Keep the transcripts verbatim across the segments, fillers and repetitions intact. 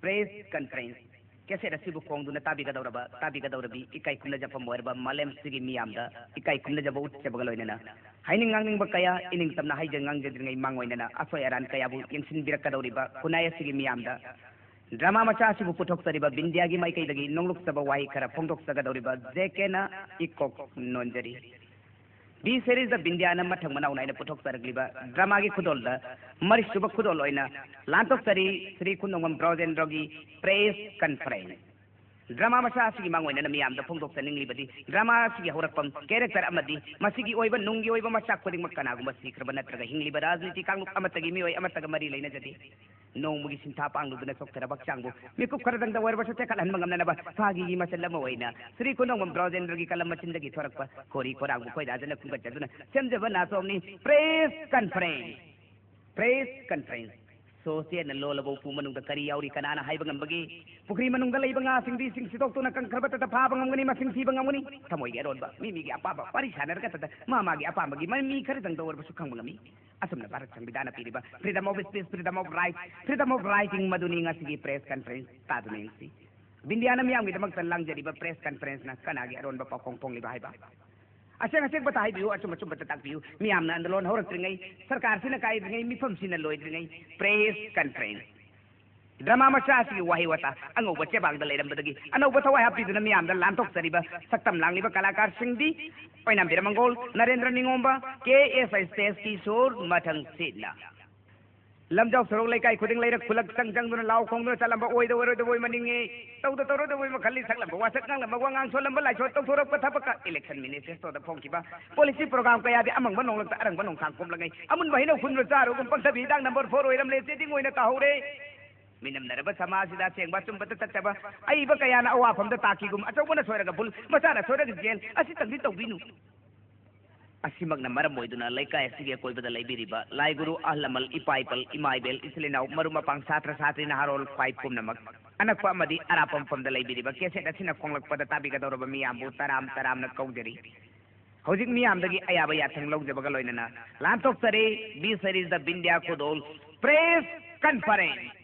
Press conference꯫ Cassette ꯑꯁꯤꯕꯨ ꯈꯣꯡꯗꯨꯅ ꯇꯥꯕꯤꯒꯗꯧꯔꯕ, ꯇꯥꯕꯤꯒꯗꯧꯔꯕꯤ, ꯏꯀꯥꯏ ꯈꯨꯝꯅꯖꯐꯝ ꯑꯣꯏꯔꯕ ꯃꯥꯂꯦꯝꯁꯤꯒꯤ ꯃꯤꯌꯥꯝꯗ ꯏꯀꯥꯏ ꯈꯨꯝꯅꯖꯕ ꯎꯠꯆꯕꯒ ꯂꯣꯏꯅꯅ ꯍꯥꯏꯅꯤꯡ ꯉꯥꯡꯅꯤꯡꯕ ꯀꯌꯥ ꯏꯅꯤꯡ ꯇꯝꯅ ꯍꯥꯏꯖ ꯉꯥꯡꯖꯗ꯭ꯔꯤꯉꯩ ꯃꯥꯡꯑꯣꯏꯅꯅ ꯑꯁꯣꯏ ꯑꯔꯥꯟ ꯀꯌꯥꯕꯨ ꯌꯦꯡꯁꯤꯟꯕꯤꯔꯛꯀꯗꯧꯔꯤꯕ ꯈꯨꯟꯅꯥꯏ ꯑꯁꯤꯒꯤ ꯃꯤꯌꯥꯝꯗ drama ꯃꯆꯥ ꯑꯁꯤꯕꯨ ꯄꯨꯊꯣꯛꯆꯔꯤꯕ ꯕꯤꯟꯗꯤꯌꯥꯒꯤ ꯃꯥꯏꯀꯩꯗꯒꯤ ꯅꯣꯡꯂꯨꯛꯆꯕ ꯋꯥꯍꯩ ꯈꯔ ꯐꯣꯡꯗꯣꯛꯆꯒꯗꯧꯔꯤꯕ ꯖꯦ ꯀꯦꯅ ꯏꯀꯣꯛ ꯅꯣꯟꯖꯔꯤ꯫ B series ꯗ ꯕꯤꯟꯗꯤꯌꯥꯅ ꯃꯊꯪ ꯃꯅꯥꯎ ꯅꯥꯏꯅ ꯄꯨꯊꯣꯛꯆꯔꯛꯂꯤꯕ drama ꯒꯤ ꯈꯨꯗꯣꯜꯗ ꯃꯔꯤꯁꯨꯕ ꯈꯨꯗꯣꯜ ꯑꯣꯏꯅ ꯂꯥꯟꯊꯣꯛꯆꯔꯤ ꯁ꯭ꯔꯤ ꯈꯨꯟꯗꯣꯡꯕꯝ ꯕ꯭ꯔꯣꯖꯦꯟꯗ꯭ꯔꯣꯒꯤ press conference꯫ Drama ꯃꯆꯥ ꯑꯁꯤꯒꯤ ꯃꯥꯡꯑꯣꯏꯅꯅ ꯃꯤꯌꯥꯝꯗ ꯐꯣꯡꯗꯣꯛꯆꯅꯤꯡꯂꯤꯕꯗꯤ drama ꯑꯁꯤꯒꯤ ꯍꯧꯔꯛꯐꯝ, character ꯑꯃꯗꯤ ꯃꯁꯤꯒꯤ ꯑꯣꯏꯕ ꯅꯨꯡꯒꯤ ꯑꯣꯏꯕ ꯃꯆꯥꯛ ꯈꯨꯗꯤꯡꯃꯛ ꯀꯅꯥꯒꯨꯝꯕ ꯁꯤꯈ꯭ꯔꯕ ꯅꯠꯇ꯭ꯔꯒ ꯍꯤꯡꯂꯤꯕ ꯔꯥꯖꯅꯤꯇꯤ ꯀꯥꯡꯂꯨꯞ ꯑꯃꯠꯇꯒꯤ ꯃꯤꯑꯣꯏ ꯑꯃꯠꯇꯒ ꯃꯔꯤ ꯂꯩꯅꯖꯗꯦ꯫ ꯅꯣꯡꯃꯒꯤ ꯁꯤꯟꯊꯥ ꯄꯥꯡꯂꯨꯗꯨꯅ ꯁꯣꯛꯊꯔꯕ ꯍꯛꯆꯥꯡꯕꯨ ꯃꯤꯀꯨꯞ ꯈꯔꯗꯪꯗ ꯑꯣꯏꯔꯕꯁꯨ ꯇꯦꯛꯈꯠꯍꯟꯕ ꯉꯝꯅꯅꯕ ꯐꯥꯒꯤꯒꯤ ꯃꯆꯜ ꯑꯃ ꯑꯣꯏꯅ ꯁ꯭ꯔꯤ ꯈꯨꯟꯗꯣꯡꯕꯝ ꯕ꯭ꯔꯣꯖꯦꯟꯗ꯭ꯔꯒꯤ ꯀꯂꯝ ꯃꯆꯤꯟꯗꯒꯤ ꯊꯣꯔꯛꯄ ꯈꯣꯔꯤ ꯈꯣꯔꯥꯡꯕꯨ ꯈꯣꯏꯗꯥꯖꯅ ꯈꯨꯝꯒꯠꯆꯗꯨꯅ ꯁꯦꯝꯖꯕ ꯅꯥꯆꯣꯝꯅꯤ press conference꯫ Press conference꯫ Show ꯆꯦꯠꯅ ꯂꯣꯜꯂꯕ ꯎꯄꯨ ꯃꯅꯨꯡꯗ ꯀꯔꯤ ꯌꯥꯎꯔꯤ ꯀꯅꯥꯅ ꯍꯥꯏꯕ ꯉꯝꯕꯒꯦ? ꯄꯨꯈ꯭ꯔꯤ ꯃꯅꯨꯡꯗ ꯂꯩꯕ ꯉꯥꯁꯤꯡꯗꯤ ꯏꯁꯤꯡ ꯁꯤꯗꯣꯛꯇꯨꯅ ꯀꯪꯈ꯭ꯔꯕꯇꯗ ꯐꯥꯕ ꯉꯝꯒꯅꯤ, ꯃꯁꯤꯡ ꯊꯤꯕ ꯉꯝꯒꯅꯤ꯫ ꯊꯃꯣꯏꯒꯤ ꯑꯔꯣꯟꯕ ꯃꯤ ꯃꯤꯒꯤ ꯑꯄꯥꯝꯕ ꯋꯥꯔꯤ ꯁꯥꯟꯅꯔꯒꯇꯗ ꯃꯥ ꯃꯥꯒꯤ ꯑꯄꯥꯝꯕꯒꯤ ꯃꯃꯤ ꯈꯔꯗꯪꯗ ꯑꯣꯏꯔꯕꯁꯨ ꯈꯪꯕ ꯉꯝꯃꯤ꯫ ꯑꯁꯨꯝꯅ ꯚꯥꯔꯠ ꯁꯪꯕꯤꯙꯥꯟꯅ ꯄꯤꯔꯤꯕ freedom of speech, freedom of right, freedom of writing ꯃꯗꯨꯅꯤ ꯉꯁꯤꯒꯤ press conference꯫ ꯇꯥꯗꯨꯅ ꯌꯦꯡꯁꯤ꯫ ꯕꯤꯟꯗꯤꯌꯥꯅ ꯃꯤꯌꯥꯝꯒꯤꯗꯃꯛꯇ ꯂꯥꯡꯖꯔꯤꯕ press conference ꯅ ꯀꯅꯥꯒꯤ ꯑꯔꯣꯟꯕ ꯄꯥꯎꯈꯣꯡ ꯐꯣꯡꯂꯤꯕ ꯍꯥꯏꯕ? ꯑꯁꯦꯡ ꯑꯁꯦꯡꯕꯇ ꯍꯥꯏꯕꯤꯌꯨ, ꯑꯆꯨꯝ ꯑꯆꯨꯝꯕꯇ ꯇꯥꯛꯄꯤꯌꯨ꯫ ꯃꯤꯌꯥꯝꯅ ꯑꯟꯗꯣꯂꯣꯟ ꯍꯧꯔꯛꯇ꯭ꯔꯤꯉꯩ, ꯁꯔꯀꯥꯔꯁꯤꯅ ꯀꯥꯏꯗ꯭ꯔꯤꯉꯩ, ꯃꯤꯐꯝꯁꯤꯅ ꯂꯣꯏꯗ꯭ꯔꯤꯉꯩ press conference꯫ Drama ꯃꯆꯥ ꯑꯁꯤꯒꯤ ꯋꯥꯍꯩ ꯋꯥꯇꯥ ꯑꯉꯧꯕ ꯆꯦꯕꯥꯡꯗ ꯂꯩꯔꯝꯕꯗꯒꯤ ꯑꯅꯧꯕ ꯊꯋꯥꯏ ꯍꯥꯞꯄꯤꯗꯨꯅ ꯃꯤꯌꯥꯝꯗ ꯂꯥꯟꯊꯣꯛꯆꯔꯤꯕ ꯁꯛꯇꯝ ꯂꯥꯡꯂꯤꯕ ꯀꯂꯥꯀꯥꯔꯁꯤꯡꯗꯤ ꯑꯣꯏꯅꯥꯝ ꯕꯤꯔꯃꯪꯒꯣꯜ, ꯅꯔꯦꯟꯗ꯭ꯔ ꯅꯤꯉꯣꯝꯕ, ꯀꯦ ꯑꯦꯁ ꯑꯥꯏ stage ꯀꯤ ꯁꯣꯔ ꯃꯊꯪ ꯁꯤꯠꯅ꯫ ꯂꯝꯖꯥꯎ ꯁꯣꯔꯣꯛ ꯂꯩꯀꯥꯏ ꯈꯨꯗꯤꯡ ꯂꯩꯔꯛ ꯈꯨꯜꯂꯛ ꯆꯪ ꯆꯪꯗꯨꯅ ꯂꯥꯎ ꯈꯣꯡꯗꯨꯅ ꯆꯠꯂꯝꯕ ꯑꯣꯏꯗ ꯑꯣꯏꯔꯣꯏꯗꯕ ꯑꯣꯏ ꯃꯅꯤꯡꯉꯦ꯫ ꯇꯧꯗ ꯇꯧꯔꯣꯏꯗꯕ ꯑꯣꯏ ꯃꯈꯜꯂꯤ ꯁꯛꯂꯝꯕ ꯋꯥꯁꯛ ꯉꯥꯡꯂꯝꯕ ꯋꯥꯉꯥꯡ ꯁꯣꯜꯂꯝꯕ ꯂꯥꯏꯁꯣꯟ ꯇꯧꯊꯣꯔꯛꯄ ꯊꯕꯛꯀ election manifesto ꯗ ꯐꯣꯡꯈꯤꯕ policy program ꯀꯌꯥꯗꯤ ꯑꯃꯪꯕ ꯅꯣꯡꯂꯛꯇ ꯑꯔꯪꯕ ꯅꯣꯡꯈꯥꯡ ꯀꯨꯝꯂꯉꯩ ꯑꯃꯨꯟꯕ ꯍꯩꯅꯧ ꯈꯨꯟꯕ ꯆꯥꯔꯨꯒꯨꯝ ꯄꯪꯊꯕꯤ ꯍꯤꯗꯥꯛ number four ꯑꯣꯏꯔꯝꯂꯦ ꯆꯦꯗꯤꯡ ꯑꯣꯏꯅ ꯇꯥꯍꯧꯔꯦ꯫ ꯃꯤꯅꯝꯅꯔꯕ ꯁꯃꯥꯖꯁꯤꯗ ꯑꯁꯦꯡꯕ ꯑꯆꯨꯝꯕꯗ ꯆꯠꯆꯕ ꯑꯏꯕ ꯀꯌꯥꯅ ꯑꯋꯥꯐꯝꯗ ꯇꯥꯈꯤꯒꯨꯝ ꯑꯆꯧꯕꯅ ꯁꯣꯏꯔꯒ ꯚꯨꯜ, ꯃꯆꯥꯅ ꯁꯣꯏꯔꯒ ꯖꯦꯜ ꯑꯁꯤꯇꯪꯗꯤ ꯇꯧꯕꯤꯅꯨ꯫ ꯑꯁꯤꯃꯛꯅ ꯃꯔꯝ ꯑꯣꯏꯗꯨꯅ ꯂꯩꯀꯥꯏ ꯑꯁꯤꯒꯤ ꯑꯀꯣꯏꯕꯗ ꯂꯩꯕꯤꯔꯤꯕ ꯂꯥꯏ ꯒꯨꯔꯨ, ꯑꯍꯜ ꯂꯃꯟ, ꯏꯄꯥ ꯏꯄꯜ, ꯏꯃꯥ ꯏꯕꯦꯜ, ꯏꯆꯤꯜ ꯏꯅꯥꯎ, ꯃꯔꯨꯞ ꯃꯄꯥꯡ, ꯁꯥꯇ꯭ꯔ ꯁꯥꯇ꯭ꯔꯤ, ꯅꯍꯥꯔꯣꯜ ꯈ꯭ꯋꯥꯏ ꯄꯨꯝꯅꯃꯛ ꯑꯅꯛꯄ ꯑꯃꯗꯤ ꯑꯔꯥꯞꯄ ꯃꯐꯝꯗ ꯂꯩꯕꯤꯔꯤꯕ cassette ꯑꯁꯤꯅ ꯈꯣꯡꯂꯛꯄꯗ ꯇꯥꯕꯤꯒꯗꯧꯔꯕ ꯃꯤꯌꯥꯝꯕꯨ ꯇꯔꯥꯝ ꯇꯔꯥꯝꯅ ꯀꯧꯖꯔꯤ꯫ ꯍꯧꯖꯤꯛ ꯃꯤꯌꯥꯝꯗꯒꯤ ꯑꯌꯥꯕ ꯌꯥꯊꯪ ꯂꯧꯖꯕꯒ ꯂꯣꯏꯅꯅ ꯂꯥꯟꯊꯣꯛꯆꯔꯤ B series ꯗ ꯕꯤꯟꯗꯤꯌꯥ ꯈꯨꯗꯣꯜ press conference꯫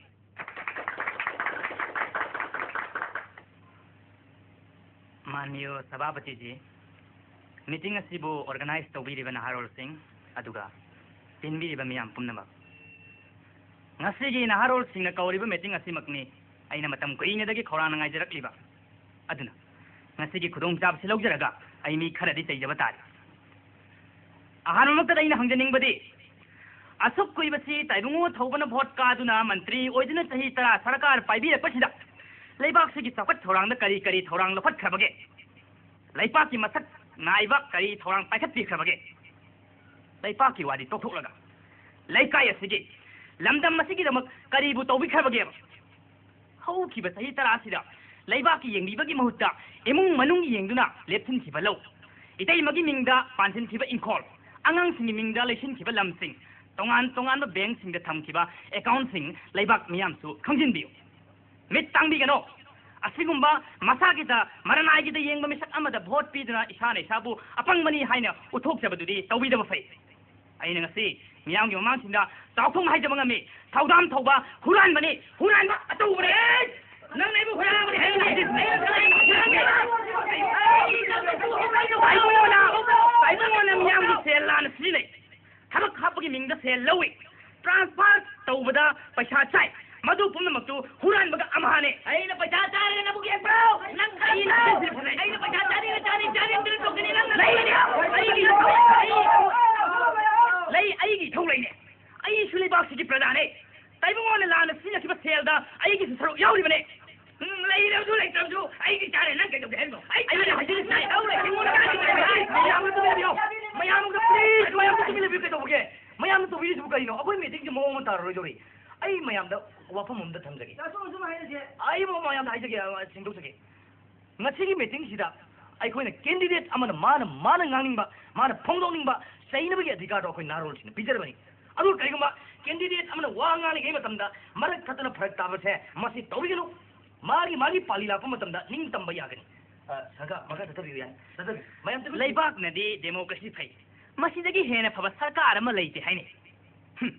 ꯃꯥꯅꯅꯤꯌꯣ ꯁꯚꯥꯄꯇꯤꯖꯤ, ꯃꯤꯇꯤꯡ ꯑꯁꯤꯕꯨ ꯑꯣꯔꯒꯅꯥꯏꯖ ꯇꯧꯕꯤꯔꯤꯕ ꯅꯍꯥꯔꯣꯜꯁꯤꯡ, ꯑꯗꯨꯒ ꯇꯤꯟꯕꯤꯔꯤꯕ ꯃꯤꯌꯥꯝ ꯄꯨꯝꯅꯃꯛ, ꯉꯁꯤꯒꯤ ꯅꯍꯥꯔꯣꯜꯁꯤꯡꯅ ꯀꯧꯔꯤꯕ ꯃꯤꯇꯤꯡ ꯑꯁꯤꯃꯛꯅꯤ ꯑꯩꯅ ꯃꯇꯝ ꯀꯨꯏꯅꯗꯒꯤ ꯈꯧꯔꯥꯡꯅ ꯉꯥꯏꯖꯔꯛꯂꯤꯕ꯫ ꯑꯗꯨꯅ ꯉꯁꯤꯒꯤ ꯈꯨꯗꯣꯡꯆꯥꯕꯁꯤ ꯂꯧꯖꯔꯒ ꯑꯩ ꯃꯤ ꯈꯔꯗꯤ ꯆꯩꯖꯕ ꯇꯥꯔꯦ꯫ ꯑꯍꯥꯟꯕꯃꯛꯇꯗ ꯑꯩꯅ ꯍꯪꯖꯅꯤꯡꯕꯗꯤ, ꯑꯁꯨꯛ ꯀꯨꯏꯕꯁꯤ ꯇꯥꯏꯕꯪꯉꯣ ꯊꯧꯕꯅ ꯚꯣꯠ ꯀꯥꯗꯨꯅ ꯃꯟꯇ꯭ꯔꯤ ꯑꯣꯏꯗꯨꯅ ꯆꯍꯤ ꯇꯔꯥ ꯁꯔꯀꯥꯔ ꯄꯥꯏꯕꯤꯔꯛꯄꯁꯤꯗ ꯂꯩꯕꯥꯛꯁꯤꯒꯤ ꯆꯥꯎꯈꯠ ꯊꯧꯔꯥꯡꯗ ꯀꯔꯤ ꯀꯔꯤ ꯊꯧꯔꯥꯡ ꯂꯧꯈꯠꯈ꯭ꯔꯕꯒꯦ? ꯂꯩꯄꯥꯛꯀꯤ ꯃꯁꯛ ꯅꯥꯏꯕ ꯀꯔꯤ ꯊꯧꯔꯥꯡ ꯄꯥꯏꯈꯠꯄꯤꯈ꯭ꯔꯕꯒꯦ? ꯂꯩꯄꯥꯛꯀꯤ ꯋꯥꯗꯤ ꯇꯣꯛꯊꯣꯛꯂꯒ ꯂꯩꯀꯥꯏ ꯑꯁꯤꯒꯤ, ꯂꯝꯗꯝ ꯑꯁꯤꯒꯤꯗꯃꯛ ꯀꯔꯤꯕꯨ ꯇꯧꯕꯤꯈ꯭ꯔꯕꯒꯦꯕ? ꯍꯧꯈꯤꯕ ꯆꯍꯤ ꯇꯔꯥ ꯑꯁꯤꯗ ꯂꯩꯕꯥꯛꯀꯤ ꯌꯦꯡꯕꯤꯕꯒꯤ ꯃꯍꯨꯠꯇ ꯏꯃꯨꯡ ꯃꯅꯨꯡꯒꯤ ꯌꯦꯡꯗꯨꯅ ꯂꯦꯞꯁꯤꯟꯈꯤꯕ ꯂꯧ, ꯏꯇꯩꯃꯒꯤ ꯃꯤꯡꯗ ꯄꯥꯟꯁꯤꯟꯈꯤꯕ ꯏꯪꯈꯣꯜ, ꯑꯉꯥꯡꯁꯤꯡꯒꯤ ꯃꯤꯡꯗ ꯂꯩꯁꯤꯟꯈꯤꯕ ꯂꯝꯁꯤꯡ, ꯇꯣꯉꯥꯟ ꯇꯣꯉꯥꯟꯕ ꯕꯦꯡꯁꯤꯡꯗ ꯊꯝꯈꯤꯕ ꯑꯦꯀꯥꯎꯟꯁꯤꯡ ꯂꯩꯕꯥꯛ ꯃꯤꯌꯥꯝꯁꯨ ꯈꯪꯖꯤꯟꯕꯤꯌꯨ꯫ ꯃꯤꯠ ꯇꯥꯡꯕꯤꯒꯅꯣ꯫ ꯑꯁꯤꯒꯨꯝꯕ ꯃꯁꯥꯒꯤꯗ ꯃꯔꯅꯥꯏꯒꯤꯗ ꯌꯦꯡꯕ ꯃꯤꯁꯛ ꯑꯃꯗ ꯚꯣꯠ ꯄꯤꯗꯨꯅ ꯏꯁꯥꯅ ꯏꯁꯥꯕꯨ ꯑꯄꯪꯕꯅꯤ ꯍꯥꯏꯅ ꯎꯠꯊꯣꯛꯆꯕꯗꯨꯗꯤ ꯇꯧꯕꯤꯗꯕ ꯐꯩ꯫ ꯑꯩꯅ ꯉꯁꯤ ꯃꯤꯌꯥꯝꯒꯤ ꯃꯃꯥꯡꯁꯤꯡꯗ ꯆꯥꯎꯊꯣꯛꯅ ꯍꯥꯏꯖꯕ ꯉꯝꯃꯤ, ꯊꯧꯗꯥꯝ ꯊꯧꯕ ꯍꯨꯔꯥꯟꯕꯅꯤ, ꯍꯨꯔꯥꯟꯕ ꯑꯆꯧꯕꯅꯤ꯫ ꯅꯪꯅ ꯑꯩꯕꯨ ꯍꯨꯔꯥꯟꯕꯅꯤ ꯍꯥꯏꯔꯤꯅꯦ꯫ ꯇꯥꯏꯕꯪꯉꯣꯅ, ꯇꯥꯏꯕꯪꯉꯣꯅ ꯃꯤꯌꯥꯝꯒꯤ ꯁꯦꯜ ꯂꯥꯟꯅ ꯁꯤꯖꯤꯟꯅꯩ꯫ ꯊꯕꯛ ꯍꯥꯞꯄꯒꯤ ꯃꯤꯡꯗ ꯁꯦꯜ ꯂꯧꯏ, ꯇ꯭ꯔꯥꯟꯁꯐꯔ ꯇꯧꯕꯗ ꯄꯩꯁꯥ ꯆꯥꯏ, ꯃꯗꯨ ꯄꯨꯝꯅꯃꯛꯇꯨ ꯍꯨꯔꯥꯟꯕꯒ ꯑꯃꯍꯥꯅꯦ꯫ ꯑꯩꯅ ꯄꯩꯁꯥ ꯆꯥꯔꯦ ꯅꯕꯨꯛ ꯌꯦꯡꯕ꯭ꯔꯣ? ꯅꯪ ꯑꯩꯅ ꯍꯥꯏꯁꯤꯅꯤ ꯐꯖꯅ꯫ ꯑꯩꯅ ꯄꯩꯁꯥ ꯆꯥꯔꯦ, ꯆꯥꯔꯦ, ꯆꯥꯔꯦ, ꯆꯥꯔꯦ ꯇꯧꯒꯅꯤ ꯅꯪ꯫ ꯂꯩ, ꯑꯩꯒꯤ ꯏꯊꯧ ꯂꯩ꯫ ꯂꯩ, ꯑꯩꯒꯤ ꯏꯊꯧ ꯂꯩꯅꯦ꯫ ꯑꯩꯁꯨ ꯂꯩꯕꯥꯛꯁꯤꯒꯤ ꯄ꯭ꯔꯖꯥꯅꯦ꯫ ꯇꯥꯏꯕꯪꯉꯣꯟꯅ ꯂꯥꯟꯅ ꯁꯤꯖꯤꯟꯅꯈꯤꯕ ꯁꯦꯜꯗ ꯑꯩꯒꯤꯁꯨ ꯁꯔꯨꯛ ꯌꯥꯎꯔꯤꯕꯅꯦ꯫ ꯎꯝ, ꯂꯩꯔꯕꯁꯨ ꯂꯩꯇ꯭ꯔꯕꯁꯨ ꯑꯩꯒꯤ ꯆꯥꯔꯦ, ꯅꯪ ꯀꯩꯗꯧꯒꯦ ꯍꯥꯏꯕꯅꯣ? ꯑꯩ ꯑꯩꯅ ꯆꯥꯔꯦ, ꯍꯥꯏꯖꯔꯤꯁꯦ, ꯅꯪ ꯂꯧꯔꯦ, ꯑꯩꯉꯣꯟꯗ ꯀꯔꯤ ꯂꯩꯔꯦ? ꯃꯌꯥꯝ ꯑꯝꯇ ꯇꯨꯃꯤꯟꯅꯕꯤꯌꯣ꯫ ꯃꯌꯥꯝ ꯑꯝꯇ please, ꯃꯌꯥꯝ ꯑꯝꯇ ꯇꯨꯃꯤꯟꯅꯕꯤꯌꯨ ꯀꯩꯗꯧꯕꯒꯦ? ꯃꯌꯥꯝꯅ ꯇꯧꯕꯤꯔꯤꯁꯤꯕꯨ ꯀꯔꯤꯅꯣ? ꯑꯩꯈꯣꯏ ꯃꯤꯇꯤꯡꯁꯦ ꯃꯑꯣꯡ ꯑꯃ ꯇꯥꯔꯔꯣꯏꯗꯧꯔꯤ꯫ ꯑꯩ ꯃꯌꯥꯝꯗ ꯋꯥꯐꯝ ꯑꯃꯇ ꯊꯝꯖꯒꯦ꯫ ꯑꯩ ꯃꯑꯣꯡ ꯃꯌꯥꯝꯗ ꯍꯥꯏꯖꯒꯦ, ꯑ, ꯁꯦꯡꯗꯣꯛꯆꯒꯦ꯫ ꯉꯁꯤꯒꯤ ꯃꯤꯇꯤꯡꯁꯤꯗ ꯑꯩꯈꯣꯏꯅ candidate ꯑꯃꯅ ꯃꯥꯅ, ꯃꯥꯅ ꯉꯥꯡꯅꯤꯡꯕ, ꯃꯥꯅ ꯐꯣꯡꯗꯣꯛꯅꯤꯡꯕ ꯆꯩꯅꯕꯒꯤ ꯑꯙꯤꯀꯥꯔꯗꯣ ꯑꯩꯈꯣꯏ ꯅꯍꯥꯔꯣꯜꯁꯤꯡꯅ ꯄꯤꯖꯔꯕꯅꯤ꯫ ꯑꯗꯨ ꯀꯔꯤꯒꯨꯝꯕ candidate ꯑꯃꯅ ꯋꯥ ꯉꯥꯡꯂꯤꯉꯩ ꯃꯇꯝꯗ ꯃꯔꯛ ꯊꯠꯇꯅ ꯐꯔꯛ ꯇꯥꯕꯁꯦ ꯃꯁꯤ ꯇꯧꯕꯤꯒꯅꯨ꯫ ꯃꯥꯒꯤ, ꯃꯥꯒꯤ ꯄꯥꯜꯂꯤ ꯂꯥꯛꯄ ꯃꯇꯝꯗ ꯅꯤꯡꯇꯝꯕ ꯌꯥꯒꯅꯤ꯫ ꯑ, ꯁꯔꯀꯥꯔ, ꯃꯈꯥ ꯆꯠꯊꯕꯤꯌꯨ ꯌꯥꯅꯤ꯫ ꯆꯠꯊꯕꯤꯌꯨ꯫ ꯃꯌꯥꯝ ꯇꯨꯃꯤꯟ ꯂꯩꯕꯥꯛꯅꯗꯤ democracy ꯐꯩ꯫ ꯃꯁꯤꯗꯒꯤ ꯍꯦꯟꯅ ꯐꯕ ꯁꯔꯀꯥꯔ ꯑꯃ ꯂꯩꯇꯦ ꯍꯥꯏꯅꯩ꯫ ꯍꯨꯝ,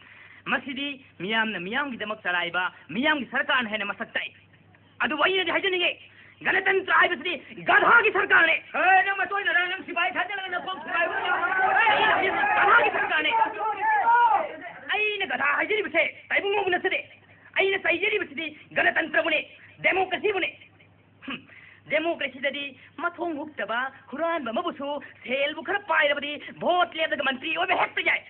ꯃꯁꯤꯗꯤ ꯃꯤꯌꯥꯝꯅ ꯃꯤꯌꯥꯝꯒꯤꯗꯃꯛ ꯆꯂꯥꯏꯕ ꯃꯤꯌꯥꯝꯒꯤ ꯁꯔꯀꯥꯔꯅ ꯍꯦꯟꯅ ꯃꯁꯛ ꯇꯥꯛꯏ꯫ ꯑꯗꯨꯕꯨ ꯑꯩꯅꯗꯤ ꯍꯥꯏꯖꯅꯤꯡꯉꯤ, ꯒꯅꯇꯟꯇ꯭ꯔ ꯍꯥꯏꯕꯁꯤꯗꯤ ꯒꯙꯥꯒꯤ ꯁꯔꯀꯥꯔꯅꯦ꯫ ꯍꯦ, ꯅꯪ ꯃꯇꯣꯏꯅꯔ? ꯅꯪ ꯁꯤꯐꯥꯏ ꯊꯥꯖꯤꯜꯂꯒ ꯅꯀꯣꯛ ꯊꯨꯒꯥꯏꯕ ꯌꯥꯕ? ꯑꯩꯅ ꯍꯥꯏꯖꯔꯤꯕꯁꯤ ꯒꯙꯥꯒꯤ ꯁꯔꯀꯥꯔꯅꯦ꯫ ꯑꯩꯅ ꯒꯙꯥ ꯍꯥꯏꯖꯔꯤꯕꯁꯦ ꯇꯥꯏꯕꯪꯉꯣꯕꯨ ꯅꯠꯆꯗꯦ꯫ ꯑꯩꯅ ꯆꯩꯖꯔꯤꯕꯁꯤꯗꯤ ꯒꯅꯇꯟꯇ꯭ꯔꯕꯨꯅꯦ, ꯗꯦꯃꯣꯀ꯭ꯔꯦꯁꯤꯕꯨꯅꯦ꯫ ꯍꯨꯝ, ꯗꯦꯃꯣꯀ꯭ꯔꯦꯁꯤꯗꯗꯤ ꯃꯊꯣꯡ ꯍꯨꯛꯇꯕ ꯍꯨꯔꯥꯟꯕ ꯑꯃꯕꯨꯁꯨ ꯁꯦꯜꯕꯨ ꯈꯔ ꯄꯥꯏꯔꯕꯗꯤ ꯚꯣꯠ ꯂꯦꯞꯂꯒ ꯃꯟꯇ꯭ꯔꯤ ꯑꯣꯏꯕ ꯍꯦꯛꯇ ꯌꯥꯏ꯫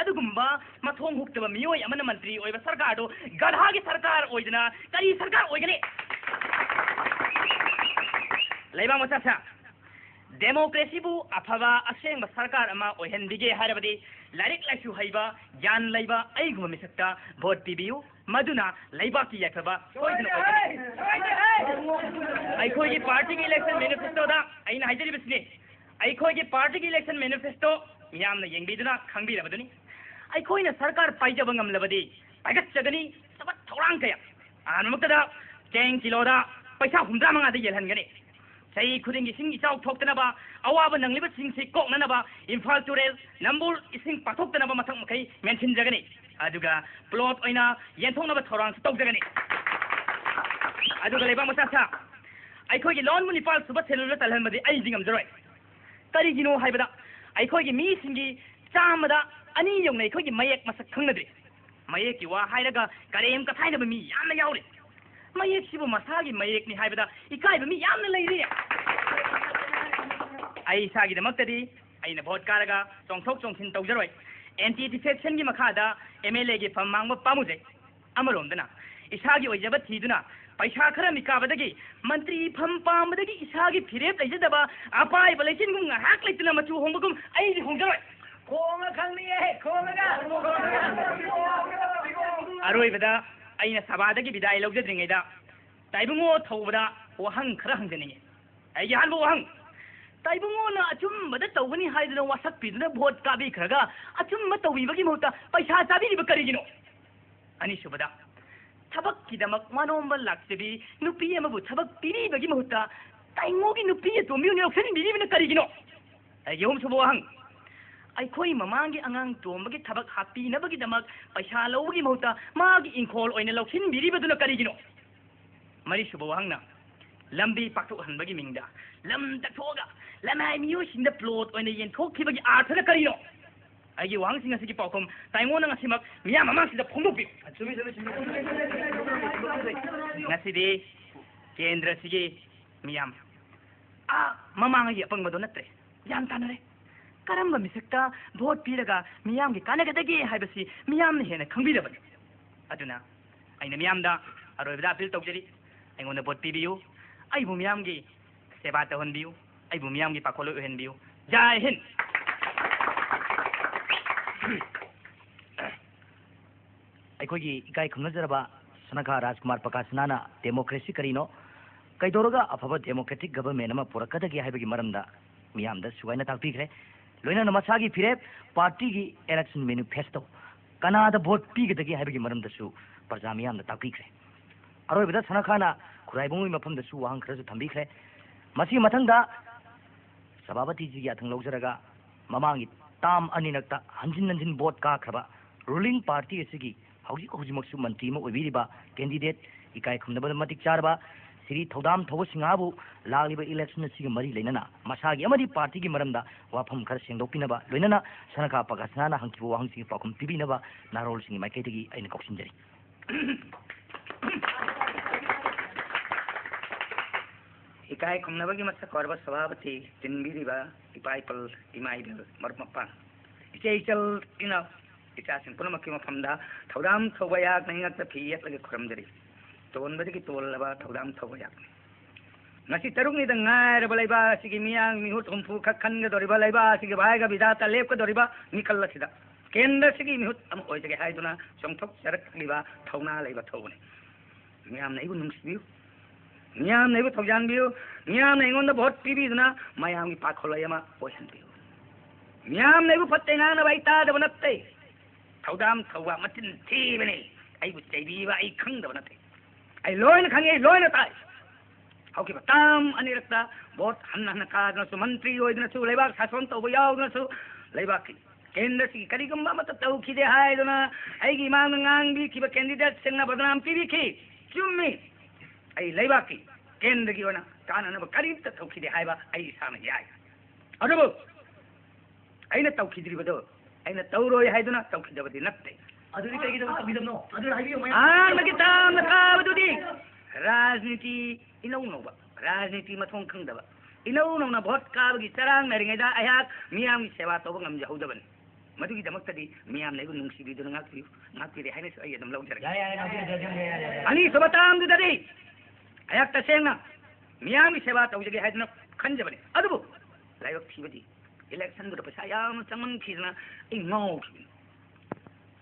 ꯑꯗꯨꯒꯨꯝꯕ ꯃꯊꯣꯡ ꯍꯨꯛꯇꯕ ꯃꯤꯑꯣꯏ ꯑꯃꯅ ꯃꯟꯇ꯭ꯔꯤ ꯑꯣꯏꯕ ꯁꯔꯀꯥꯔꯗꯨ ꯒꯙꯥꯒꯤ ꯁꯔꯀꯥꯔ ꯑꯣꯏꯗꯅ ꯀꯔꯤ ꯁꯔꯀꯥꯔ ꯑꯣꯏꯒꯅꯤ? ꯂꯩꯕꯥꯛ ꯃꯆꯥꯁꯥ, ꯗꯦꯃꯣꯀ꯭ꯔꯦꯁꯤꯕꯨ ꯑꯐꯕ ꯑꯁꯦꯡꯕ ꯁꯔꯀꯥꯔ ꯑꯃ ꯑꯣꯏꯍꯟꯕꯤꯒꯦ ꯍꯥꯏꯔꯕꯗꯤ ꯂꯥꯏꯔꯤꯛ ꯂꯥꯏꯁꯨ ꯍꯩꯕ, ꯒ꯭ꯌꯥꯟ ꯂꯩꯕ ꯑꯩꯒꯨꯝꯕ ꯃꯤꯁꯛꯇ ꯚꯣꯠ ꯄꯤꯕꯤꯌꯨ꯫ ꯃꯗꯨꯅ ꯂꯩꯕꯥꯛꯀꯤ ꯌꯥꯏꯐꯕ ꯁꯣꯏꯗꯅ ꯑꯣꯏꯒꯅꯤ꯫ ꯑꯩꯈꯣꯏꯒꯤ ꯄꯥꯔꯇꯤꯒꯤ ꯏꯂꯦꯛꯁꯟ ꯃꯦꯅꯤꯐꯦꯁꯇꯣꯗ ꯑꯩꯅ ꯍꯥꯏꯖꯔꯤꯕꯁꯤꯅꯤ, ꯑꯩꯈꯣꯏꯒꯤ ꯄꯥꯔꯇꯤꯒꯤ ꯏꯂꯦꯛꯁꯟ ꯃꯦꯅꯤꯐꯦꯁꯇꯣ ꯃꯤꯌꯥꯝꯅ ꯌꯦꯡꯕꯤꯗꯨꯅ ꯈꯪꯕꯤꯔꯕꯗꯨꯅꯤ꯫ ꯑꯩꯈꯣꯏꯅ ꯁꯔꯀꯥꯔ ꯄꯥꯏꯖꯕ ꯉꯝꯂꯕꯗꯤ ꯄꯥꯏꯈꯠꯆꯒꯅꯤ ꯊꯕꯛ ꯊꯧꯔꯥꯡ ꯀꯌꯥ꯫ ꯑꯍꯥꯟꯕꯃꯛꯇꯗ ꯆꯦꯡ ꯀꯤꯂꯣꯗ ꯄꯩꯁꯥ ꯍꯨꯝꯗ꯭ꯔꯥ ꯃꯉꯥꯗ ꯌꯦꯜꯍꯟꯒꯅꯤ꯫ ꯆꯍꯤ ꯈꯨꯗꯤꯡꯒꯤ ꯏꯁꯤꯡ ꯏꯆꯥꯎ ꯊꯣꯛꯇꯅꯕ, ꯑꯋꯥꯕ ꯅꯪꯂꯤꯕꯁꯤꯡꯁꯤ ꯀꯣꯛꯅꯅꯕ ꯏꯝꯐꯥꯜ ꯇꯨꯔꯦꯜ ꯅꯝꯕꯨꯜ ꯏꯁꯤꯡ ꯄꯥꯊꯣꯛꯇꯅꯕ ꯃꯊꯛ ꯃꯈꯩ ꯃꯦꯟꯁꯤꯟꯖꯒꯅꯤ꯫ ꯑꯗꯨꯒ ꯄ꯭ꯂꯣꯠ ꯑꯣꯏꯅ ꯌꯦꯟꯊꯣꯛꯅꯕ ꯊꯧꯔꯥꯡꯁꯨ ꯇꯧꯖꯒꯅꯤ꯫ ꯑꯗꯨꯒ ꯂꯩꯕꯥꯛ ꯃꯆꯥꯁꯥ, ꯑꯩꯈꯣꯏꯒꯤ ꯂꯣꯟꯕꯨ ꯅꯤꯄꯥꯜ ꯁꯨꯕ ꯁꯦꯗꯨꯜꯗ ꯆꯜꯍꯟꯕꯗꯤ ꯑꯩꯗꯤ ꯉꯝꯖꯔꯣꯏ꯫ ꯀꯔꯤꯒꯤꯅꯣ ꯍꯥꯏꯕꯗ ꯑꯩꯈꯣꯏꯒꯤ ꯃꯤꯁꯤꯡꯒꯤ ꯆꯥꯝꯃꯗ ꯑꯅꯤ ꯌꯧꯅ ꯑꯩꯈꯣꯏꯒꯤ ꯃꯌꯦꯛ ꯃꯁꯛ ꯈꯪꯅꯗ꯭ꯔꯤ꯫ ꯃꯌꯦꯛꯀꯤ ꯋꯥ ꯍꯥꯏꯔꯒ ꯀꯔꯦꯝ ꯀꯊꯥꯏꯅꯕ ꯃꯤ ꯌꯥꯝꯅ ꯌꯥꯎꯔꯤ꯫ ꯃꯌꯦꯛꯁꯤꯕꯨ ꯃꯁꯥꯒꯤ ꯃꯌꯦꯛꯅꯤ ꯍꯥꯏꯕꯗ ꯏꯀꯥꯏꯕ ꯃꯤ ꯌꯥꯝꯅ ꯂꯩꯔꯤ꯫ ꯑꯩ ꯏꯁꯥꯒꯤꯗꯃꯛꯇꯗꯤ ꯑꯩꯅ ꯚꯣꯠ ꯀꯥꯔꯒ ꯆꯣꯡꯊꯣꯛ ꯆꯣꯡꯁꯤꯟ ꯇꯧꯖꯔꯣꯏ꯫ ꯑꯦꯟꯇꯤ ꯗꯤꯐꯦꯛꯁꯟꯒꯤ ꯃꯈꯥꯗ ꯑꯦꯝ ꯑꯦꯜ ꯑꯦꯒꯤ ꯐꯝ ꯃꯥꯡꯕ ꯄꯥꯝꯃꯨꯖꯩ꯫ ꯑꯃꯔꯣꯝꯗꯅ ꯏꯁꯥꯒꯤ ꯑꯣꯏꯖꯕ ꯊꯤꯗꯨꯅ ꯄꯩꯁꯥ ꯈꯔ ꯃꯤꯀꯥꯕꯗꯒꯤ ꯃꯟꯇ꯭ꯔꯤ ꯐꯝ ꯄꯥꯝꯕꯗꯒꯤ ꯏꯁꯥꯒꯤ ꯐꯤꯔꯦꯞ ꯂꯩꯖꯗꯕ ꯑꯄꯥꯏꯕ ꯂꯩꯆꯤꯟꯒꯨꯝ ꯉꯥꯏꯍꯥꯛ ꯂꯩꯇꯅ ꯃꯆꯨ ꯍꯣꯡꯕꯒꯨꯝ ꯑꯩꯗꯤ ꯍꯣꯡꯖꯔꯣꯏ꯫ ꯈꯣꯡꯉ ꯈꯪꯅꯤꯌꯦ, ꯈꯣꯡꯉꯒ꯫ ꯑꯔꯣꯏꯕꯗ ꯑꯩꯅ ꯁꯚꯥꯗꯒꯤ ꯕꯤꯗꯥꯏ ꯂꯧꯖꯗ꯭ꯔꯤꯉꯩꯗ ꯇꯥꯏꯕꯨꯡꯉꯣ ꯊꯧꯕꯗ ꯋꯥꯍꯪ ꯈꯔ ꯍꯪꯖꯅꯤꯡꯉꯤ꯫ ꯑꯩꯒꯤ ꯑꯍꯥꯟꯕ ꯋꯥꯍꯪ, ꯇꯥꯏꯕꯨꯡꯉꯣꯅ ꯑꯆꯨꯝꯕꯗ ꯇꯧꯒꯅꯤ ꯍꯥꯏꯗꯨꯅ ꯋꯥꯁꯛꯄꯤꯗꯨꯅ ꯚꯣꯠ ꯀꯥꯕꯤꯈ꯭ꯔꯒ ꯑꯆꯨꯝꯕ ꯇꯧꯕꯤꯕꯒꯤ ꯃꯍꯨꯠꯇ ꯄꯩꯁꯥ ꯆꯥꯕꯤꯔꯤꯕ ꯀꯔꯤꯒꯤꯅꯣ? ꯑꯅꯤꯁꯨꯕꯗ, ꯊꯕꯛꯀꯤꯗꯃꯛ ꯃꯅꯣꯝꯕ ꯂꯥꯛꯆꯕꯤ ꯅꯨꯄꯤ ꯑꯃꯕꯨ ꯊꯕꯛ ꯄꯤꯕꯤꯕꯒꯤ ꯃꯍꯨꯠꯇ ꯇꯥꯏꯉꯣꯒꯤ ꯅꯨꯄꯤ ꯑꯇꯣꯝꯕꯤ ꯑꯣꯏꯅ ꯂꯧꯁꯤꯟꯕꯤꯔꯤꯕꯅ ꯀꯔꯤꯒꯤꯅꯣ? ꯑꯩꯒꯤ ꯑꯍꯨꯝꯁꯨꯕ ꯋꯥꯍꯪ, ꯑꯩꯈꯣꯏ ꯃꯃꯥꯡꯒꯤ ꯑꯉꯥꯡ ꯇꯣꯝꯕꯒꯤ ꯊꯕꯛ ꯍꯥꯞꯄꯤꯅꯕꯒꯤꯗꯃꯛ ꯄꯩꯁꯥ ꯂꯧꯕꯒꯤ ꯃꯍꯨꯠꯇ ꯃꯥꯒꯤ ꯏꯪꯈꯣꯜ ꯑꯣꯏꯅ ꯂꯧꯁꯤꯟꯕꯤꯔꯤꯕꯗꯨꯅ ꯀꯔꯤꯒꯤꯅꯣ? ꯃꯔꯤꯁꯨꯕ ꯋꯥꯍꯪꯅ, ꯂꯝꯕꯤ ꯄꯥꯛꯊꯣꯛꯍꯟꯕꯒꯤ ꯃꯤꯡꯗ ꯂꯝ ꯇꯛꯊꯣꯛꯑꯒ ꯂꯅꯥꯏ ꯃꯤꯑꯣꯏꯁꯤꯡꯗ ꯄ꯭ꯂꯣꯠ ꯑꯣꯏꯅ ꯌꯦꯟꯊꯣꯛꯈꯤꯕꯒꯤ ꯑꯥꯔꯊꯅ ꯀꯔꯤꯅꯣ? ꯑꯩꯒꯤ ꯋꯥꯍꯪꯁꯤꯡ ꯑꯁꯤꯒꯤ ꯄꯥꯎꯈꯨꯝ ꯇꯥꯏꯉꯣꯟꯅ ꯉꯁꯤꯃꯛ ꯃꯤꯌꯥꯝ ꯃꯃꯥꯡꯁꯤꯗ ꯐꯣꯡꯗꯣꯛꯄꯤꯌꯨ꯫ ꯉꯁꯤꯗꯤ ꯀꯦꯟꯗ꯭ꯔꯁꯤꯒꯤ ꯃꯤꯌꯥꯝ, ꯑꯥ, ꯃꯃꯥꯡꯉꯩꯒꯤ ꯑꯄꯪꯕꯗꯣ ꯅꯠꯇ꯭ꯔꯦ, ꯒ꯭ꯌꯥꯟ ꯇꯥꯅꯔꯦ꯫ ꯀꯔꯝꯕ ꯃꯤꯁꯛꯇ ꯚꯣꯠ ꯄꯤꯔꯒ ꯃꯤꯌꯥꯝꯒꯤ ꯀꯥꯟꯅꯒꯗꯒꯦ ꯍꯥꯏꯕꯁꯤ ꯃꯤꯌꯥꯝꯅ ꯍꯦꯟꯅ ꯈꯪꯕꯤꯔꯕꯅꯤ꯫ ꯑꯗꯨꯅ ꯑꯩꯅ ꯃꯤꯌꯥꯝꯗ ꯑꯔꯣꯏꯕꯗ ꯑꯄꯤꯜ ꯇꯧꯖꯔꯤ, ꯑꯩꯉꯣꯟꯗ ꯚꯣꯠ ꯄꯤꯕꯤꯌꯨ, ꯑꯩꯕꯨ ꯃꯤꯌꯥꯝꯒꯤ ꯁꯦꯕꯥ ꯇꯧꯍꯟꯕꯤꯌꯨ, ꯑꯩꯕꯨ ꯃꯤꯌꯥꯝꯒꯤ ꯄꯥꯈꯣꯜꯂꯣꯏ ꯑꯣꯏꯍꯟꯕꯤꯌꯨ꯫ ꯖꯥꯏ ꯍꯤꯟ꯫ ꯑꯩꯈꯣꯏꯒꯤ ꯏꯀꯥꯏ ꯈꯨꯝꯅꯖꯔꯕ ꯁꯅꯥꯈꯥ ꯔꯥꯖꯀꯨꯃꯥꯔ ꯄꯀꯥꯁꯅꯥꯅ democracy ꯀꯔꯤꯅꯣ, ꯀꯩꯗꯧꯔꯒ ꯑꯐꯕ democratic government ꯑꯃ ꯄꯨꯔꯛꯀꯗꯒꯦ ꯍꯥꯏꯕꯒꯤ ꯃꯔꯝꯗ ꯃꯤꯌꯥꯝꯗ ꯁꯨꯒꯥꯏꯅ ꯇꯥꯛꯄꯤꯈ꯭ꯔꯦ꯫ ꯂꯣꯏꯅꯅ ꯃꯁꯥꯒꯤ ꯐꯤꯔꯦꯞ, party ꯒꯤ election manifesto, ꯀꯅꯥꯗ ꯚꯣꯠ ꯄꯤꯒꯗꯒꯦ ꯍꯥꯏꯕꯒꯤ ꯃꯔꯝꯗꯁꯨ ꯄ꯭ꯔꯖꯥ ꯃꯤꯌꯥꯝꯗ ꯇꯥꯛꯄꯤꯈ꯭ꯔꯦ꯫ ꯑꯔꯣꯏꯕꯗ ꯁꯅꯥꯈꯥꯅ ꯈꯨꯔꯥꯏꯕꯨꯡꯒꯤ ꯃꯐꯝꯗꯁꯨ ꯋꯥꯍꯪ ꯈꯔꯁꯨ ꯊꯝꯕꯤꯈ꯭ꯔꯦ꯫ ꯃꯁꯤꯒꯤ ꯃꯊꯪꯗ ꯁꯚꯥꯄꯇꯤꯖꯤꯒꯤ ꯌꯥꯊꯪ ꯂꯧꯖꯔꯒ ꯃꯃꯥꯡꯒꯤ term ꯑꯅꯤꯔꯛꯇ ꯍꯟꯖꯤꯟ ꯍꯟꯖꯤꯟ ꯚꯣꯠ ꯀꯥꯈ꯭ꯔꯕ ruling party ꯑꯁꯤꯒꯤ ꯍꯧꯖꯤꯛ ꯍꯧꯖꯤꯛꯃꯛꯁꯨ ꯃꯟꯇ꯭ꯔꯤ ꯑꯃ ꯑꯣꯏꯕꯤꯔꯤꯕ candidate ꯏꯀꯥꯏ ꯈꯨꯝꯅꯕꯗ ꯃꯇꯤꯛ ꯆꯥꯔꯕ ꯁ꯭ꯔꯤ ꯊꯧꯗꯥꯝ ꯊꯧꯕ ꯁꯤꯡꯍꯕꯨ ꯂꯥꯛꯂꯤꯕ election ꯑꯁꯤꯒ ꯃꯔꯤ ꯂꯩꯅꯅ ꯃꯁꯥꯒꯤ ꯑꯃꯗꯤ party ꯒꯤ ꯃꯔꯝꯗ ꯋꯥꯐꯝ ꯈꯔ ꯁꯦꯡꯗꯣꯛꯄꯤꯅꯕ, ꯂꯣꯏꯅꯅ ꯁꯅꯥꯈꯥ ꯄꯀꯥꯁꯅꯥꯅ ꯍꯪꯈꯤꯕ ꯋꯥꯍꯪꯁꯤꯡꯒꯤ ꯄꯥꯎꯈꯨꯝ ꯄꯤꯕꯤꯅꯕ ꯅꯍꯥꯔꯣꯜꯁꯤꯡꯒꯤ ꯃꯥꯏꯀꯩꯗꯒꯤ ꯑꯩꯅ ꯀꯧꯁꯤꯟꯖꯔꯤ꯫ ꯏꯀꯥꯏ ꯈꯨꯝꯅꯕꯒꯤ ꯃꯁꯛ ꯑꯣꯏꯔꯕ ꯁꯚꯥꯄꯇꯤ, ꯇꯤꯟꯕꯤꯔꯤꯕ ꯏꯄꯥ ꯏꯄꯜ, ꯏꯃꯥ ꯏꯕꯦꯜ, ꯃꯔꯨꯞ ꯃꯄꯥꯡ, ꯏꯆꯦ ꯏꯆꯜ ꯏꯅꯥꯎ, ꯏꯆꯥꯁꯤꯡ ꯄꯨꯝꯅꯃꯛꯀꯤ ꯃꯐꯝꯗ ꯊꯧꯗꯥꯝ ꯊꯧꯕ ꯑꯩꯍꯥꯛꯅ ꯏꯉꯛꯇ ꯐꯤ ꯌꯦꯠꯂꯒ ꯈꯨꯔꯨꯝꯖꯔꯤ꯫ ꯇꯣꯟꯕꯗꯒꯤ ꯇꯣꯜꯂꯕ ꯊꯧꯗꯥꯝ ꯊꯧꯕ ꯑꯩꯍꯥꯛꯅꯤ꯫ ꯉꯁꯤ ꯇꯔꯨꯛꯅꯤꯗ ꯉꯥꯏꯔꯕ ꯂꯩꯕꯥꯛ ꯑꯁꯤꯒꯤ ꯃꯤꯌꯥꯝ ꯃꯤꯍꯨꯠ ꯍꯨꯝꯐꯨ ꯈꯛ ꯈꯟꯒꯗꯧꯔꯤꯕ ꯂꯩꯕꯥꯛ ꯑꯁꯤꯒꯤ ꯚꯥꯏꯒ ꯕꯤꯙꯥꯇ ꯂꯦꯞꯀꯗꯧꯔꯤꯕ ꯃꯤꯈꯜ ꯑꯁꯤꯗ ꯀꯦꯟꯗ꯭ꯔ ꯑꯁꯤꯒꯤ ꯃꯤꯍꯨꯠ ꯑꯃ ꯑꯣꯏꯖꯒꯦ ꯍꯥꯏꯗꯨꯅ ꯆꯣꯡꯊꯣꯛꯆꯔꯛꯂꯤꯕ ꯊꯧꯅꯥ ꯂꯩꯕ ꯊꯧꯕꯅꯤ꯫ ꯃꯤꯌꯥꯝꯅ ꯑꯩꯕꯨ ꯅꯨꯡꯁꯤꯕꯤꯌꯨ, ꯃꯤꯌꯥꯝꯅ ꯑꯩꯕꯨ ꯊꯧꯖꯥꯟꯕꯤꯌꯨ, ꯃꯤꯌꯥꯝꯅ ꯑꯩꯉꯣꯟꯗ ꯚꯣꯠ ꯄꯤꯕꯤꯗꯨꯅ ꯃꯌꯥꯝꯒꯤ ꯄꯥꯈꯣꯜꯂꯣꯏ ꯑꯃ ꯑꯣꯏꯍꯟꯕꯤꯌꯨ꯫ ꯃꯤꯌꯥꯝꯅ ꯑꯩꯕꯨ ꯐꯠꯇꯦ ꯉꯥꯡꯅꯕ ꯑꯩ ꯇꯥꯗꯕ ꯅꯠꯇꯦ꯫ ꯊꯧꯗꯥꯝ ꯊꯧꯕ ꯃꯆꯤꯟ ꯊꯤꯕꯅꯤ꯫ ꯑꯩꯕꯨ ꯆꯩꯕꯤꯕ ꯑꯩ ꯈꯪꯗꯕ ꯅꯠꯇꯦ꯫ ꯑꯩ ꯂꯣꯏꯅ ꯈꯪꯉꯤ, ꯑꯩ ꯂꯣꯏꯅ ꯇꯥꯏ꯫ ꯍꯧꯈꯤꯕ term ꯑꯅꯤꯔꯛꯇ ꯚꯣꯠ ꯍꯟꯅ ꯍꯟꯅ ꯀꯥꯗꯨꯅꯁꯨ, ꯃꯟꯇ꯭ꯔꯤ ꯑꯣꯏꯗꯨꯅꯁꯨ, ꯂꯩꯕꯥꯛ ꯁꯥꯁꯣꯟ ꯇꯧꯕ ꯌꯥꯎꯗꯨꯅꯁꯨ, ꯂꯩꯕꯥꯛꯀꯤ ꯀꯦꯟꯗ꯭ꯔꯁꯤꯒꯤ ꯀꯔꯤꯒꯨꯝꯕ ꯑꯃꯠꯇ ꯇꯧꯈꯤꯗꯦ ꯍꯥꯏꯗꯨꯅ ꯑꯩꯒꯤ ꯏꯃꯥꯡꯗ ꯉꯥꯡꯕꯤꯈꯤꯕ candidate ꯁꯤꯡꯅ ꯕꯗꯅꯥꯝ ꯄꯤꯕꯤꯈꯤ꯫ ꯆꯨꯝꯃꯤ, ꯑꯩ ꯂꯩꯕꯥꯛꯀꯤ ꯀꯦꯟꯗ꯭ꯔꯒꯤ ꯑꯣꯏꯅ ꯀꯥꯟꯅꯅꯕ ꯀꯔꯤꯝꯇ ꯇꯧꯈꯤꯗꯦ ꯍꯥꯏꯕ ꯑꯩ ꯏꯁꯥꯅ ꯌꯥꯏ꯫ ꯑꯗꯨꯕꯨ ꯑꯩꯅ ꯇꯧꯈꯤꯗ꯭ꯔꯤꯕꯗꯣ ꯑꯩꯅ ꯇꯧꯔꯣꯏ ꯍꯥꯏꯗꯨꯅ ꯇꯧꯈꯤꯗꯕꯗꯤ ꯅꯠꯇꯦ꯫ ꯑꯗꯨꯗꯤ ꯀꯩꯒꯤꯗꯃꯛ ꯇꯧꯈꯤꯗꯕꯅꯣ? ꯑꯗꯨ ꯍꯥꯏꯕꯤꯌꯨ, ꯃꯌꯥꯝ꯫ ꯑꯍꯥꯟꯕꯒꯤ ꯇꯥꯝꯅ ꯀꯥꯕꯗꯨꯗꯤ ꯔꯥꯖꯅꯤꯇꯤ ꯏꯅꯧ ꯅꯧꯕ, ꯔꯥꯖꯅꯤꯇꯤ ꯃꯊꯣꯡ ꯈꯪꯗꯕ, ꯏꯅꯧ ꯅꯧꯅ ꯚꯣꯠ ꯀꯥꯕꯒꯤ ꯆꯔꯥꯡꯅꯔꯤꯉꯩꯗ ꯑꯩꯍꯥꯛ ꯃꯤꯌꯥꯝꯒꯤ ꯁꯦꯕꯥ ꯇꯧꯕ ꯉꯝꯖꯍꯧꯗꯕꯅꯤ꯫ ꯃꯗꯨꯒꯤꯗꯃꯛꯇꯗꯤ ꯃꯤꯌꯥꯝꯅ ꯑꯩꯕꯨ ꯅꯨꯡꯁꯤꯕꯤꯗꯨꯅ ꯉꯥꯛꯄꯤꯌꯨ, ꯉꯥꯛꯄꯤꯔꯦ ꯍꯥꯏꯅꯁꯨ ꯑꯩ ꯑꯗꯨꯝ ꯂꯧꯖꯔꯒꯦ꯫ ꯌꯥꯏ, ꯌꯥꯏ, ꯉꯥꯛꯄꯤꯔꯦ, ꯉꯥꯛꯄꯤꯔꯦ, ꯌꯥꯏ, ꯌꯥꯏ, ꯌꯥꯏ꯫ ꯑꯅꯤꯁꯨꯕ ꯇꯥꯝꯗꯨꯗꯗꯤ ꯑꯩꯍꯥꯛ ꯇꯁꯦꯡꯅ ꯃꯤꯌꯥꯝꯒꯤ ꯁꯦꯕꯥ ꯇꯧꯖꯒꯦ ꯍꯥꯏꯗꯨꯅ ꯈꯟꯖꯕꯅꯤ꯫ ꯑꯗꯨꯕꯨ ꯂꯥꯏꯕꯛ ꯊꯤꯕꯗꯤ ꯏꯂꯦꯛꯁꯟꯗꯨꯗ ꯄꯩꯁꯥ ꯌꯥꯝꯅ ꯆꯪꯃꯟꯈꯤꯗꯅ ꯑꯩ ꯉꯥꯎꯈꯤꯕꯅꯤ꯫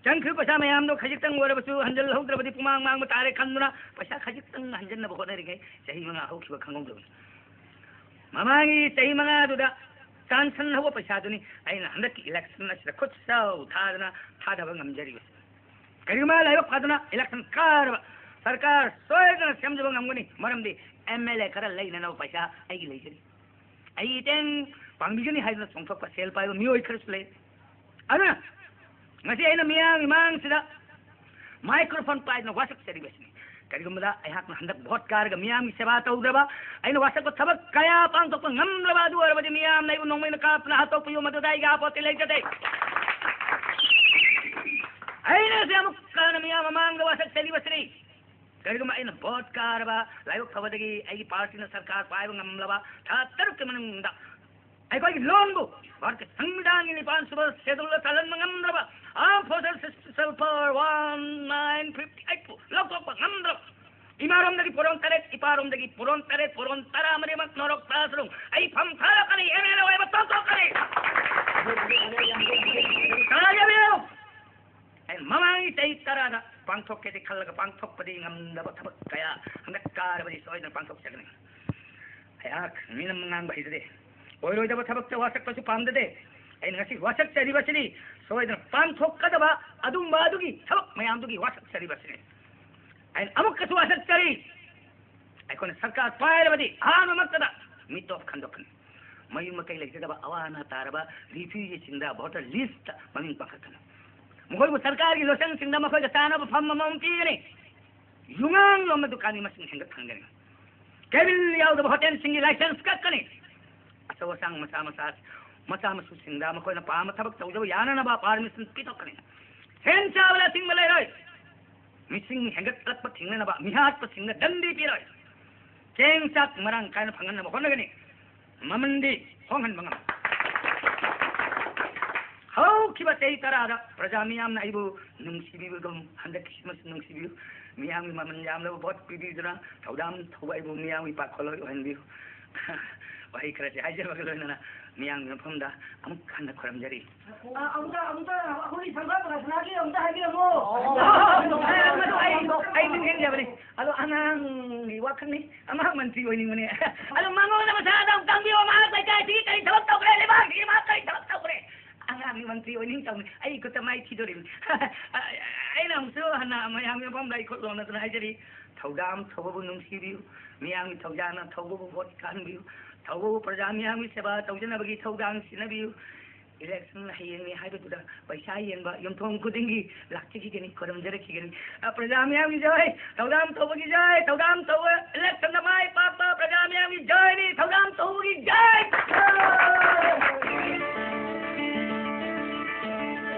ꯆꯪꯈꯤꯕ ꯄꯩꯁꯥ ꯃꯌꯥꯝꯗꯣ ꯈꯖꯤꯛꯇꯪ ꯑꯣꯏꯔꯕꯁꯨ ꯍꯟꯖꯤꯜꯍꯧꯗ꯭ꯔꯕꯗꯤ ꯄꯨꯃꯥꯡ ꯃꯥꯡꯕ ꯇꯥꯔꯦ ꯈꯟꯗꯨꯅ ꯄꯩꯁꯥ ꯈꯖꯤꯛꯇꯪ ꯍꯟꯖꯤꯟꯅꯕ ꯍꯣꯠꯅꯔꯤꯉꯩ ꯆꯍꯤ ꯃꯉꯥ ꯍꯧꯈꯤꯕ ꯈꯪꯍꯧꯗꯕꯅꯤ꯫ ꯃꯃꯥꯡꯒꯤ ꯆꯍꯤ ꯃꯉꯥꯗꯨꯗ ꯆꯥꯟꯁꯟꯍꯧꯕ ꯄꯩꯁꯥꯗꯨꯅꯤ ꯑꯩꯅ ꯍꯟꯗꯛꯀꯤ ꯏꯂꯦꯛꯁꯟ ꯑꯁꯤꯗ ꯈꯨꯠ ꯁꯧ ꯊꯥꯗꯅ ꯊꯥꯗꯕ ꯉꯝꯖꯔꯤꯕꯁꯤ꯫ ꯀꯔꯤꯒꯨꯝꯕ ꯂꯥꯏꯕꯛ ꯐꯗꯨꯅ ꯏꯂꯦꯛꯁꯟ ꯀꯥꯔꯕ ꯁꯔꯀꯥꯔ ꯁꯣꯏꯗꯅ ꯁꯦꯝꯖꯕ ꯉꯝꯒꯅꯤ꯫ ꯃꯔꯝꯗꯤ ꯑꯦꯝ ꯑꯦꯜ ꯑꯦ ꯈꯔ ꯂꯩꯅꯅꯕ ꯄꯩꯁꯥ ꯑꯩꯒꯤ ꯂꯩꯖꯔꯤ꯫ ꯑꯩꯒꯤ ꯃꯇꯦꯡ ꯄꯥꯡꯕꯤꯒꯅꯤ ꯍꯥꯏꯗꯨꯅ ꯆꯣꯡꯊꯣꯛꯄ ꯁꯦꯜ ꯄꯥꯏꯕ ꯃꯤꯑꯣꯏ ꯈꯔꯁꯨ ꯂꯩ꯫ ꯑꯗꯨꯅ ꯉꯁꯤ ꯑꯩꯅ ꯃꯤꯌꯥꯝꯒꯤ ꯃꯥꯡꯁꯤꯗ ꯃꯥꯏꯀ꯭ꯔꯣꯐꯣꯟ ꯄꯥꯏꯗꯨꯅ ꯋꯥꯁꯛꯆꯔꯤꯕꯁꯤꯅꯤ꯫ ꯀꯔꯤꯒꯨꯝꯕꯗ ꯑꯩꯍꯥꯛꯅ ꯍꯟꯗꯛ ꯚꯣꯠ ꯀꯥꯔꯒ ꯃꯤꯌꯥꯝꯒꯤ ꯁꯦꯕꯥ ꯇꯧꯗ꯭ꯔꯕ, ꯑꯩꯅ ꯋꯥꯁꯛꯄ ꯊꯕꯛ ꯀꯌꯥ ꯄꯥꯡꯊꯣꯛꯄ ꯉꯝꯗ꯭ꯔꯕ ꯑꯗꯨ ꯑꯣꯏꯔꯕꯗꯤ ꯃꯤꯌꯥꯝꯅ ꯑꯩꯕꯨ ꯅꯣꯡꯃꯩꯅ ꯀꯥꯞꯇꯨꯅ ꯍꯥꯠꯇꯣꯛꯄꯤꯌꯨ, ꯃꯗꯨꯗ ꯑꯩꯒꯤ ꯑꯥꯄꯣꯠꯇꯤ ꯂꯩꯖꯗꯦ꯫ ꯑꯩꯅ ꯉꯁꯤ ꯑꯃꯨꯛ ꯍꯟꯅ ꯃꯤꯌꯥꯝ ꯃꯃꯥꯡꯗ ꯋꯥꯁꯛꯆꯔꯤꯕꯁꯤꯅꯤ꯫ ꯀꯔꯤꯒꯨꯝꯕ ꯑꯩꯅ ꯚꯣꯠ ꯀꯥꯔꯕ, ꯂꯥꯏꯕꯛ ꯐꯕꯗꯒꯤ ꯑꯩꯒꯤ ꯄꯥꯔꯇꯤꯅ ꯁꯔꯀꯥꯔ ꯄꯥꯏꯕ ꯉꯝꯂꯕ ꯊꯥ ꯇꯔꯨꯛꯀꯤ ꯃꯅꯨꯡꯗ ꯑꯩꯈꯣꯏꯒꯤ ꯂꯣꯟꯕꯨ ꯚꯥꯔꯠꯀꯤ ꯁꯪꯕꯤꯙꯥꯟꯒꯤ ꯅꯤꯄꯥꯟ ꯁꯨꯕ ꯁꯦꯗꯨꯜꯗ ꯆꯜꯍꯟꯕ ꯉꯝꯗ꯭ꯔꯕ Armed Forces Schedule four one nine fifty eight ꯄꯨ ꯂꯧꯊꯣꯛꯄ ꯉꯝꯗ꯭ꯔꯕ, ꯏꯃꯥꯔꯣꯝꯗꯒꯤ ꯄꯣꯔꯣꯟ ꯇꯔꯦꯠ, ꯏꯄꯥꯔꯣꯝꯗꯒꯤ ꯄꯣꯔꯣꯟ ꯇꯔꯦꯠ, ꯄꯣꯔꯣꯟ ꯇꯔꯥ ꯃꯔꯤꯃꯛ ꯅꯣꯔꯣꯛ ꯇꯥꯁꯅꯨ, ꯑꯩ ꯐꯝ ꯊꯥꯔꯛꯀꯅꯤ, ꯑꯦꯝ ꯑꯦꯜ ꯑꯦ ꯑꯣꯏꯕ ꯇꯣꯛꯊꯣꯛꯀꯅꯤ꯫ ꯇꯥꯖꯕꯤꯌꯨ꯫ ꯑꯩ ꯃꯃꯥꯡꯒꯤ ꯆꯍꯤ ꯇꯔꯥꯗ ꯄꯥꯡꯊꯣꯛꯀꯦꯗꯤ ꯈꯜꯂꯒ ꯄꯥꯡꯊꯣꯛꯄꯗꯤ ꯉꯝꯗꯕ ꯊꯕꯛ ꯀꯌꯥ ꯍꯟꯗꯛ ꯀꯥꯔꯕꯗꯤ ꯁꯣꯏꯗꯅ ꯄꯥꯡꯊꯣꯛꯆꯒꯅꯤ꯫ ꯑꯩꯍꯥꯛ ꯃꯤꯅ ꯉꯥꯡꯕ ꯍꯩꯖꯗꯦ, ꯑꯣꯏꯔꯣꯏꯗꯕ ꯊꯕꯛꯇ ꯋꯥꯁꯛꯄꯁꯨ ꯄꯥꯝꯖꯗꯦ꯫ ꯑꯩꯅ ꯉꯁꯤ ꯋꯥꯁꯛꯆꯔꯤꯕꯁꯤꯗꯤ ꯁꯣꯏꯗꯅ ꯄꯥꯡꯊꯣꯛꯀꯗꯕ ꯑꯗꯨꯝꯕ ꯑꯗꯨꯒꯤ ꯊꯕꯛ ꯃꯌꯥꯝꯗꯨꯒꯤ ꯋꯥꯁꯛꯆꯔꯤꯕꯁꯤꯅꯤ꯫ ꯑꯩꯅ ꯑꯃꯨꯛꯀꯁꯨ ꯋꯥꯁꯛꯆꯔꯤ, ꯑꯩꯈꯣꯏꯅ ꯁꯔꯀꯥꯔ ꯄꯥꯏꯔꯕꯗꯤ ꯑꯍꯥꯟꯕꯃꯛꯇꯗ ꯃꯤꯇꯣꯞ ꯈꯟꯗꯣꯛꯀꯅꯤ꯫ ꯃꯌꯨꯝ ꯃꯀꯩ ꯂꯩꯖꯗꯕ ꯑꯋꯥ ꯑꯅꯥ ꯇꯥꯔꯕ ꯔꯤꯐ꯭ꯌꯨꯖꯤꯁꯤꯡꯗ ꯚꯣꯇꯔ ꯂꯤꯁꯇ ꯃꯃꯤꯡ ꯄꯥꯡꯈꯠꯀꯅꯤ꯫ ꯃꯈꯣꯏꯕꯨ ꯁꯔꯀꯥꯔꯒꯤ ꯂꯣꯏꯁꯪꯁꯤꯡꯗ ꯃꯈꯣꯏꯒ ꯆꯥꯅꯕ ꯐꯝ ꯑꯃꯃꯝ ꯄꯤꯒꯅꯤ꯫ ꯌꯨꯉꯥꯡ ꯌꯣꯟꯕ ꯗꯨꯀꯥꯟꯒꯤ ꯃꯁꯤꯡ ꯍꯦꯟꯒꯠꯍꯟꯒꯅꯤ꯫ ꯀꯦꯕꯤꯟ ꯌꯥꯎꯗꯕ ꯍꯣꯇꯦꯜꯁꯤꯡꯒꯤ ꯂꯥꯏꯁꯦꯟꯁ ꯀꯛꯀꯅꯤ꯫ ꯑꯆꯧ ꯑꯁꯥꯡ ꯃꯆꯥ ꯃꯆꯥ, ꯃꯆꯥ ꯃꯁꯨꯁꯤꯡꯗ ꯃꯈꯣꯏꯅ ꯄꯥꯝꯕ ꯊꯕꯛ ꯇꯧꯖꯕ ꯌꯥꯅꯅꯕ ꯄꯥꯔꯃꯤꯁꯟ ꯄꯤꯊꯣꯛꯀꯅꯤ꯫ ꯁꯦꯟ ꯆꯥꯕꯅ ꯑꯊꯤꯡꯕ ꯂꯩꯔꯣꯏ꯫ ꯃꯤꯁꯤꯡ ꯍꯦꯟꯒꯠꯂꯛꯄ ꯊꯤꯡꯅꯅꯕ ꯃꯤꯍꯥꯠꯄꯁꯤꯡꯗ ꯗꯟꯗꯤ ꯄꯤꯔꯣꯏ꯫ ꯆꯦꯡ ꯆꯥꯛ ꯃꯔꯥꯡ ꯀꯥꯏꯅ ꯐꯪꯍꯟꯅꯕ ꯍꯣꯠꯅꯒꯅꯤ꯫ ꯃꯃꯟꯗꯤ ꯍꯣꯡꯍꯟꯕ ꯉꯝꯃꯤ꯫ ꯍꯧꯈꯤꯕ ꯆꯍꯤ ꯇꯔꯥꯗ ꯄ꯭ꯔꯖꯥ ꯃꯤꯌꯥꯝꯅ ꯑꯩꯕꯨ ꯅꯨꯡꯁꯤꯕꯤꯕꯒꯨꯝ ꯍꯟꯗꯛꯀꯤꯁꯤꯃꯁꯨ ꯅꯨꯡꯁꯤꯕꯤꯌꯨ꯫ ꯃꯤꯌꯥꯝꯒꯤ ꯃꯃꯜ ꯌꯥꯝꯂꯕ ꯚꯣꯠ ꯄꯤꯕꯤꯗꯨꯅ ꯊꯧꯗꯥꯝ ꯊꯧꯕ ꯑꯩꯕꯨ ꯃꯤꯌꯥꯝꯒꯤ ꯄꯥꯈꯣꯜꯂꯣꯏ ꯑꯣꯏꯍꯟꯕꯤꯌꯨ꯫ ꯋꯥꯍꯩ ꯈꯔꯁꯤ ꯍꯥꯏꯖꯕꯒ ꯂꯣꯏꯅꯅ ꯃꯤꯌꯥꯝꯒꯤ ꯃꯐꯝꯗ ꯑꯃꯨꯛ ꯍꯟꯅ ꯈꯨꯔꯨꯝꯖꯔꯤ꯫ ꯑ, ꯑꯃꯨꯛꯇ, ꯑꯃꯨꯛꯇ ꯑꯩꯈꯣꯏꯒꯤ ꯁꯪꯒꯥ ꯄ꯭ꯔꯗꯁꯅꯥꯒꯤ ꯑꯃꯨꯛꯇ ꯍꯥꯏꯕꯤꯔꯝꯃꯣ꯫ ꯑꯣ, ꯃꯗꯨ ꯑꯩ, ꯑꯩ ꯅꯤꯡꯁꯤꯡꯖꯕꯅꯤ꯫ ꯑꯗꯣ ꯑꯉꯥꯡꯒꯤ ꯋꯥꯈꯜꯅꯤ꯫ ꯃꯍꯥꯛ ꯃꯟꯇ꯭ꯔꯤ ꯑꯣꯏꯅꯤꯡꯕꯅꯦ꯫ ꯑꯗꯣ ꯃꯉꯣꯟꯗ ꯃꯁꯥꯗ ꯑꯃꯨꯛ ꯇꯥꯡꯕꯤꯌꯣ꯫ ꯃꯍꯥꯛ ꯂꯩꯀꯥꯏꯁꯤꯒꯤ ꯀꯔꯤ ꯊꯕꯛ ꯇꯧꯈ꯭ꯔꯦ? ꯂꯩꯕꯥꯛꯁꯤꯒꯤ ꯃꯍꯥꯛ ꯀꯔꯤ ꯊꯕꯛ ꯇꯧꯈ꯭ꯔꯦ? ꯑꯉꯥꯡꯒꯤ ꯃꯟꯇ꯭ꯔꯤ ꯑꯣꯏꯅꯤꯡ ꯇꯧꯅꯤ꯫ ꯑꯩ ꯈꯨꯠꯇ ꯃꯥꯏ ꯊꯤꯗꯣꯔꯤꯕꯅꯤ꯫ ꯑꯩꯅ ꯑꯃꯨꯛꯁꯨ ꯍꯟꯅ ꯃꯌꯥꯝꯒꯤ ꯃꯐꯝꯗ ꯑꯩ ꯈꯨꯠ ꯂꯣꯟꯅꯗꯨꯅ ꯍꯥꯏꯖꯔꯤ, ꯊꯧꯗꯥꯝ ꯊꯧꯕꯕꯨ ꯅꯨꯡꯁꯤꯕꯤꯌꯨ, ꯃꯤꯌꯥꯝꯒꯤ ꯊꯧꯖꯥꯜꯅ ꯊꯧꯕꯕꯨ ꯚꯣꯠ ꯀꯥꯍꯟꯕꯤꯌꯨ, ꯊꯧꯕꯕꯨ ꯄ꯭ꯔꯖꯥ ꯃꯤꯌꯥꯝꯒꯤ ꯁꯦꯕꯥ ꯇꯧꯖꯅꯕꯒꯤ ꯊꯧꯗꯥꯡ ꯁꯤꯟꯅꯕꯤꯌꯨ꯫ ꯏꯂꯦꯛꯁꯟ ꯍꯌꯦꯡꯅꯤ ꯍꯥꯏꯕꯗꯨꯗ ꯄꯩꯁꯥ ꯌꯦꯟꯕ ꯌꯨꯝꯊꯣꯡ ꯈꯨꯗꯤꯡꯒꯤ ꯂꯥꯛꯆꯈꯤꯒꯅꯤ, ꯈꯨꯔꯨꯝꯖꯔꯛꯈꯤꯒꯅꯤ꯫ ꯑ, ꯄ꯭ꯔꯖꯥ ꯃꯤꯌꯥꯝꯒꯤ ꯖꯣꯏ, ꯊꯧꯗꯥꯝ ꯇꯧꯕꯒꯤ ꯖꯣꯏ, ꯊꯧꯗꯥꯝ ꯇꯧꯕ ꯏꯂꯦꯛꯁꯟꯗ ꯃꯥꯏ ꯄꯥꯛꯄ ꯄ꯭ꯔꯖꯥ ꯃꯤꯌꯥꯝꯒꯤ ꯖꯣꯏꯅꯤ, ꯊꯧꯗꯥꯝ ꯇꯧꯕꯒꯤ ꯖꯣꯏ!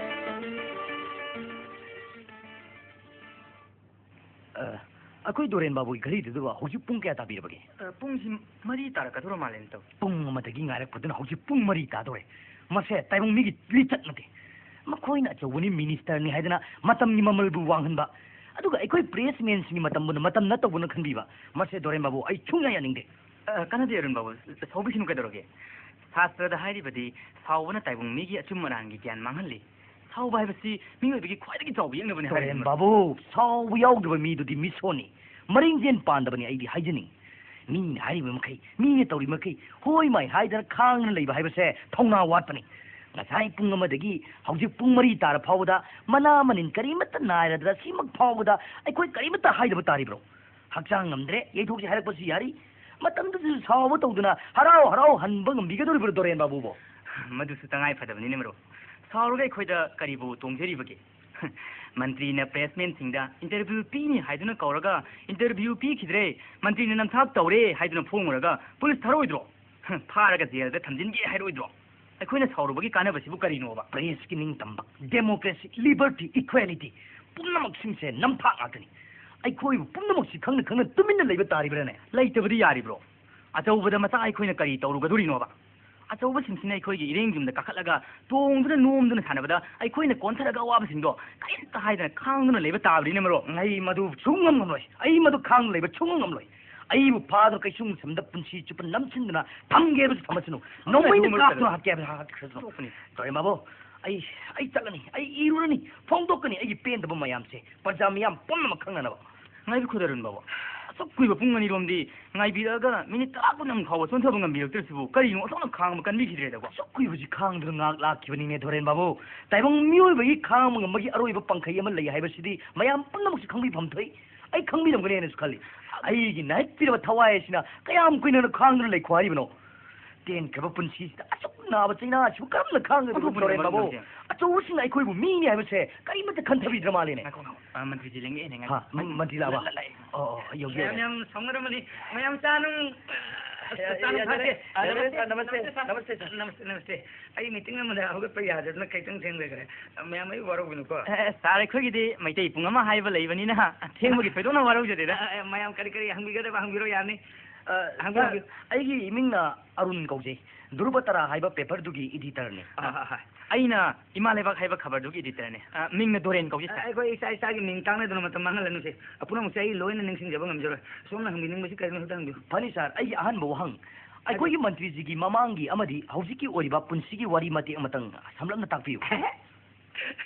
ꯑ, ꯑꯩꯈꯣꯏ ꯗꯣꯔꯦꯟ ꯕꯥꯕꯨꯒꯤ ꯘꯔꯤꯗꯨꯗꯕꯨ ꯍꯧꯖꯤꯛ ꯄꯨꯡ ꯀꯌꯥ ꯇꯥꯕꯤꯔꯕꯒꯦ? ꯑ, ꯄꯨꯡꯁꯤ ꯃꯔꯤ ꯇꯥꯔꯛꯀꯗꯧꯔ ꯃꯥꯜꯂꯦꯅꯦ, ꯇꯧ꯫ ꯄꯨꯡ ꯑꯃꯗꯒꯤ ꯉꯥꯏꯔꯛꯄꯗꯨꯅ ꯍꯧꯖꯤꯛ ꯄꯨꯡ ꯃꯔꯤ ꯇꯥꯗꯧꯔꯦ꯫ ꯃꯁꯦ ꯇꯥꯏꯕꯪ ꯃꯤꯒꯤ ꯂꯤꯆꯠ ꯅꯠꯇꯦ꯫ ꯃꯈꯣꯏꯅ ꯑꯆꯧꯕꯅꯤ, ꯃꯤꯅꯤꯁꯇꯔꯅꯤ ꯍꯥꯏꯗꯅ ꯃꯇꯝꯒꯤ ꯃꯃꯜꯕꯨ ꯋꯥꯡꯍꯟꯕ, ꯑꯗꯨꯒ ꯑꯩꯈꯣꯏ ꯄ꯭ꯔꯦꯁꯃꯦꯟꯁꯤꯡꯒꯤ ꯃꯇꯝꯕꯨꯅ ꯃꯇꯝ ꯅꯠꯇꯕꯅ ꯈꯟꯕꯤꯕ, ꯃꯁꯦ ꯗꯣꯔꯦꯟ ꯕꯥꯕꯨ ꯑꯩ ꯁꯨꯡꯌꯥ ꯌꯥꯅꯤꯡꯗꯦ꯫ ꯑ, ꯀꯥꯟꯅꯗꯦ ꯑꯔꯨꯟ ꯕꯥꯕꯨ, ꯁꯥꯎꯕꯤꯁꯤꯅꯨ ꯀꯩꯗꯧꯔꯒꯦ? ꯁꯥꯁꯇ꯭ꯔꯗ ꯍꯥꯏꯔꯤꯕꯗꯤ ꯁꯥꯎꯕꯅ ꯇꯥꯏꯕꯪ ꯃꯤꯒꯤ ꯑꯆꯨꯝ ꯑꯔꯥꯟꯒꯤ ꯒ꯭ꯌꯥꯟ ꯃꯥꯡꯍꯜꯂꯤ꯫ ꯁꯥꯎꯕ ꯍꯥꯏꯕꯁꯤ ꯃꯤꯑꯣꯏꯕꯒꯤ ꯈ꯭ꯋꯥꯏꯗꯒꯤ ꯆꯥꯎꯕ ꯌꯦꯛꯅꯕꯅꯤ ꯍꯥꯏꯔꯤꯕ ꯗꯣꯔꯦꯟ ꯃꯔꯨꯞ꯫ ꯕꯥꯕꯨ, ꯁꯥꯎꯕ ꯌꯥꯎꯗꯕ ꯃꯤꯗꯨꯗꯤ ꯃꯤꯁꯣꯟꯅꯤ, ꯃꯔꯤꯡꯖꯦꯟ ꯄꯥꯟꯗꯕꯅꯤ꯫ ꯑꯩꯗꯤ ꯍꯥꯏꯖꯅꯤꯡꯉꯤ, ꯃꯤꯅ ꯍꯥꯏꯔꯤꯕ ꯃꯈꯩ, ꯃꯤꯅ ꯇꯧꯔꯤꯕ ꯃꯈꯩ ꯍꯣꯏ ꯃꯥꯏ ꯍꯥꯏꯗꯅ ꯈꯥꯡꯗꯨꯅ ꯂꯩꯕ ꯍꯥꯏꯕꯁꯦ ꯊꯧꯅꯥ ꯋꯥꯠꯄꯅꯤ꯫ ꯉꯁꯥꯏ ꯄꯨꯡ ꯑꯃꯗꯒꯤ ꯍꯧꯖꯤꯛ ꯄꯨꯡ ꯃꯔꯤ ꯇꯥꯔ ꯐꯥꯎꯕꯗ ꯃꯅꯥ ꯃꯅꯤꯟ ꯀꯔꯤꯃꯠꯇ ꯅꯥꯏꯔꯗꯅ ꯁꯤꯃꯛ ꯐꯥꯎꯕꯗ ꯑꯩꯈꯣꯏ ꯀꯔꯤꯃꯠꯇ ꯍꯥꯏꯗꯕ ꯇꯥꯔꯤꯕ꯭ꯔꯣ? ꯍꯛꯆꯥꯡ ꯉꯝꯗ꯭ꯔꯦ, ꯌꯩꯊꯣꯛꯁꯤ ꯍꯥꯏꯔꯛꯄꯁꯨ ꯌꯥꯔꯤ꯫ ꯃꯇꯝꯗꯨꯗꯁꯨ ꯁꯥꯎꯕ ꯇꯧꯗꯨꯅ ꯍꯔꯥꯎ ꯍꯔꯥꯎ ꯍꯟꯕ ꯉꯝꯕꯤꯒꯗꯧꯔꯤꯕ꯭ꯔꯣ ꯗꯣꯔꯦꯟ ꯕꯥꯕꯨꯕꯣ? ꯃꯗꯨꯁꯨ ꯇꯉꯥꯏ ꯐꯗꯕꯅꯤꯅꯦ ꯃꯔꯨꯞ꯫ ꯁꯥꯎꯔꯒ ꯑꯩꯈꯣꯏꯗ ꯀꯔꯤꯕꯨ ꯇꯣꯡꯖꯔꯤꯕꯒꯦ? ꯃꯟꯇ꯭ꯔꯤꯅ ꯄ꯭ꯔꯦꯁꯃꯦꯟꯁꯤꯡꯗ ꯏꯟꯇꯔꯚ꯭ꯌꯨ ꯄꯤꯅꯤ ꯍꯥꯏꯗꯨꯅ ꯀꯧꯔꯒ ꯏꯟꯇꯔꯚ꯭ꯌꯨ ꯄꯤꯈꯤꯗ꯭ꯔꯦ, ꯃꯟꯇ꯭ꯔꯤꯅ ꯅꯝꯊꯥꯛ ꯇꯧꯔꯦ ꯍꯥꯏꯗꯨꯅ ꯐꯣꯡꯉꯨꯔꯒ ꯄꯨꯂꯤꯁ ꯊꯥꯔꯣꯏꯗ꯭ꯔꯣ? ꯐꯥꯔꯒ ꯖꯦꯜꯗ ꯊꯝꯖꯤꯟꯒꯦ ꯍꯥꯏꯔꯣꯏꯗ꯭ꯔꯣ? ꯑꯩꯈꯣꯏꯅ ꯁꯥꯎꯔꯨꯕꯒꯤ ꯀꯥꯟꯅꯕꯁꯤꯕꯨ ꯀꯔꯤꯅꯣꯕ? ꯄ꯭ꯔꯦꯁꯀꯤ ꯅꯤꯡꯇꯝꯕ, ꯗꯦꯃꯣꯀ꯭ꯔꯦꯁꯤ, ꯂꯤꯕꯔꯇꯤ, ꯏꯀ꯭ꯋꯦꯂꯤꯇꯤ ꯄꯨꯝꯅꯃꯛꯁꯤꯡꯁꯦ ꯅꯝꯊꯥꯛ ꯉꯥꯛꯇꯅꯤ꯫ ꯑꯩꯈꯣꯏꯕꯨ ꯄꯨꯝꯅꯃꯛꯁꯤ ꯈꯪꯅ ꯈꯪꯅ ꯇꯨꯃꯤꯟꯅ ꯂꯩꯕ ꯇꯥꯔꯤꯕ꯭ꯔꯥꯅꯦ? ꯂꯩꯇꯕꯗꯤ ꯌꯥꯔꯤꯕ꯭ꯔꯣ? ꯑꯆꯧꯕꯗ ꯃꯆꯥ ꯑꯩꯈꯣꯏꯅ ꯀꯔꯤ ꯇꯧꯔꯨꯒꯗꯣꯔꯤꯅꯣꯕ? ꯑꯆꯧꯕꯁꯤꯡꯁꯤꯅ ꯑꯩꯈꯣꯏꯒꯤ ꯏꯔꯦꯡ ꯌꯨꯝꯗ ꯀꯥꯈꯠꯂꯒ ꯇꯣꯡꯗꯨꯅ ꯅꯣꯝꯗꯨꯅ ꯁꯥꯟꯅꯕꯗ ꯑꯩꯈꯣꯏꯅ ꯀꯣꯟꯊꯔꯒ ꯑꯋꯥꯕꯁꯤꯡꯗꯣ ꯀꯔꯤꯝꯇ ꯍꯥꯏꯗꯅ ꯈꯥꯡꯗꯨꯅ ꯂꯩꯕ ꯇꯥꯕꯅꯤꯅꯦ ꯃꯔꯨꯞ꯫ ꯑꯩ ꯃꯗꯨ ꯁꯨꯡꯉꯝ ꯉꯝꯂꯣꯏ꯫ ꯑꯩ ꯃꯗꯨ ꯈꯥꯡꯗꯨꯅ ꯂꯩꯕ ꯁꯨꯡꯉꯝ ꯉꯝꯂꯣꯏ꯫ ꯑꯩꯕꯨ ꯐꯥꯗꯨꯅ ꯀꯩꯁꯨꯝ ꯁꯝꯗ ꯄꯨꯟꯁꯤ ꯆꯨꯞꯄ ꯅꯝꯁꯤꯟꯗꯨꯅ ꯊꯝꯒꯦ ꯍꯥꯏꯕꯁꯨ ꯊꯝꯃꯁꯅꯨ꯫ ꯅꯣꯡꯃꯩꯅ ꯀꯥꯞꯇꯨꯅ ꯍꯥꯠꯀꯦ ꯍꯥꯏꯕ ꯍꯥꯠꯈ꯭ꯔꯁꯅꯨ꯫ ꯇꯣꯛꯄꯅꯤ꯫ ꯇꯧꯔꯦ ꯃꯥꯕꯣ, ꯑꯩ, ꯑꯩ ꯆꯠꯂꯅꯤ꯫ ꯑꯩ ꯏꯔꯨꯔꯅꯤ꯫ ꯐꯣꯡꯗꯣꯛꯀꯅꯤ ꯑꯩꯒꯤ ꯄꯦꯟꯗꯕ ꯃꯌꯥꯝꯁꯦ ꯄ꯭ꯔꯖꯥ ꯃꯤꯌꯥꯝ ꯄꯨꯝꯅꯃꯛ ꯈꯪꯅꯅꯕ꯫ ꯉꯥꯏꯕꯤꯈꯣ ꯗꯣꯔꯦꯟ ꯕꯥꯕꯨ꯫ ꯑꯁꯨꯛ ꯀꯨꯏꯕ ꯄꯨꯡ ꯑꯅꯤꯔꯣꯝꯗꯤ ꯉꯥꯏꯕꯤꯔꯛꯑꯒ ꯃꯤꯅꯤꯠ ꯇꯔꯥ ꯀꯨꯟ ꯑꯃ ꯐꯥꯎꯕ ꯆꯣꯟꯊꯕ ꯉꯝꯕꯤꯔꯛꯇ꯭ꯔꯤꯁꯤꯕꯨ ꯀꯔꯤꯅꯣ ꯑꯣꯟꯊꯣꯛꯅ ꯈꯥꯡꯕ ꯀꯟꯕꯤꯈꯤꯗ꯭ꯔꯦꯗꯀꯣ? ꯑꯁꯨꯛ ꯀꯨꯏꯕꯁꯤ ꯈꯥꯡꯗꯨꯅ ꯉꯥꯏꯍꯥꯛ ꯂꯥꯛꯈꯤꯕꯅꯤꯅꯦ ꯗꯣꯔꯦꯟ ꯕꯥꯕꯨ꯫ ꯇꯥꯏꯕꯪ ꯃꯤꯑꯣꯏꯕꯒꯤ ꯈꯥꯡꯕ ꯉꯝꯕꯒꯤ ꯑꯔꯣꯏꯕ ꯄꯪꯈꯩ ꯑꯃ ꯂꯩ ꯍꯥꯏꯕꯁꯤꯗꯤ ꯃꯌꯥꯝ ꯄꯨꯝꯅꯃꯛꯁꯨ ꯈꯪꯕꯤꯐꯝ ꯊꯣꯛꯏ꯫ ꯑꯩ ꯈꯪꯕꯤꯔꯝꯒꯅꯤ ꯍꯥꯏꯅꯁꯨ ꯈꯜꯂꯤ꯫ ꯑꯩꯒꯤ ꯅꯥꯏꯠꯄꯤꯔꯕ ꯊꯋꯥꯏ ꯑꯁꯤꯅ ꯀꯌꯥꯝ ꯀꯨꯏꯅ ꯈꯥꯡꯗꯨꯅ ꯂꯩꯈꯣ ꯍꯥꯏꯔꯤꯕꯅꯣ? ꯇꯦꯟꯈ꯭ꯔꯕ ꯄꯨꯟꯁꯤꯁꯤꯗ ꯑꯁꯨꯛ ꯅꯥꯕ ꯆꯩꯅꯥ ꯑꯁꯤꯕꯨ ꯀꯔꯝꯅ ꯈꯥꯡꯒꯗꯕꯅꯣ ꯑꯣꯟꯊꯣꯛꯄꯅꯤ, ꯗꯣꯔꯦꯟ ꯕꯥꯕꯨ? ꯑꯣꯟꯊꯣꯛꯄꯅꯤ꯫ ꯑꯆꯧꯕꯁꯤꯡꯅ ꯑꯩꯈꯣꯏꯕꯨ ꯃꯤꯅꯤ ꯍꯥꯏꯕꯁꯦ ꯀꯔꯤꯃꯠꯇ ꯈꯟꯊꯕꯤꯗ꯭ꯔ ꯃꯥꯜꯂꯦꯅꯦ꯫ ꯉꯥꯏꯈꯣ, ꯉꯥꯏꯈꯣ꯫ ꯑ, ꯃꯟꯇ꯭ꯔꯤꯖꯤ ꯂꯦꯡꯉꯛꯑꯦꯅꯦ, ꯍꯥ, ꯉꯥꯏꯈꯣ꯫ ꯃ-, ꯃꯟꯇ꯭ꯔꯤ ꯂꯥꯛꯑꯕ? ꯂꯥꯛꯑꯦ, ꯂꯥꯛꯑꯦ꯫ ꯑꯣ, ꯑꯣ, ꯌꯧꯕꯤꯔꯣ, ꯃꯌꯥꯝ, ꯌꯧꯕꯤꯔꯣ꯫ ꯃꯌꯥꯝ ꯁꯥꯎꯅꯔꯝꯃꯅꯤ꯫ ꯃꯌꯥꯝ ꯆꯥ ꯅꯨꯡ, ꯑ, ꯌꯥ-, ꯆꯥ ꯅꯨꯡ ꯌꯥ-, ꯊꯛꯁꯦ꯫ ꯌꯥ-, ꯑ, ꯅꯃꯁꯇꯦ, ꯅꯃꯁꯇꯦ, ꯁꯥꯔ, ꯅꯃꯁꯇꯦ, ꯁꯥꯔ꯫ ꯅꯃꯁꯇꯦ, ꯁꯥꯔ꯫ ꯅꯃꯁꯇꯦ, ꯅꯃꯁꯇꯦ꯫ ꯑꯩ ꯃꯤꯇꯤꯡ ꯑꯃꯗ ꯍꯧꯒꯠꯄ ꯌꯥꯗꯗꯅ ꯈꯤꯇꯪ ꯊꯦꯡꯖꯈ꯭ꯔꯦ꯫ ꯃꯌꯥꯝ ꯑꯩ ꯋꯥꯔꯧꯕꯤꯅꯨꯀꯣ꯫ ꯑꯦ, ꯁꯥꯔ, ꯑꯩꯈꯣꯏꯒꯤꯗꯤ ꯃꯩꯇꯩ ꯄꯨꯡ ꯑꯃ ꯍꯥꯏꯕ ꯂꯩꯕꯅꯤꯅ ꯊꯦꯡꯕꯒꯤ ꯊꯣꯏꯗꯣꯛꯅ ꯋꯥꯔꯧꯖꯗꯦꯗ꯫ ꯑ, ꯑ, ꯃꯌꯥꯝ ꯀꯔꯤ ꯀꯔꯤ ꯍꯪꯕꯤꯒꯗꯕ ꯍꯪꯕꯤꯔꯣ ꯌꯥꯅꯤ꯫ ꯑ, ꯍꯪꯕꯤꯌꯨ, ꯁꯥꯔ, ꯍꯪꯕꯤꯌꯨ꯫ ꯑꯩꯒꯤ ꯏꯃꯤꯡꯅ ꯑꯔꯨꯟ ꯀꯧꯖꯩ꯫ ꯙ꯭ꯔꯨꯕ ꯇꯔꯥ ꯍꯥꯏꯕ ꯄꯦꯄꯔꯗꯨꯒꯤ ꯏꯗꯤꯇꯔꯅꯤ꯫ ꯑ, ꯑ, ꯑ꯫ ꯑꯩꯅ ꯏꯃꯥ ꯂꯩꯕꯥꯛ ꯍꯥꯏꯕ ꯈꯕꯔꯗꯨꯒꯤ ꯏꯗꯤꯇꯔꯅꯤ꯫ ꯑ, ꯃꯤꯡꯅ ꯗꯣꯔꯦꯟ ꯀꯧꯖꯩ, ꯁꯥꯔ꯫ ꯑꯩꯈꯣꯏ ꯏꯁꯥ ꯏꯁꯥꯒꯤ ꯃꯤꯡ ꯇꯥꯡꯅꯗꯨꯅ ꯃꯇꯝ ꯃꯥꯡꯍꯜꯂꯅꯨꯁꯦ꯫ ꯑꯄꯨꯝꯅꯃꯛꯁꯦ ꯑꯩ ꯂꯣꯏꯅ ꯅꯤꯡꯁꯤꯡꯖꯕ ꯉꯝꯖꯔꯣꯏ꯫ ꯁꯣꯝꯅ ꯍꯪꯕꯤꯅꯤꯡꯕꯁꯤ ꯀꯔꯤꯅꯣ ꯍꯦꯛꯇ ꯍꯪꯕꯤꯌꯨ꯫ ꯐꯅꯤ, ꯁꯥꯔ, ꯑꯩꯒꯤ ꯑꯍꯥꯟꯕ ꯋꯥꯍꯪ, ꯑꯩꯈꯣꯏꯒꯤ ꯃꯟꯇ꯭ꯔꯤꯖꯤꯒꯤ ꯃꯃꯥꯡꯒꯤ ꯑꯃꯗꯤ ꯍꯧꯖꯤꯛꯀꯤ ꯑꯣꯏꯔꯤꯕ ꯄꯨꯟꯁꯤꯒꯤ ꯋꯥꯔꯤ ꯃꯇꯦꯛ ꯑꯃꯇꯪ ꯁꯝꯂꯞꯅ ꯇꯥꯛꯄꯤꯌꯨ꯫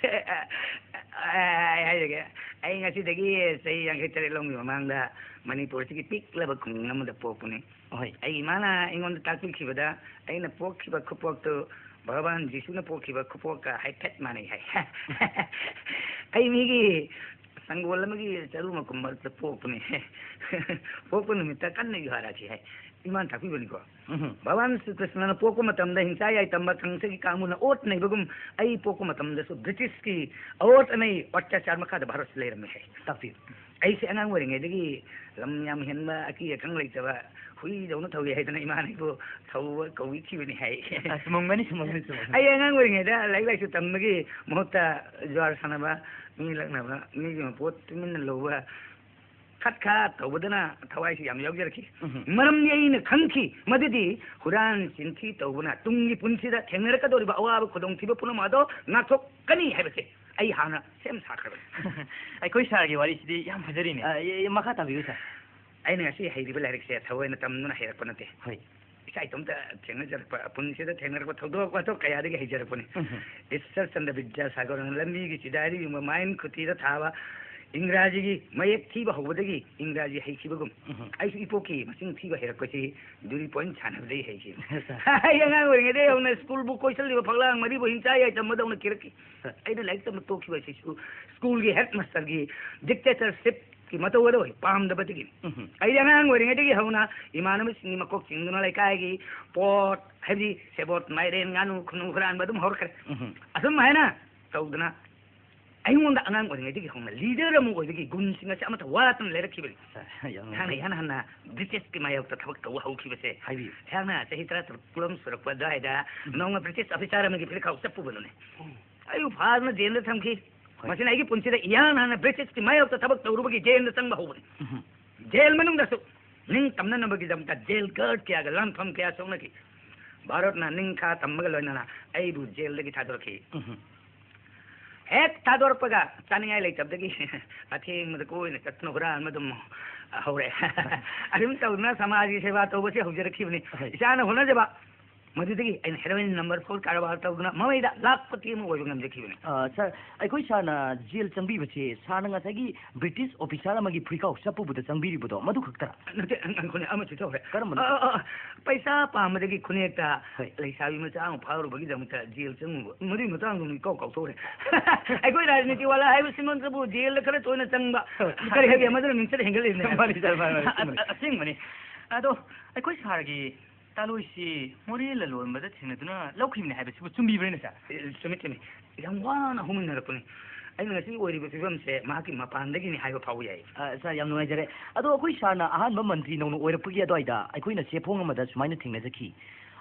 ꯑꯩ ꯍꯥꯏꯖꯒꯦ, ꯑꯩ ꯉꯁꯤꯗꯒꯤ ꯆꯍꯤ ꯌꯥꯡꯈꯩ ꯇꯔꯦꯠ ꯂꯣꯝꯒꯤ ꯃꯃꯥꯡꯗ ꯃꯅꯤꯄꯨꯔꯁꯤꯒꯤ ꯄꯤꯛꯂꯕ ꯈꯨꯡꯒꯪ ꯑꯃꯗ ꯄꯣꯛꯄꯅꯤ꯫ ꯍꯣꯏ꯫ ꯑꯩꯒꯤ ꯏꯃꯥꯅ ꯑꯩꯉꯣꯟꯗ ꯇꯥꯛꯄꯤꯈꯤꯕꯗ ꯑꯩꯅ ꯄꯣꯛꯈꯤꯕ ꯈꯨꯄꯣꯛꯇꯨ ꯚꯒꯋꯥꯟ ꯖꯤꯁꯨꯅ ꯄꯣꯛꯈꯤꯕ ꯈꯨꯄꯣꯛꯀ ꯍꯥꯏꯐꯦꯠ ꯃꯥꯟꯅꯩ ꯍꯥꯏ꯫ ꯑꯩ ꯃꯤꯒꯤ ꯁꯪꯒꯣꯜ ꯑꯃꯒꯤ ꯆꯔꯨ ꯃꯀꯨꯝ ꯃꯔꯛꯇ ꯄꯣꯛꯄꯅꯤ꯫ ꯄꯣꯛꯄ ꯅꯨꯃꯤꯠꯇ ꯀꯟꯅ ꯌꯨꯍꯥꯔ ꯍꯥꯏ꯫ ꯏꯃꯥꯅ ꯇꯥꯛꯄꯤꯕꯅꯤꯀꯣ꯫ ꯎꯝ꯫ ꯚꯒꯋꯥꯟ ꯁ꯭ꯔꯤ ꯀ꯭ꯔꯤꯁꯅꯅ ꯄꯣꯛꯄ ꯃꯇꯝꯗ ꯍꯤꯡꯆꯥ ꯌꯥꯏ ꯇꯝꯕ ꯀꯪꯁꯒꯤ ꯀꯥꯡꯕꯨꯅ ꯑꯣꯠ ꯅꯩꯕꯒꯨꯝ ꯑꯩ ꯄꯣꯛꯄ ꯃꯇꯝꯗꯁꯨ ꯕ꯭ꯔꯤꯇꯤꯁꯀꯤ ꯑꯣꯠ ꯑꯅꯩ ꯑꯇ꯭ꯌꯥꯆꯥꯔ ꯃꯈꯥꯗ ꯚꯥꯔꯠꯁꯤ ꯂꯩꯔꯝꯃꯤ ꯍꯥꯏ꯫ ꯇꯥꯛꯄꯤꯌꯨ꯫ ꯑꯩꯁꯦ ꯑꯉꯥꯡ ꯑꯣꯏꯔꯤꯉꯩꯗꯒꯤ ꯂꯝ ꯌꯥꯝ ꯍꯦꯟꯕ ꯑꯀꯤ ꯑꯈꯪ ꯂꯩꯇꯕ ꯍꯨꯏꯗꯧꯅ ꯊꯧꯏ ꯍꯥꯏꯗꯅ ꯏꯃꯥꯅ ꯑꯩꯕꯨ ꯊꯧꯕ ꯀꯧꯕꯤꯈꯤꯕꯅꯤ ꯍꯥꯏ꯫ ꯑ, ꯆꯨꯝꯃꯝꯒꯅꯤ, ꯆꯨꯝꯃꯝꯒꯅꯤ, ꯆꯨꯝꯃꯝꯒꯅꯤ꯫ ꯑꯩ ꯑꯉꯥꯡ ꯑꯣꯏꯔꯤꯉꯩꯗ ꯂꯥꯏꯔꯤꯛ ꯂꯥꯏꯁꯨ ꯇꯝꯕꯒꯤ ꯃꯍꯨꯠꯇ ꯖꯨꯋꯥꯔ ꯁꯥꯟꯅꯕ, ꯃꯤ ꯂꯛꯅꯕ, ꯃꯤꯒꯤ ꯃꯄꯣꯠ ꯇꯨꯃꯤꯟꯅ ꯂꯧꯕ, ꯈꯠ ꯈꯥ ꯇꯧꯕꯗꯅ ꯊꯋꯥꯏꯁꯤ ꯌꯥꯝ ꯌꯥꯎꯖꯔꯛꯈꯤ꯫ ꯎꯝ꯫ ꯃꯔꯝꯗꯤ ꯑꯩꯅ ꯈꯪꯈꯤ ꯃꯗꯨꯗꯤ ꯍꯨꯔꯥꯟ ꯆꯤꯟꯊꯤ ꯇꯧꯕꯅ ꯇꯨꯡꯒꯤ ꯄꯨꯟꯁꯤꯗ ꯊꯦꯡꯅꯔꯛꯀꯗꯧꯔꯤꯕ ꯑꯋꯥꯕ ꯈꯨꯗꯣꯡꯊꯤꯕ ꯄꯨꯝꯅꯃꯛ ꯑꯗꯣ ꯉꯥꯛꯊꯣꯛꯀꯅꯤ ꯍꯥꯏꯕꯁꯦ ꯑꯩ ꯍꯥꯟꯅ ꯁꯦꯝ ꯁꯥꯈ꯭ꯔꯕꯅꯤ꯫ ꯑꯩꯈꯣꯏ ꯁꯥꯔꯒꯤ ꯋꯥꯔꯤꯁꯤꯗꯤ ꯌꯥꯝ ꯐꯖꯔꯤꯅꯦ꯫ ꯑ, ꯑꯦ, ꯑꯦ, ꯃꯈꯥ ꯇꯥꯕꯤꯌꯨ, ꯁꯥꯔ꯫ ꯑꯩꯅ ꯉꯁꯤ ꯍꯩꯔꯤꯕ ꯂꯥꯏꯔꯤꯛꯁꯦ ꯊꯑꯣꯏꯅ ꯇꯝꯗꯨꯅ ꯍꯩꯔꯛꯄ ꯅꯠꯇꯦ꯫ ꯍꯣꯏ꯫ ꯏꯁꯥ ꯏꯇꯣꯝꯇ ꯊꯦꯡꯅꯖꯔꯛꯄ, ꯄꯨꯟꯁꯤꯗ ꯊꯦꯡꯅꯔꯛꯄ ꯊꯧꯗꯣꯛ ꯋꯥꯊꯣꯛ ꯀꯌꯥꯗꯒꯤ ꯍꯩꯖꯔꯛꯄꯅꯤ꯫ ꯎꯝ꯫ ꯏꯁꯔ ꯆꯟꯗ꯭ꯔ ꯕꯤꯗ꯭ꯌꯥꯁꯥꯒꯔꯅ ꯂꯝꯕꯤꯒꯤ ꯆꯤꯗꯥꯏꯗ ꯌꯨꯡꯕ ꯃꯥꯏꯟ ꯈꯨꯇꯤꯗ ꯊꯥꯕ ꯏꯪꯒ꯭ꯔꯥꯖꯤꯒꯤ ꯃꯌꯦꯛ ꯊꯤꯕ ꯍꯧꯕꯗꯒꯤ ꯏꯪꯒ꯭ꯔꯥꯖꯤ ꯍꯩꯈꯤꯕꯒꯨꯝ, ꯎꯝ꯫ ꯑꯩꯁꯨ ꯏꯄꯣꯛꯀꯤ ꯃꯁꯤꯡ ꯊꯤꯕ ꯍꯩꯔꯛꯄꯁꯤ ꯗꯨꯔꯤ ꯄꯣꯏꯟ ꯁꯥꯟꯅꯕꯗꯒꯤ ꯍꯩꯈꯤꯕꯅꯤ꯫ ꯑꯩ ꯑꯉꯥꯡ ꯑꯣꯏꯔꯤꯉꯩꯗꯒꯤ ꯍꯧꯅ ꯁ꯭ꯀꯨꯜꯕꯨ ꯀꯣꯏꯁꯜꯂꯤꯕ ꯐꯛꯂꯥꯡ ꯃꯔꯤꯕꯨ ꯍꯤꯡꯆꯥ ꯌꯥꯏꯇꯝꯕꯗꯧꯅ ꯀꯤꯔꯛꯈꯤ꯫ ꯑꯩꯅ ꯂꯥꯏꯔꯤꯛ ꯇꯝꯕ ꯇꯣꯛꯈꯤꯕ ꯑꯁꯤꯁꯨ ꯁ꯭ꯀꯨꯜꯒꯤ ꯍꯦꯗ ꯃꯥꯁꯇꯔꯒꯤ ꯗꯤꯛꯇꯦꯇꯔꯁꯤꯞꯀꯤ ꯃꯇꯧ ꯑꯗꯨ ꯑꯩ ꯄꯥꯝꯗꯕꯗꯒꯤꯅꯤ꯫ ꯎꯝ꯫ ꯑꯩꯗꯤ ꯑꯉꯥꯡ ꯑꯣꯏꯔꯤꯉꯩꯗꯒꯤ ꯍꯧꯅ ꯏꯃꯥꯟꯅꯕꯁꯤꯡꯒꯤ ꯃꯀꯣꯛ ꯆꯤꯡꯗꯨꯅ ꯂꯩꯀꯥꯏꯒꯤ ꯄꯣꯠ, ꯍꯥꯏꯕꯗꯤ ꯁꯦꯕꯣꯠ, ꯃꯥꯏꯔꯦꯟ, ꯉꯥꯅꯨ, ꯈꯨꯅꯨ ꯍꯨꯔꯥꯟꯕ ꯑꯗꯨꯝ ꯍꯧꯔꯛꯈ꯭ꯔꯦ꯫ ꯎꯝ꯫ ꯑꯁꯨꯝ ꯍꯥꯏꯅ ꯇꯧꯗꯅ ꯑꯩꯉꯣꯟꯗ ꯑꯉꯥꯡ ꯑꯣꯏꯔꯤꯉꯩꯗꯒꯤ ꯍꯧꯅ ꯂꯤꯗꯔ ꯑꯃ ꯑꯣꯏꯕꯒꯤ ꯒꯨꯟꯁꯤꯡ ꯑꯁꯦ ꯑꯃꯠꯇ ꯋꯥꯠꯇꯅ ꯂꯩꯔꯛꯈꯤꯕꯅꯤ꯫ ꯌꯥꯝ ꯅꯨꯡꯉꯥꯏ꯫ ꯑꯩꯍꯥꯛꯅ ꯏꯍꯥꯟ ꯍꯥꯟꯅ ꯕ꯭ꯔꯤꯇꯤꯁꯀꯤ ꯃꯥꯌꯣꯛꯇ ꯊꯕꯛ ꯇꯧꯕ ꯍꯧꯈꯤꯕꯁꯦ, ꯍꯥꯏꯕꯤꯌꯨ꯫ ꯑꯩꯍꯥꯛꯅ ꯆꯍꯤ ꯇꯔꯥ ꯇꯔꯨꯛ ꯀꯨꯟ ꯁꯨꯔꯛꯄ ꯑꯗꯨꯋꯥꯏꯗ ꯎꯝ꯫ ꯅꯣꯡꯃ ꯕ꯭ꯔꯤꯇꯤꯁ ꯑꯣꯐꯤꯁꯥꯔ ꯑꯃꯒꯤ ꯐꯤꯔꯈꯥꯎ ꯆꯞꯄꯨꯕꯅꯨꯅꯦ꯫ ꯎꯝ꯫ ꯑꯩꯕꯨ ꯐꯥꯗꯨꯅ ꯖꯦꯜꯗ ꯊꯝꯈꯤ꯫ ꯍꯣꯏ꯫ ꯃꯁꯤꯅ ꯑꯩꯒꯤ ꯄꯨꯟꯁꯤꯗ ꯏꯍꯥꯟ ꯍꯥꯟꯅ ꯕ꯭ꯔꯤꯇꯤꯁꯀꯤ ꯃꯥꯌꯣꯛꯇ ꯊꯕꯛ ꯇꯧꯔꯨꯕꯒꯤ ꯖꯦꯜꯗ ꯆꯪꯕ ꯍꯧꯕꯅꯤ꯫ ꯎꯝ꯫ ꯖꯦꯜ ꯃꯅꯨꯡꯗꯁꯨ ꯅꯤꯡꯇꯝꯅꯅꯕꯒꯤꯗꯃꯛꯇ ꯖꯦꯜ ꯒꯥꯔꯗ ꯀꯌꯥꯒ ꯂꯥꯟꯐꯝ ꯀꯌꯥ ꯁꯣꯛꯅꯈꯤ꯫ ꯚꯥꯔꯠꯅ ꯅꯤꯡꯈꯥ ꯇꯝꯕꯒ ꯂꯣꯏꯅꯅ ꯑꯩꯕꯨ ꯖꯦꯜꯗꯒꯤ ꯊꯥꯗꯣꯔꯛꯈꯤ꯫ ꯎꯝ꯫ ꯍꯦꯛ ꯊꯥꯗꯣꯔꯛꯄꯒ ꯆꯥꯅꯤꯡꯉꯥꯏ ꯂꯩꯇꯕꯗꯒꯤ ꯑꯊꯦꯡꯕꯗ ꯀꯣꯏꯅ ꯆꯠꯇꯨꯅ ꯍꯨꯔꯥꯟꯕ ꯑꯗꯨꯝ ꯍꯧꯔꯦ꯫ ꯑꯗꯨꯝ ꯇꯧꯗꯨꯅ ꯁꯃꯥꯖꯒꯤ ꯁꯦꯕꯥ ꯇꯧꯕꯁꯦ ꯍꯧꯖꯔꯛꯈꯤꯕꯅꯤ꯫ ꯍꯣꯏ꯫ ꯏꯁꯥꯅ ꯍꯣꯠꯅꯖꯕ, ꯃꯗꯨꯗꯒꯤ ꯑꯩꯅ ꯍꯦꯔꯣꯏꯟ ꯅꯝꯕꯔ ꯐꯣꯔ ꯀꯔꯕꯥꯔ ꯇꯧꯗꯨꯅ ꯃꯃꯩꯗ ꯂꯥꯈꯄꯇꯤ ꯑꯃ ꯑꯣꯏꯕ ꯉꯝꯖꯈꯤꯕꯅꯤ꯫ ꯑ, ꯁꯥꯔ, ꯑꯩꯈꯣꯏ ꯁꯥꯔꯅ ꯖꯦꯜ ꯆꯪꯕꯤꯕꯁꯦ ꯁꯥꯔꯅ ꯉꯁꯥꯏꯒꯤ ꯕ꯭ꯔꯤꯇꯤꯁ ꯑꯣꯐꯤꯁꯥꯔ ꯑꯃꯒꯤ ꯐꯨꯔꯤꯈꯥꯎ ꯆꯞꯄꯨꯕꯗ ꯆꯪꯕꯤꯔꯤꯕꯗꯣ ꯃꯗꯨ ꯈꯛꯇꯔꯥ? ꯅꯠꯇꯦ, ꯉꯥꯏꯈꯣꯅꯦ, ꯑꯃꯁꯨ ꯇꯧꯔꯦ꯫ ꯀꯔꯝꯕꯅꯣ? ꯑ, ꯑ, ꯑ, ꯄꯩꯁꯥ ꯄꯥꯝꯕꯗꯒꯤ ꯈꯨꯅꯦꯛꯇ ꯍꯣꯏ꯫ ꯂꯩꯁꯥꯕꯤ ꯃꯆꯥ ꯑꯃ ꯐꯥꯔꯨꯕꯒꯤꯗꯃꯛꯇ ꯖꯦꯜ ꯆꯪꯉꯨꯕ, ꯃꯗꯨꯒꯤ ꯃꯇꯥꯡꯗꯨ ꯏꯀꯥꯎ ꯀꯥꯎꯊꯣꯛꯈ꯭ꯔꯦ꯫ ꯑꯩꯈꯣꯏ ꯔꯥꯖꯅꯤꯇꯤ ꯋꯥꯂꯥ ꯍꯥꯏꯕꯁꯤꯃꯛꯇꯕꯨ ꯖꯦꯜꯗ ꯈꯔ ꯇꯣꯏꯅ ꯆꯪꯕ, ꯍꯣꯏ꯫ ꯀꯔꯤ ꯍꯥꯏꯒꯦ, ꯃꯗꯨꯅ ꯃꯤꯡꯆꯠ ꯍꯦꯟꯒꯠꯂꯤꯕꯅꯦ꯫ ꯃꯥꯅꯤ ꯁꯥꯔ, ꯃꯥꯅꯤ, ꯃꯥꯅꯤ, ꯑ-, ꯑ-, ꯑꯆꯨꯝꯕꯅꯤ꯫ ꯑꯁꯦꯡꯕꯅꯤ꯫ ꯑꯗꯣ ꯑꯩꯈꯣꯏ ꯁꯥꯔꯒꯤ ꯇꯥꯂꯣꯏꯁꯤ ꯃꯣꯔꯦ ꯂꯂꯣꯟꯕꯗ ꯊꯦꯡꯅꯗꯨꯅ ꯂꯧꯈꯤꯕꯅꯤ ꯍꯥꯏꯕꯁꯤꯕꯨ ꯆꯨꯝꯕꯤꯕ꯭ꯔꯅꯦ, ꯁꯥꯔ? ꯑꯦ, ꯆꯨꯝꯃꯤ, ꯆꯨꯝꯃꯤ꯫ ꯌꯥꯝ ꯋꯥꯅ ꯍꯧꯃꯤꯟꯅꯔꯛꯄꯅꯤ꯫ ꯑꯩꯅ ꯉꯁꯤ ꯑꯣꯏꯔꯤꯕ ꯐꯤꯕꯝꯁꯦ ꯃꯍꯥꯛꯀꯤ ꯃꯄꯥꯟꯗꯒꯤꯅꯤ ꯍꯥꯏꯕ ꯐꯥꯎꯕ ꯌꯥꯏ꯫ ꯑ, ꯁꯥꯔ, ꯌꯥꯝ ꯅꯨꯡꯉꯥꯏꯖꯔꯦ꯫ ꯑꯗꯣ ꯑꯩꯈꯣꯏ ꯁꯥꯔꯅ ꯑꯍꯥꯟꯕ ꯃꯟꯇ꯭ꯔꯤ ꯅꯧꯅ ꯑꯣꯏꯔꯛꯄꯒꯤ ꯑꯗꯨꯋꯥꯏꯗ ꯑꯩꯈꯣꯏꯅ ꯆꯦꯐꯣꯡ ꯑꯃꯗ ꯁꯨꯃꯥꯏꯅ ꯊꯦꯡꯅꯖꯈꯤ: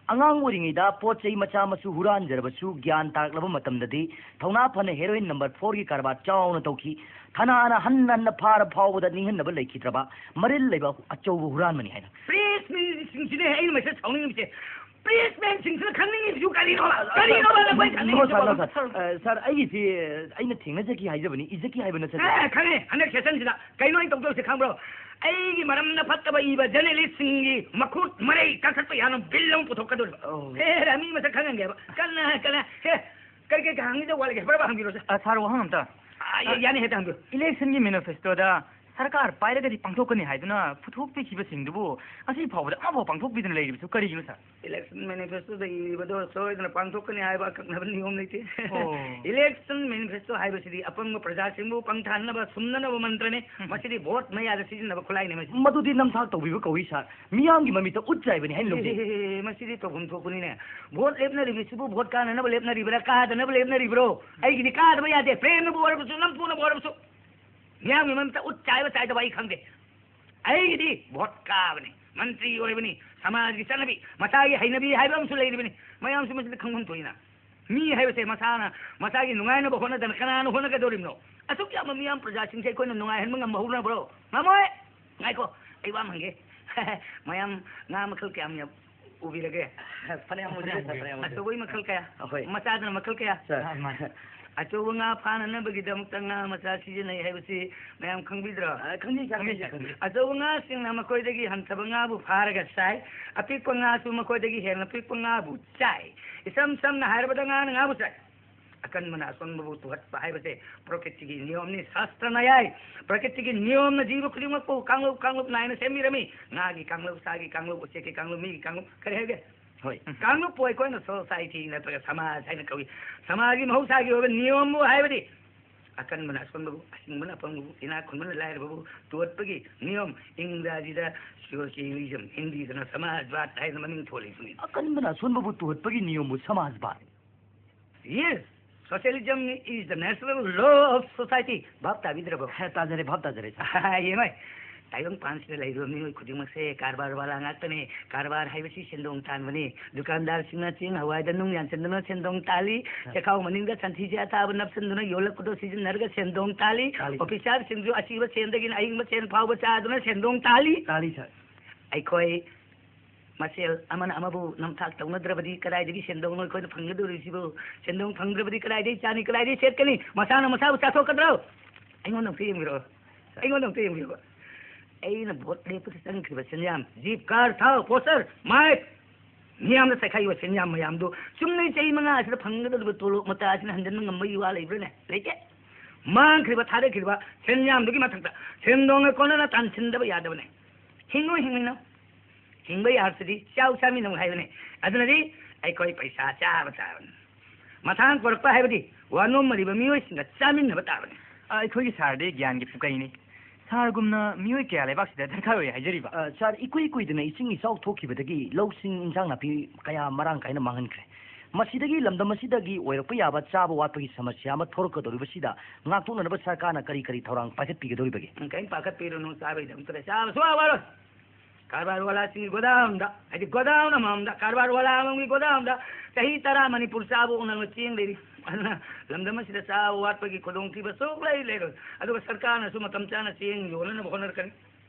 "ꯑꯉꯥꯡ ꯑꯣꯏꯔꯤꯉꯩꯗ ꯄꯣꯠ ꯆꯩ ꯃꯆꯥ ꯃꯁꯨ ꯍꯨꯔꯥꯟꯖꯔꯕꯁꯨ, ꯒ꯭ꯌꯥꯟ ꯇꯥꯔꯛꯂꯕ ꯃꯇꯝꯗꯗꯤ ꯊꯧꯅꯥ ꯐꯅ ꯍꯦꯔꯣꯏꯟ ꯅꯝꯕꯔ ꯐꯣꯔꯒꯤ ꯀꯔꯕꯥꯔ ꯆꯥꯎꯅ ꯇꯧꯈꯤ꯫ ꯊꯅꯥꯅ ꯍꯟꯅ ꯍꯟꯅ ꯐꯥꯔ ꯐꯥꯎꯕꯗ ꯅꯤꯡꯍꯟꯅꯕ ꯂꯩꯈꯤꯗ꯭ꯔꯕ ꯃꯔꯤꯜ ꯂꯩꯕ ꯑꯆꯧꯕ ꯍꯨꯔꯥꯟꯕꯅꯤ" ꯍꯥꯏꯅ꯫ ꯄ꯭ꯔꯦꯁꯃꯦꯟꯁꯤꯡꯁꯤꯅꯦ ꯑꯩꯅ ꯃꯁꯤ ꯁꯥꯎꯅꯤꯡꯉꯤꯁꯦ꯫ ꯄ꯭ꯔꯦꯁꯃꯦꯟꯁꯤꯡꯁꯤꯅ ꯈꯪꯅꯤꯡꯉꯤꯁꯤꯁꯨ ꯀꯔꯤꯅꯣꯕ? ꯀꯔꯤꯅꯣꯕ ꯅꯈꯣꯏ ꯈꯪꯅꯤꯡꯉꯤꯁꯤꯕꯣ? ꯅꯣ, ꯁꯥꯔ, ꯅꯣ, ꯁꯥꯔ꯫ ꯑ, ꯁꯥꯔ, ꯑꯩꯒꯤꯁꯤ ꯑꯩꯅ ꯊꯦꯡꯅꯖꯈꯤ ꯍꯥꯏꯖꯕꯅꯤ, ꯏꯖꯈꯤ ꯍꯥꯏꯕ ꯅꯠꯆꯗꯦ꯫ ꯑꯦ, ꯈꯪꯉꯦ꯫ ꯍꯟꯗꯛ ꯁꯦꯁꯟꯁꯤꯗ ꯀꯩꯅꯣ ꯑꯩꯅ ꯇꯧꯗꯣꯏꯁꯦ ꯈꯪꯕ꯭ꯔꯣ? ꯑꯩꯒꯤ ꯃꯔꯝꯗ ꯐꯠꯇꯕ ꯏꯕ ꯖꯔꯅꯦꯂꯤꯁ꯭ꯠꯁꯤꯡꯒꯤ ꯃꯈꯨꯠ ꯃꯔꯩ ꯀꯛꯊꯠꯄ ꯌꯥꯅꯕ ꯕꯤꯜ ꯑꯃ ꯄꯨꯊꯣꯛꯀꯗꯧꯔꯤꯕ꯫ ꯑꯣ꯫ ꯑꯦ, ꯃꯤ ꯃꯁꯛ ꯈꯪꯍꯟꯒꯦꯕ꯫ ꯀꯟꯅ, ꯀꯟꯅ꯫ ꯍꯦ, ꯀꯔꯤ ꯀꯔꯤ ꯍꯪꯒꯗꯧꯕ ꯋꯥꯠꯂꯤꯒꯦ? ꯕꯔ ꯕꯔ ꯍꯪꯕꯤꯔꯣꯁꯦ꯫ ꯑ, ꯁꯥꯔ, ꯋꯥꯍꯪ ꯑꯝꯇ꯫ ꯑ, ꯌꯥ-, ꯌꯥꯅꯤ, ꯍꯦꯛꯇ ꯍꯪꯕꯤꯌꯨ꯫ ꯏꯂꯦꯛꯁꯟꯒꯤ ꯃꯦꯅꯤꯐꯦꯁꯇꯣꯗ ꯁꯔꯀꯥꯔ ꯄꯥꯏꯔꯒꯗꯤ ꯄꯥꯡꯊꯣꯛꯀꯅꯤ ꯍꯥꯏꯗꯨꯅ ꯄꯨꯊꯣꯛꯄꯤꯈꯤꯕꯁꯤꯡꯗꯨꯕꯨ ꯉꯁꯤ ꯐꯥꯎꯕꯗ ꯑꯃꯐꯥꯎ ꯄꯥꯡꯊꯣꯛꯄꯤꯗꯅ ꯂꯩꯔꯤꯕꯁꯨ ꯀꯔꯤꯒꯤꯅꯣ, ꯁꯥꯔ? ꯏꯂꯦꯛꯁꯟ ꯃꯦꯅꯤꯐꯦꯁꯇꯣꯗ ꯏꯔꯤꯕꯗꯣ ꯁꯣꯏꯗꯅ ꯄꯥꯡꯊꯣꯛꯀꯅꯤ ꯍꯥꯏꯕ ꯑꯀꯛꯅꯕ ꯅꯤꯌꯣꯝ ꯂꯩꯇꯦ꯫ ꯑꯣ꯫ ꯏꯂꯦꯛꯁꯟ ꯃꯦꯅꯤꯐꯦꯁꯇꯣ ꯍꯥꯏꯕꯁꯤꯗꯤ ꯑꯄꯪꯕ ꯄ꯭ꯔꯖꯥꯁꯤꯡꯕꯨ ꯄꯪꯊꯍꯟꯅꯕ, ꯁꯨꯝꯅꯅꯕ ꯃꯟꯇ꯭ꯔꯅꯤ꯫ ꯎꯝ꯫ ꯃꯁꯤꯗꯤ ꯚꯣꯠ ꯃꯌꯥꯗ ꯁꯤꯖꯤꯟꯅꯕ ꯈꯨꯠꯂꯥꯏꯅꯤ ꯃꯁꯤ꯫ ꯃꯗꯨꯗꯤ ꯅꯝꯊꯥꯛ ꯇꯧꯕꯤꯕ ꯀꯧꯏ, ꯁꯥꯔ꯫ ꯃꯤꯌꯥꯝꯒꯤ ꯃꯃꯤꯠꯇ ꯎꯠ ꯆꯥꯏꯕꯅꯤ ꯍꯥꯏꯅ ꯂꯧꯖꯩ꯫ ꯑꯦ, ꯃꯁꯤꯗꯤ ꯇꯧꯐꯝ ꯊꯣꯛꯄꯅꯤꯅꯦ꯫ Vote ꯂꯦꯞꯅꯔꯤꯕꯁꯤꯕꯨ vote ꯀꯥꯅꯅꯕ ꯂꯦꯞꯅꯔꯤꯕ꯭ꯔꯥ, ꯀꯥꯗꯅꯕ ꯂꯦꯞꯅꯔꯤꯕ꯭ꯔꯣ? ꯑꯩꯒꯤꯗꯤ ꯀꯥꯗꯕ ꯌꯥꯗꯦ꯫ ꯄ꯭ꯔꯦꯝꯅꯕꯨ ꯑꯣꯏꯔꯕꯁꯨ, ꯅꯝꯐꯨꯅꯕꯨ ꯑꯣꯏꯔꯕꯁꯨ꯫ ꯃꯤꯌꯥꯝꯒꯤ ꯃꯃꯤꯠꯇ ꯎꯠ ꯆꯥꯏꯕ ꯆꯥꯏꯗꯕ ꯑꯩ ꯈꯪꯗꯦ꯫ ꯑꯩꯒꯤꯗꯤ ꯚꯣꯠ ꯀꯥꯕꯅꯤ, ꯃꯟꯇ꯭ꯔꯤ ꯑꯣꯏꯕꯅꯤ, ꯁꯃꯥꯖꯒꯤ ꯆꯠꯅꯕꯤ, ꯃꯁꯥꯒꯤ ꯍꯩꯅꯕꯤ ꯍꯥꯏꯕ ꯑꯃꯁꯨ ꯂꯩꯔꯤꯕꯅꯤ꯫ ꯃꯌꯥꯝꯁꯨ ꯃꯁꯤꯗ ꯈꯪꯐꯝ ꯊꯣꯛꯏꯅ꯫ ꯃꯤ ꯍꯥꯏꯕꯁꯦ ꯃꯁꯥꯅ ꯃꯁꯥꯒꯤ ꯅꯨꯡꯉꯥꯏꯅꯕ ꯍꯣꯠꯅꯗꯅ ꯀꯅꯥꯅ ꯍꯣꯠꯅꯒꯗꯧꯔꯤꯕꯅꯣ? ꯑꯁꯨꯛ ꯌꯥꯝꯕ ꯃꯤꯌꯥꯝ ꯄ꯭ꯔꯖꯥꯁꯤꯡꯁꯦ ꯑꯩꯈꯣꯏꯅ ꯅꯨꯡꯉꯥꯏꯍꯟꯕ ꯉꯝꯕ ꯍꯧꯅꯕ꯭ꯔꯣ? ꯉꯝꯃꯣꯏ! ꯉꯥꯏꯈꯣ, ꯑꯩ ꯋꯥ ꯑꯃ ꯍꯪꯒꯦ꯫ ꯃꯌꯥꯝ ꯉꯥ ꯃꯈꯜ ꯀꯌꯥꯝ ꯌꯥꯝ ꯎꯕꯤꯔꯒꯦ? ꯐꯅꯌꯥꯝ ꯎꯖꯔꯦ, ꯁꯥꯔ, ꯐꯅꯌꯥꯝ ꯎꯖꯔꯦ꯫ ꯑꯆꯧꯕꯒꯤ ꯃꯈꯜ ꯀꯌꯥ? ꯑꯍꯣꯏ꯫ ꯃꯆꯥꯗꯨꯅ ꯃꯈꯜ ꯀꯌꯥ? ꯁꯥꯔ, ꯃꯥꯅꯤ꯫ ꯑꯆꯧꯕ ꯉꯥ ꯐꯥꯅꯅꯕꯒꯤꯗꯃꯛꯇ ꯉꯥ ꯃꯆꯥ ꯁꯤꯖꯤꯟꯅꯩ ꯍꯥꯏꯕꯁꯤ ꯃꯌꯥꯝ ꯈꯪꯕꯤꯗ꯭ꯔꯣ? ꯑ, ꯈꯪꯖꯩ, ꯁꯥꯔ, ꯈꯪꯖꯩ, ꯈꯪꯖꯩ, ꯈꯪꯖꯩ꯫ ꯑꯆꯧꯕ ꯉꯥꯁꯤꯡꯅ ꯃꯈꯣꯏꯗꯒꯤ ꯍꯟꯊꯕ ꯉꯥꯕꯨ ꯐꯥꯔꯒ ꯆꯥꯏ, ꯑꯄꯤꯛꯄ ꯉꯥꯁꯨ ꯃꯈꯣꯏꯗꯒꯤ ꯍꯦꯟꯅ ꯄꯤꯛꯄ ꯉꯥꯕꯨ ꯆꯥꯏ꯫ ꯏꯁꯝ ꯁꯝꯅ ꯍꯥꯏꯔꯕꯗ ꯉꯥꯅ ꯉꯥꯕꯨ ꯆꯥꯏ꯫ ꯑꯀꯟꯕꯅ ꯑꯁꯣꯟꯕꯕꯨ ꯇꯨꯍꯠꯄ ꯍꯥꯏꯕꯁꯦ ꯄ꯭ꯔꯀ꯭ꯔꯤꯇꯤꯒꯤ ꯅꯤꯌꯣꯝꯅꯤ, ꯁꯥꯁꯇ꯭ꯔꯅ ꯌꯥꯏ꯫ ꯄ꯭ꯔꯀ꯭ꯔꯤꯇꯤꯒꯤ ꯅꯤꯌꯣꯝꯅ ꯖꯤꯕ ꯈꯨꯗꯤꯡꯃꯛꯄꯨ ꯀꯥꯡꯂꯨꯞ ꯀꯥꯡꯂꯨꯞ ꯅꯥꯏꯅ ꯁꯦꯝꯕꯤꯔꯝꯃꯤ꯫ ꯉꯥꯒꯤ ꯀꯥꯡꯂꯨꯞ, ꯁꯥꯒꯤ ꯀꯥꯡꯂꯨꯞ, ꯎꯆꯦꯛꯀꯤ ꯀꯥꯡꯂꯨꯞ, ꯃꯤꯒꯤ ꯀꯥꯡꯂꯨꯞ, ꯀꯔꯤ ꯍꯥꯏꯒꯦ? ꯍꯣꯏ꯫ ꯀꯥꯡꯂꯨꯞꯄꯨ ꯑꯩꯈꯣꯏꯅ ꯁꯣꯁꯥꯏꯇꯤ ꯅꯠꯇ꯭ꯔꯒ ꯁꯃꯥꯖ ꯍꯥꯏꯅ ꯀꯧꯏ꯫ ꯁꯃꯥꯖꯒꯤ ꯃꯍꯧꯁꯥꯒꯤ ꯑꯣꯏꯕ ꯅꯤꯌꯣꯝꯕꯨ ꯍꯥꯏꯕꯗꯤ ꯑꯀꯟꯕꯅ ꯑꯁꯣꯟꯕꯕꯨ, ꯑꯁꯤꯡꯕꯅ ꯑꯄꯪꯕꯕꯨ, ꯏꯅꯥꯛ ꯈꯨꯟꯕꯅ ꯂꯥꯏꯔꯕꯕꯨ ꯇꯣꯠꯄꯒꯤ ꯅꯤꯌꯣꯝ, ꯏꯪꯒ꯭ꯔꯥꯖꯤꯗ socialism, ꯍꯤꯟꯗꯤꯗꯅ ꯁꯃꯥꯖꯕꯥꯗ ꯍꯥꯏꯅ ꯃꯃꯤꯡ ꯊꯣꯜꯂꯤꯁꯤꯅꯤ꯫ ꯑꯀꯟꯕꯅ ꯑꯁꯣꯟꯕꯕꯨ ꯇꯣꯠꯄꯒꯤ ꯅꯤꯌꯣꯝꯕꯨ ꯁꯃꯥꯖꯕꯥꯗ꯫ Yes, socialism is the natural law of society. ꯚꯥꯞ ꯇꯥꯕꯤꯗ꯭ꯔꯕꯣ? ꯍꯦ, ꯇꯥꯖꯔꯦ, ꯚꯥꯞ ꯇꯥꯖꯔꯦ, ꯁꯥꯔ꯫ ꯌꯦꯡꯉꯣ, ꯇꯥꯏꯕꯪꯄꯥꯟꯁꯤꯗ ꯂꯩꯔꯤꯕ ꯃꯤꯑꯣꯏ ꯈꯨꯗꯤꯡꯃꯛꯁꯦ ꯀꯔꯕꯥꯔ ꯋꯥꯂꯥ ꯉꯥꯛꯇꯅꯤ꯫ ꯀꯔꯕꯥꯔ ꯍꯥꯏꯕꯁꯤ ꯁꯦꯟꯗꯣꯡ ꯇꯥꯟꯕꯅꯤ꯫ ꯗꯨꯀꯥꯟꯗꯥꯔꯁꯤꯡꯅ ꯆꯦꯡ ꯍꯋꯥꯏꯗ ꯅꯨꯡ ꯌꯥꯟꯁꯤꯟꯗꯨꯅ ꯁꯦꯟꯗꯣꯡ ꯇꯥꯜꯂꯤ꯫ ꯍꯦ꯫ ꯆꯦꯈꯥꯎ ꯃꯅꯤꯡꯗ ꯁꯟꯊꯤꯁꯦ ꯑꯊꯥꯕ ꯅꯞꯁꯤꯟꯗꯨꯅ ꯌꯣꯜꯂꯛꯄꯗꯣ ꯁꯤꯖꯤꯟꯅꯔꯒ ꯁꯦꯟꯗꯣꯡ ꯇꯥꯜꯂꯤ꯫ ꯇꯥꯜꯂꯤ, ꯁꯥꯔ꯫ ꯑꯣꯐꯤꯁꯥꯔꯁꯤꯡꯁꯨ ꯑꯁꯤꯕ ꯁꯦꯟꯗꯒꯤꯅ ꯑꯏꯪꯕ ꯁꯦꯟ ꯐꯥꯎꯕ ꯆꯥꯗꯨꯅ ꯁꯦꯟꯗꯣꯡ ꯇꯥꯜꯂꯤ꯫ ꯇꯥꯜꯂꯤ, ꯁꯥꯔ꯫ ꯑꯩꯈꯣꯏ ꯃꯁꯦꯜ ꯑꯃꯅ ꯑꯃꯕꯨ ꯅꯝꯊꯥꯛ ꯇꯧꯅꯗ꯭ꯔꯕꯗꯤ ꯀꯗꯥꯏꯗꯒꯤ ꯁꯦꯟꯗꯣꯡꯅꯣ ꯑꯩꯈꯣꯏꯅ ꯐꯪꯒꯗꯧꯔꯤꯁꯤꯕꯨ? ꯁꯦꯟꯗꯣꯡ ꯐꯪꯗ꯭ꯔꯕꯗꯤ ꯀꯗꯥꯏꯗꯒꯤ ꯆꯥꯅꯤ, ꯀꯗꯥꯏꯗꯒꯤ ꯁꯦꯠꯀꯅꯤ? ꯃꯁꯥꯅ ꯃꯁꯥꯕꯨ ꯆꯥꯊꯣꯛꯀꯗ꯭ꯔꯣ? ꯑꯩꯉꯣꯟꯗ ꯑꯃꯨꯛꯇ ꯌꯦꯡꯕꯤꯔꯛꯑꯣ, ꯑꯩꯉꯣꯟꯗ ꯑꯃꯨꯛꯇ ꯌꯦꯡꯕꯤꯔꯛꯑꯣ꯫ ꯑꯩꯅ ꯚꯣꯠ ꯂꯦꯞꯄꯗ ꯆꯪꯈ꯭ꯔꯤꯕ ꯁꯦꯟꯌꯥꯝ, ꯖꯤꯞ, ꯀꯥꯔ, ꯊꯥꯎ, ꯄꯣꯁꯇꯔ, ꯃꯥꯏꯛ, ꯃꯤꯌꯥꯝꯗ ꯆꯥꯏꯈꯥꯏꯕ ꯁꯦꯟꯌꯥꯝ ꯃꯌꯥꯝꯗꯨ ꯆꯨꯝꯅꯩ ꯆꯍꯤ ꯃꯉꯥ ꯑꯁꯤꯗ ꯐꯪꯒꯗꯧꯔꯤꯕ ꯇꯣꯂꯣꯞ ꯃꯇꯥ ꯑꯁꯤꯅ ꯍꯟꯖꯤꯟꯕ ꯉꯝꯕꯒꯤ ꯋꯥ ꯂꯩꯕ꯭ꯔꯥꯅꯦ? ꯂꯩꯇꯦ꯫ ꯃꯥꯡꯈ꯭ꯔꯤꯕ, ꯊꯥꯗꯈ꯭ꯔꯤꯕ ꯁꯦꯟꯌꯥꯝꯗꯨꯒꯤ ꯃꯊꯛꯇ ꯁꯦꯟꯗꯣꯡꯒ ꯀꯣꯟꯅꯅ ꯇꯥꯟꯁꯤꯟꯗꯕ ꯌꯥꯗꯕꯅꯦ꯫ ꯍꯤꯡꯉꯨ, ꯍꯤꯡꯃꯤꯟꯅꯧ꯫ ꯍꯤꯡꯕ ꯌꯥꯔꯁꯤꯗꯤ ꯆꯥꯎ ꯆꯥꯃꯤꯟꯅꯧ ꯍꯥꯏꯕꯅꯦ꯫ ꯑꯗꯨꯅꯗꯤ ꯑꯩꯈꯣꯏ ꯄꯩꯁꯥ ꯆꯥꯕ ꯇꯥꯕꯅꯤ꯫ ꯃꯊꯥꯡ ꯄꯣꯔꯛꯄ ꯍꯥꯏꯕꯗꯤ ꯋꯥꯅꯣꯝꯃꯔꯤꯕ ꯃꯤꯑꯣꯏꯁꯤꯡꯒ ꯆꯥꯃꯤꯟꯅꯕ ꯇꯥꯕꯅꯤ꯫ ꯑ, ꯑꯩꯈꯣꯏꯒꯤ ꯁꯥꯔꯗꯤ ꯒ꯭ꯌꯥꯟꯒꯤ ꯄꯨꯀꯩꯅꯤ꯫ ꯁꯥꯔꯒꯨꯝꯅ ꯃꯤꯑꯣꯏ ꯀꯌꯥ ꯂꯩꯕꯥꯛꯁꯤꯗ ꯗꯔꯀꯥꯔ ꯑꯣꯏ ꯍꯥꯏꯖꯔꯤꯕ꯫ ꯑ, ꯁꯥꯔ, ꯏꯀꯨꯏ ꯀꯨꯏꯗꯅ ꯏꯁꯤꯡ ꯏꯆꯥꯎ ꯊꯣꯛꯈꯤꯕꯗꯒꯤ ꯂꯧꯁꯤꯡ, ꯏꯟꯁꯥꯡ ꯅꯥꯄꯤ ꯀꯌꯥ ꯃꯔꯥꯡ ꯀꯥꯏꯅ ꯃꯥꯡꯍꯟꯈ꯭ꯔꯦ꯫ ꯃꯁꯤꯗꯒꯤ ꯂꯝꯗꯝ ꯑꯁꯤꯗꯒꯤ ꯑꯣꯏꯔꯛꯄ ꯌꯥꯕ ꯆꯥꯕ ꯋꯥꯠꯄꯒꯤ ꯁꯃꯁ꯭ꯌꯥ ꯑꯃ ꯊꯣꯔꯛꯀꯗꯧꯔꯤꯕꯁꯤꯗ ꯉꯥꯛꯊꯣꯛꯅꯅꯕ ꯁꯔꯀꯥꯔꯅ ꯀꯔꯤ ꯀꯔꯤ ꯊꯧꯔꯥꯡ ꯄꯥꯏꯈꯠꯄꯤꯒꯗꯧꯔꯤꯕꯒꯦ? ꯎꯝ, ꯀꯔꯤꯝ ꯄꯥꯈꯠꯄꯤꯔꯨꯅꯨ, ꯆꯥꯕꯩꯗꯃꯛꯇ ꯆꯥꯕ ꯁꯨꯡꯋꯥ ꯋꯥꯔꯣꯏ꯫ ꯀꯔꯕꯥꯔ ꯋꯥꯂꯥꯁꯤꯡꯒꯤ ꯒꯣꯗꯥꯎꯟꯗ, ꯍꯥꯏꯗꯤ ꯒꯣꯗꯥꯎꯟ ꯑꯃꯃꯝꯗ, ꯀꯔꯕꯥꯔ ꯋꯥꯂꯥ ꯑꯃꯃꯝꯒꯤ ꯒꯣꯗꯥꯎꯟꯗ ꯆꯍꯤ ꯇꯔꯥ ꯃꯅꯤꯄꯨꯔ ꯆꯥꯕ ꯎꯅꯕ ꯆꯦꯡ ꯂꯩꯔꯤ꯫ ꯑꯗꯨꯅ ꯂꯝꯗꯝ ꯑꯁꯤꯗ ꯆꯥꯕ ꯋꯥꯠꯄꯒꯤ ꯈꯨꯗꯣꯡꯊꯤꯕ ꯁꯨꯛꯂꯩ ꯂꯩꯔꯣꯏ꯫ ꯑꯗꯨꯒ ꯁꯔꯀꯥꯔꯅꯁꯨ ꯃꯇꯝ ꯆꯥꯅ ꯆꯦꯡ ꯌꯣꯜꯂꯅꯕ ꯍꯣꯠꯅꯔꯛꯀꯅꯤ꯫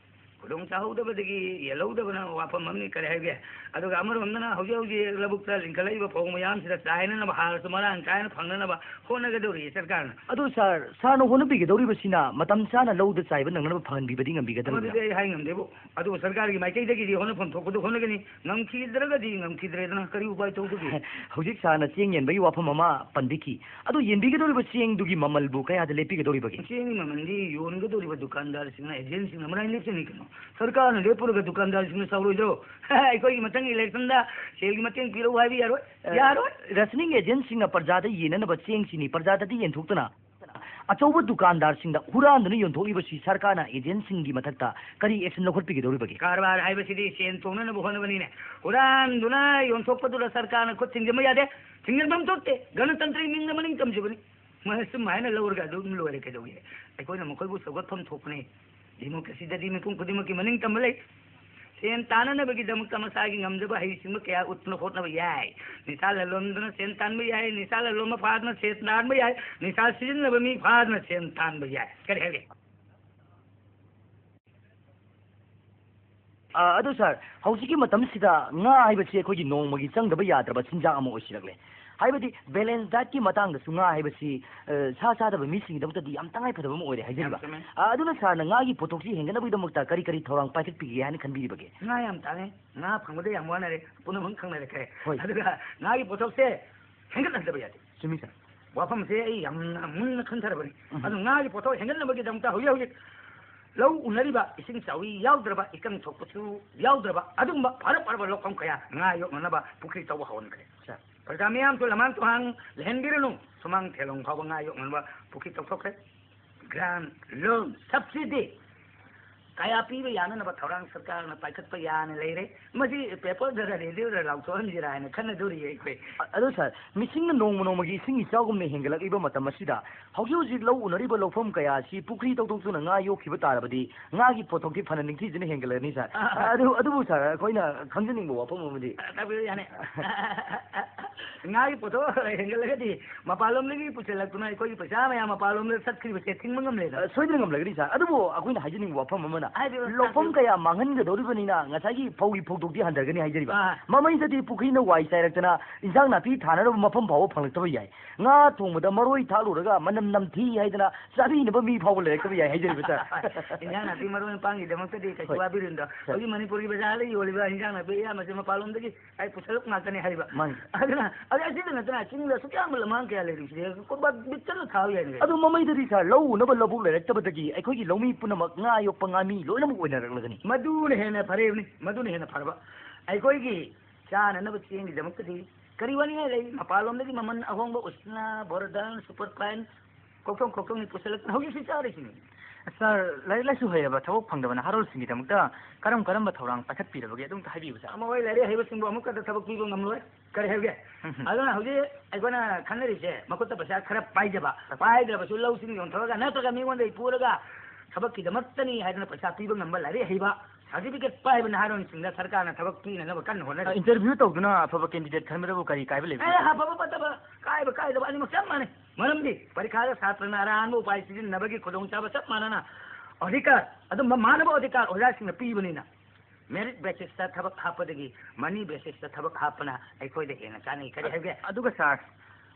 ꯈꯨꯗꯣꯡ ꯆꯥꯍꯧꯗꯕꯗꯒꯤ ꯌꯦꯜꯍꯧꯗꯕꯅ ꯋꯥꯐꯝ ꯑꯃꯅꯤ, ꯀꯔꯤ ꯍꯥꯏꯒꯦ? ꯑꯗꯨꯒ ꯑꯃꯔꯣꯝꯗꯅ ꯍꯧꯖꯤꯛ ꯍꯧꯖꯤꯛ ꯂꯧꯕꯨꯛꯇ ꯂꯤꯡꯈꯠꯂꯛꯏꯕ ꯐꯧ ꯃꯌꯥꯝꯁꯤꯗ ꯆꯥꯏꯅꯅꯕ ꯍꯥꯔꯁꯨ ꯃꯔꯥꯡ ꯀꯥꯏꯅ ꯐꯪꯅꯅꯕ ꯍꯣꯠꯅꯒꯗꯧꯔꯤ ꯁꯔꯀꯥꯔꯅ꯫ ꯑꯗꯨ ꯁꯥꯔ, ꯁꯥꯔꯅ ꯍꯣꯠꯅꯕꯤꯒꯗꯧꯔꯤꯕꯁꯤꯅ ꯃꯇꯝ ꯆꯥꯅ ꯂꯧꯗ ꯆꯥꯏꯕ ꯅꯪꯅꯕ ꯐꯪꯍꯟꯕꯤꯕꯗꯤ ꯉꯝꯕꯤꯒꯗꯕ꯭ꯔꯥ? ꯃꯗꯨꯗꯤ ꯑꯩ ꯍꯥꯏ ꯉꯝꯗꯦꯕꯨ꯫ ꯑꯗꯨꯕꯨ ꯁꯔꯀꯥꯔꯒꯤ ꯃꯥꯏꯀꯩꯗꯒꯤꯗꯤ ꯍꯣꯠꯅꯐꯝ ꯊꯣꯛꯄꯗꯨ ꯍꯣꯠꯅꯒꯅꯤ꯫ ꯉꯝꯈꯤꯗ꯭ꯔꯒꯗꯤ ꯉꯝꯈꯤꯗ꯭ꯔꯦꯗꯅ, ꯀꯔꯤ ꯎꯄꯥꯏ ꯇꯧꯗꯒꯦ? ꯍꯧꯖꯤꯛ ꯁꯥꯔꯅ ꯆꯦꯡ ꯌꯦꯟꯕꯒꯤ ꯋꯥꯐꯝ ꯑꯃ ꯄꯟꯕꯤꯈꯤ꯫ ꯑꯗꯨ ꯌꯦꯟꯕꯤꯒꯗꯧꯔꯤꯕ ꯆꯦꯡꯗꯨꯒꯤ ꯃꯃꯜꯕꯨ ꯀꯌꯥꯗ ꯂꯦꯞꯄꯤꯒꯗꯧꯔꯤꯕꯒꯦ? ꯆꯦꯡꯒꯤ ꯃꯃꯜꯗꯤ ꯌꯣꯟꯒꯗꯧꯔꯤꯕ ꯗꯨꯀꯥꯟꯗꯥꯔꯁꯤꯡꯅ, ꯑꯦꯖꯦꯟꯁꯤꯡꯅ ꯃꯔꯥꯏꯅ ꯂꯦꯞꯆꯅꯤ ꯀꯩꯅꯣ꯫ ꯁꯔꯀꯥꯔꯅ ꯂꯦꯞꯄꯨꯔꯒ ꯗꯨꯀꯥꯟꯗꯥꯔꯁꯤꯡꯅ ꯆꯥꯎꯔꯣꯏꯗ꯭ꯔꯣ? ꯑꯩꯈꯣꯏꯒꯤ ꯃꯊꯪꯒꯤ ꯏꯂꯦꯛꯁꯟꯗ ꯁꯦꯜꯒꯤ ꯃꯇꯦꯡ ꯄꯤꯔꯛꯎ ꯍꯥꯏꯕ ꯌꯥꯔꯣꯏ꯫ ꯑ, ꯌꯥꯔꯣꯏ꯫ ꯔꯦꯁꯅꯤꯡ ꯑꯦꯖꯦꯟꯁꯤꯡꯅ ꯄ꯭ꯔꯖꯥꯗ ꯌꯦꯟꯅꯅꯕ ꯆꯦꯡ, ꯆꯤꯅꯤ ꯄ꯭ꯔꯖꯥꯗꯗꯤ ꯌꯦꯟꯊꯣꯛꯇꯅ ꯑꯆꯧꯕ ꯗꯨꯀꯥꯟꯗꯥꯔꯁꯤꯡꯗ ꯍꯨꯔꯥꯟꯗꯨꯅ ꯌꯣꯟꯊꯣꯛꯂꯤꯕꯁꯤ ꯁꯔꯀꯥꯔꯅ ꯑꯦꯖꯦꯟꯁꯤꯡꯒꯤ ꯃꯊꯛꯇ ꯀꯔꯤ action ꯂꯧꯈꯠꯄꯤꯒꯗꯧꯔꯤꯕꯒꯦ? ꯀꯔꯕꯥꯔ ꯍꯥꯏꯕꯁꯤꯗꯤ ꯁꯦꯟ ꯇꯣꯡꯅꯅꯕ ꯍꯣꯠꯅꯕꯅꯤꯅꯦ꯫ ꯍꯨꯔꯥꯟꯗꯨꯅ ꯌꯣꯟꯊꯣꯛꯄꯗꯨꯗ ꯁꯔꯀꯥꯔꯅ ꯈꯨꯠ ꯊꯤꯡꯖꯤꯟꯕ ꯌꯥꯗꯦ꯫ ꯊꯤꯡꯖꯤꯟꯐꯝ ꯊꯣꯛꯇꯦ꯫ ꯒꯅꯇꯟꯇ꯭ꯔꯒꯤ ꯃꯤꯡꯗ ꯃꯅꯤꯡ ꯇꯝꯖꯕꯅꯤ꯫ ꯃꯣꯏꯅ ꯁꯨꯝ ꯍꯥꯏꯅ ꯂꯧꯔꯒ ꯑꯗꯨꯝ ꯂꯣꯏꯔꯦ ꯀꯩꯗꯧꯒꯦ? ꯑꯩꯈꯣꯏꯅ ꯃꯈꯣꯏꯕꯨ ꯁꯧꯒꯠꯐꯝ ꯊꯣꯛꯄꯅꯦ꯫ ꯗꯦꯃꯣꯀ꯭ꯔꯦꯁꯤꯗꯗꯤ ꯃꯤꯄꯨꯝ ꯈꯨꯗꯤꯡꯃꯛꯀꯤ ꯃꯅꯤꯡ ꯇꯝꯕ ꯂꯩ꯫ ꯁꯦꯟ ꯇꯥꯅꯅꯕꯒꯤꯗꯃꯛꯇ ꯃꯁꯥꯒꯤ ꯉꯝꯖꯕ ꯍꯩꯁꯤꯡꯕ ꯀꯌꯥ ꯎꯠꯇꯨꯅ ꯍꯣꯠꯅꯕ ꯌꯥꯏ꯫ ꯅꯤꯁꯥ ꯂꯂꯣꯟꯗꯨꯅ ꯁꯦꯟ ꯇꯥꯟꯕ ꯌꯥꯏ, ꯅꯤꯁꯥ ꯂꯂꯣꯟꯕ ꯐꯥꯗꯨꯅ ꯁꯦꯟ ꯇꯥꯟꯕ ꯌꯥꯏ, ꯅꯤꯁꯥ ꯁꯤꯖꯤꯟꯅꯕ ꯃꯤ ꯐꯥꯗꯨꯅ ꯁꯦꯟ ꯇꯥꯟꯕ ꯌꯥꯏ꯫ ꯀꯔꯤ ꯍꯥꯏꯒꯦ? ꯑ, ꯑꯗꯨ ꯁꯥꯔ, ꯍꯧꯖꯤꯛꯀꯤ ꯃꯇꯝꯁꯤꯗ ꯉꯥ ꯍꯥꯏꯕꯁꯤ ꯑꯩꯈꯣꯏꯒꯤ ꯅꯣꯡꯃꯒꯤ ꯆꯪꯗꯕ ꯌꯥꯗ꯭ꯔꯕ ꯆꯤꯟꯖꯥꯛ ꯑꯃ ꯑꯣꯏꯁꯤꯜꯂꯛꯂꯦ꯫ ꯍꯥꯏꯕꯗꯤ balance dietꯀꯤ ꯃꯇꯥꯡꯗꯁꯨ ꯉꯥ ꯍꯥꯏꯕꯁꯤ, ꯑ, ꯁꯥ ꯆꯥꯗꯕ ꯃꯤꯁꯤꯡꯒꯤꯗꯃꯛꯇꯗꯤ ꯌꯥꯝ ꯇꯉꯥꯏ ꯐꯗꯕ ꯑꯃ ꯑꯣꯏꯔꯦ ꯍꯥꯏꯖꯔꯤꯕ꯫ ꯌꯥꯝ ꯆꯨꯝꯃꯦ꯫ ꯑ, ꯑꯗꯨꯅ ꯁꯥꯔꯅ ꯉꯥꯒꯤ ꯄꯣꯠꯊꯣꯛꯁꯤ ꯍꯦꯟꯒꯠꯅꯕꯒꯤꯗꯃꯛꯇ ꯀꯔꯤ ꯀꯔꯤ ꯊꯧꯔꯥꯡ ꯄꯥꯏꯈꯠꯄꯤꯒꯦ ꯍꯥꯏꯅ ꯈꯟꯕꯤꯔꯤꯕꯒꯦ? ꯉꯥ ꯌꯥꯝ ꯇꯥꯡꯉꯦ꯫ ꯉꯥ ꯐꯪꯕꯗ ꯌꯥꯝ ꯋꯥꯅꯔꯦ꯫ ꯄꯨꯝꯅꯃꯛ ꯈꯪꯅꯔꯦ ꯈꯔꯦ꯫ ꯍꯣꯏ꯫ ꯑꯗꯨꯒ ꯉꯥꯒꯤ ꯄꯣꯠꯊꯣꯛꯁꯦ ꯍꯦꯟꯒꯠꯍꯟꯗꯕ ꯌꯥꯗꯦ꯫ ꯆꯨꯝꯃꯤ ꯁꯥꯔ꯫ ꯋꯥꯐꯝꯁꯦ ꯑꯩ ꯌꯥꯝꯅ ꯃꯨꯟꯅ ꯈꯟꯊꯔꯕꯅꯤ꯫ ꯎꯝ꯫ ꯑꯗꯨ ꯉꯥꯒꯤ ꯄꯣꯠꯊꯣꯛ ꯍꯦꯟꯒꯠꯅꯕꯒꯤꯗꯃꯛꯇ ꯍꯧꯖꯤꯛ ꯍꯧꯖꯤꯛ ꯂꯧ ꯎꯅꯔꯤꯕ ꯏꯁꯤꯡ ꯆꯥꯎꯏ ꯌꯥꯎꯗ꯭ꯔꯕ, ꯏꯀꯪ ꯊꯣꯛꯄꯁꯨ ꯌꯥꯎꯗ꯭ꯔꯕ ꯑꯗꯨꯒꯨꯝꯕ ꯐꯔ ꯐꯔꯕ ꯂꯧꯐꯝ ꯀꯌꯥ ꯉꯥ ꯌꯣꯛꯅꯅꯕ ꯄꯨꯈ꯭ꯔꯤ ꯇꯧꯕ ꯍꯧꯍꯟꯈ꯭ꯔꯦ꯫ ꯁꯥꯔ꯫ ꯄ꯭ꯔꯖꯥ ꯃꯤꯌꯥꯝꯁꯨ ꯂꯃꯥꯡ ꯇꯨꯍꯥꯡ ꯂꯩꯍꯟꯕꯤꯔꯅꯨ꯫ ꯁꯨꯃꯥꯡ ꯊꯦꯂꯣꯡ ꯐꯥꯎꯕ ꯉꯥ ꯌꯣꯛꯅꯅꯕ ꯄꯨꯈ꯭ꯔꯤ ꯇꯧꯊꯣꯛꯈ꯭ꯔꯦ꯫ Grant, loan, subsidy ꯀꯌꯥ ꯄꯤꯕ ꯌꯥꯅꯅꯕ ꯊꯧꯔꯥꯡ ꯁꯔꯀꯥꯔꯅ ꯄꯥꯏꯈꯠꯄ ꯌꯥꯅ ꯂꯩꯔꯦ꯫ ꯃꯁꯤ paperꯗꯔ radioꯗꯔ ꯂꯥꯎꯊꯣꯛꯍꯟꯁꯤꯔꯥ ꯍꯥꯏꯅ ꯈꯟꯅꯗꯣꯔꯤꯌꯦ ꯑꯩꯈꯣꯏ꯫ ꯑ-, ꯑꯗꯨ ꯁꯥꯔ, ꯃꯤꯁꯤꯡꯅ ꯅꯣꯡꯃ ꯅꯣꯡꯃꯒꯤ ꯏꯁꯤꯡ ꯏꯆꯥꯎꯒꯨꯝꯅ ꯍꯦꯟꯒꯠꯂꯛꯂꯤꯕ ꯃꯇꯝ ꯑꯁꯤꯗ ꯍꯧꯖꯤꯛ ꯍꯧꯖꯤꯛ ꯂꯧ ꯎꯅꯔꯤꯕ ꯂꯧꯐꯝ ꯀꯌꯥ ꯑꯁꯤ ꯄꯨꯈ꯭ꯔꯤ ꯇꯧꯊꯣꯛꯇꯨꯅ ꯉꯥ ꯌꯣꯛꯈꯤꯕ ꯇꯥꯔꯕꯗꯤ ꯉꯥꯒꯤ ꯄꯣꯠꯊꯣꯛꯇꯤ ꯐꯅ ꯅꯤꯡꯊꯤꯖꯅ ꯍꯦꯟꯒꯠꯂꯒꯅꯤ ꯁꯥꯔ꯫ ꯑ, ꯑꯗꯨ, ꯑꯗꯨꯕꯨ ꯁꯥꯔ, ꯑꯩꯈꯣꯏꯅ ꯈꯪꯖꯅꯤꯡꯕ ꯋꯥꯐꯝ ꯑꯃꯗꯤ ꯇꯥꯛꯄꯤꯌꯨ ꯌꯥꯅꯤ꯫ ꯉꯥꯒꯤ ꯄꯣꯠꯊꯣꯛ ꯍꯦꯟꯒꯠꯂꯒꯗꯤ ꯃꯄꯥꯟꯂꯣꯝꯗꯒꯤ ꯄꯨꯁꯤꯜꯂꯛꯇꯨꯅ ꯑꯩꯈꯣꯏꯒꯤ ꯄꯩꯁꯥ ꯃꯌꯥꯝ ꯃꯄꯥꯟꯂꯣꯝꯗ ꯆꯠꯈ꯭ꯔꯤꯕꯁꯦ ꯊꯤꯡꯕ ꯉꯝꯂꯦꯗꯅ꯫ ꯑ, ꯁꯣꯏꯗꯅ ꯉꯝꯂꯒꯅꯤ ꯁꯥꯔ꯫ ꯑꯗꯨꯕꯨ ꯑꯩꯈꯣꯏꯅ ꯍꯥꯏꯖꯅꯤꯡꯕ ꯋꯥꯐꯝ ꯑꯃꯅ, ꯍꯥꯏꯕꯤꯌꯨ, ꯂꯧꯐꯝ ꯇꯥꯛꯄꯤꯌꯨ꯫ ꯀꯌꯥ ꯃꯥꯡꯍꯟꯒꯗꯧꯔꯤꯕꯅꯤꯅ ꯉꯁꯥꯏꯒꯤ ꯐꯧꯒꯤ ꯐꯧꯗꯣꯛꯇꯤ ꯍꯟꯊꯔꯒꯅꯤ ꯍꯥꯏꯖꯔꯤꯕ꯫ ꯑꯥ꯫ ꯃꯃꯩꯗꯗꯤ ꯄꯨꯈ꯭ꯔꯤꯅ ꯋꯥꯏ ꯆꯥꯏꯔꯛꯇꯅ ꯏꯟꯁꯥꯡ ꯅꯥꯄꯤ ꯊꯥꯅꯅꯕ ꯃꯐꯝ ꯐꯥꯎꯕ ꯐꯪꯂꯛꯇꯕ ꯌꯥꯏ꯫ ꯉꯥ ꯊꯣꯡꯕꯗ ꯃꯔꯣꯏ ꯊꯥꯛꯂꯨꯔꯒ ꯃꯅꯝ ꯅꯝꯊꯤ ꯍꯥꯏꯗꯅ ꯆꯥꯕꯤꯅꯕ ꯃꯤ ꯐꯥꯎꯕ ꯂꯩꯔꯛꯇꯕ ꯌꯥꯏ ꯍꯥꯏꯖꯔꯤꯕ ꯁꯥꯔ꯫ ꯏꯟꯁꯥꯡ ꯅꯥꯄꯤ ꯃꯔꯣꯏ ꯃꯄꯥꯡꯒꯤꯗꯃꯛꯇꯗꯤ ꯀꯩꯁꯨ ꯍꯣꯏ꯫ ꯋꯥꯕꯤꯔꯨꯅꯨꯗ꯫ ꯁꯥꯔ꯫ ꯍꯧꯖꯤꯛ ꯃꯅꯤꯄꯨꯔꯒꯤ ꯕꯖꯥꯔꯗ ꯌꯣꯜꯂꯤꯕ ꯏꯟꯁꯥꯡ ꯅꯥꯄꯤ ꯑꯌꯥꯝꯕꯁꯦ ꯃꯄꯥꯟꯂꯣꯝꯗꯒꯤ ꯑꯩ ꯄꯨꯁꯜꯂꯛ ꯉꯥꯛꯇꯅꯦ ꯍꯥꯏꯔꯤꯕ꯫ ꯃꯥꯅꯤ꯫ ꯑꯗꯨꯅ, ꯑꯗꯨ ꯑꯁꯤꯗ ꯅꯠꯇꯅ ꯆꯤꯡꯗ ꯑꯁꯨꯛ ꯌꯥꯝꯕ ꯂꯝꯍꯥꯡ ꯀꯌꯥ ꯂꯩꯔꯤꯕꯁꯤꯗꯤ ꯀꯣꯕꯥꯛ ꯕꯤꯠ ꯆꯠꯂ ꯊꯥꯕ ꯌꯥꯏꯅꯦ ꯀꯩꯅꯣ꯫ ꯑꯗꯨ ꯃꯃꯩꯗꯗꯤ ꯁꯥꯔ, ꯂꯧ ꯎꯅꯕ ꯂꯧꯕꯨꯛ ꯂꯩꯔꯛꯇꯕꯗꯒꯤ ꯑꯩꯈꯣꯏꯒꯤ ꯂꯧꯃꯤ ꯄꯨꯝꯅꯃꯛ ꯉꯥ ꯌꯣꯛꯄ ꯉꯥꯃꯤ ꯂꯣꯏꯅꯃꯛ ꯑꯣꯏꯅꯔꯛꯂꯒꯅꯤ꯫ ꯃꯗꯨꯅ ꯍꯦꯟꯅ ꯐꯔꯦꯕꯅꯤ, ꯃꯗꯨꯅ ꯍꯦꯟꯅ ꯐꯔꯕ꯫ ꯑꯩꯈꯣꯏꯒꯤ ꯆꯥꯅꯅꯕ ꯆꯦꯡꯒꯤꯗꯃꯛꯇꯗꯤ ꯀꯔꯤ ꯋꯥꯅꯤꯡꯉꯥꯏ ꯂꯩ? ꯃꯄꯥꯟꯂꯣꯝꯗꯒꯤ ꯃꯃꯜ ꯑꯍꯣꯡꯕ ꯎꯁꯅꯥ, ꯕꯣꯔꯗꯥꯟ, ꯁꯨꯄꯔ ꯐꯥꯏꯟ, ꯀꯣꯛꯊꯣꯡ ꯀꯣꯛꯊꯣꯡꯅꯤ ꯄꯨꯁꯜꯂꯛꯇꯅ ꯍꯧꯖꯤꯛꯁꯨ ꯆꯥꯔꯤꯁꯤꯅꯤ꯫ ꯁꯥꯔ, ꯂꯥꯏꯔꯤꯛ ꯂꯥꯏꯁꯨ ꯍꯩꯔꯕ ꯊꯕꯛ ꯐꯪꯗꯕ ꯅꯍꯥꯔꯣꯜꯁꯤꯡꯒꯤꯗꯃꯛꯇ ꯀꯔꯝ ꯀꯔꯝꯕ ꯊꯧꯔꯥꯡ ꯄꯥꯏꯈꯠꯄꯤꯔꯕꯒꯦ? ꯑꯗꯨꯝꯇ ꯍꯥꯏꯕꯤꯌꯨ, ꯁꯥꯔ꯫ ꯑꯃ ꯑꯣꯏ, ꯂꯥꯏꯔꯤꯛ ꯍꯩꯕꯁꯤꯡꯕꯨ ꯑꯃꯨꯛꯀꯗ ꯊꯕꯛ ꯄꯤꯕ ꯉꯝꯂꯣꯏ꯫ ꯀꯔꯤ ꯍꯥꯏꯕꯒꯦ? ꯑꯗꯨꯅ ꯍꯧꯖꯤꯛ ꯑꯩꯈꯣꯏꯅ ꯈꯟꯅꯔꯤꯁꯦ, ꯃꯈꯨꯠꯇ ꯄꯩꯁꯥ ꯈꯔ ꯄꯥꯏꯖꯕ, ꯄꯥꯏꯗ꯭ꯔꯕꯁꯨ ꯂꯧꯁꯤꯡ ꯌꯣꯟꯊꯣꯛꯑꯒ ꯅꯠꯇ꯭ꯔꯒ ꯃꯤꯉꯣꯟꯗꯒꯤ ꯄꯨꯔꯒ ꯊꯕꯛꯀꯤꯗꯃꯛꯇꯅꯤ ꯍꯥꯏꯗꯅ ꯄꯩꯁꯥ ꯄꯤꯕ ꯉꯝꯕ ꯂꯥꯏꯔꯤꯛ ꯍꯩꯕ, ꯁꯥꯔꯇꯤꯐꯤꯀꯦꯠ ꯄꯥꯏꯕ ꯅꯍꯥꯔꯣꯜꯁꯤꯡꯗ ꯁꯔꯀꯥꯔꯅ ꯊꯕꯛ ꯄꯤꯅꯅꯕ ꯀꯟꯅ ꯍꯣꯠꯅꯔꯤ꯫ ꯏꯟꯇꯔꯚ꯭ꯌꯨ ꯇꯧꯗꯨꯅ ꯑꯐꯕ ꯀꯦꯟꯗꯤꯗꯦꯠ ꯈꯟꯕꯗꯕꯨ ꯀꯔꯤ ꯀꯥꯏꯕ ꯂꯩꯕꯒꯦ? ꯑꯦ, ꯑꯐꯕ ꯐꯠꯇꯕ, ꯀꯥꯏꯕ ꯀꯥꯏꯗꯕ ꯑꯅꯤꯃꯛ ꯆꯞ ꯃꯥꯟꯅꯩ꯫ ꯃꯔꯝꯗꯤ ꯄꯔꯤꯈꯥꯗ ꯁꯥꯇ꯭ꯔꯅ ꯑꯔꯥꯟꯕ ꯎꯄꯥꯏ ꯁꯤꯖꯤꯟꯅꯕꯒꯤ ꯈꯨꯗꯣꯡꯆꯥꯕ ꯆꯞ ꯃꯥꯟꯅꯅ ꯑꯣꯙꯤꯀꯥꯔ, ꯑꯗꯨꯝꯕ ꯃꯥꯟꯅꯕ ꯑꯣꯙꯤꯀꯥꯔ ꯑꯣꯖꯥꯁꯤꯡꯅ ꯄꯤꯕꯅꯤꯅ꯫ ꯃꯦꯔꯤꯠ ꯕꯦꯁꯤꯁꯇ ꯊꯕꯛ ꯍꯥꯞꯄꯗꯒꯤ ꯃꯅꯤ ꯕꯦꯁꯤꯁꯇ ꯊꯕꯛ ꯍꯥꯞꯄꯅ ꯑꯩꯈꯣꯏꯗ ꯍꯦꯟꯅ ꯀꯥꯟꯅꯩ꯫ ꯀꯔꯤ ꯍꯥꯏꯕꯒꯦ? ꯑꯗꯨꯒ ꯁꯥꯔ,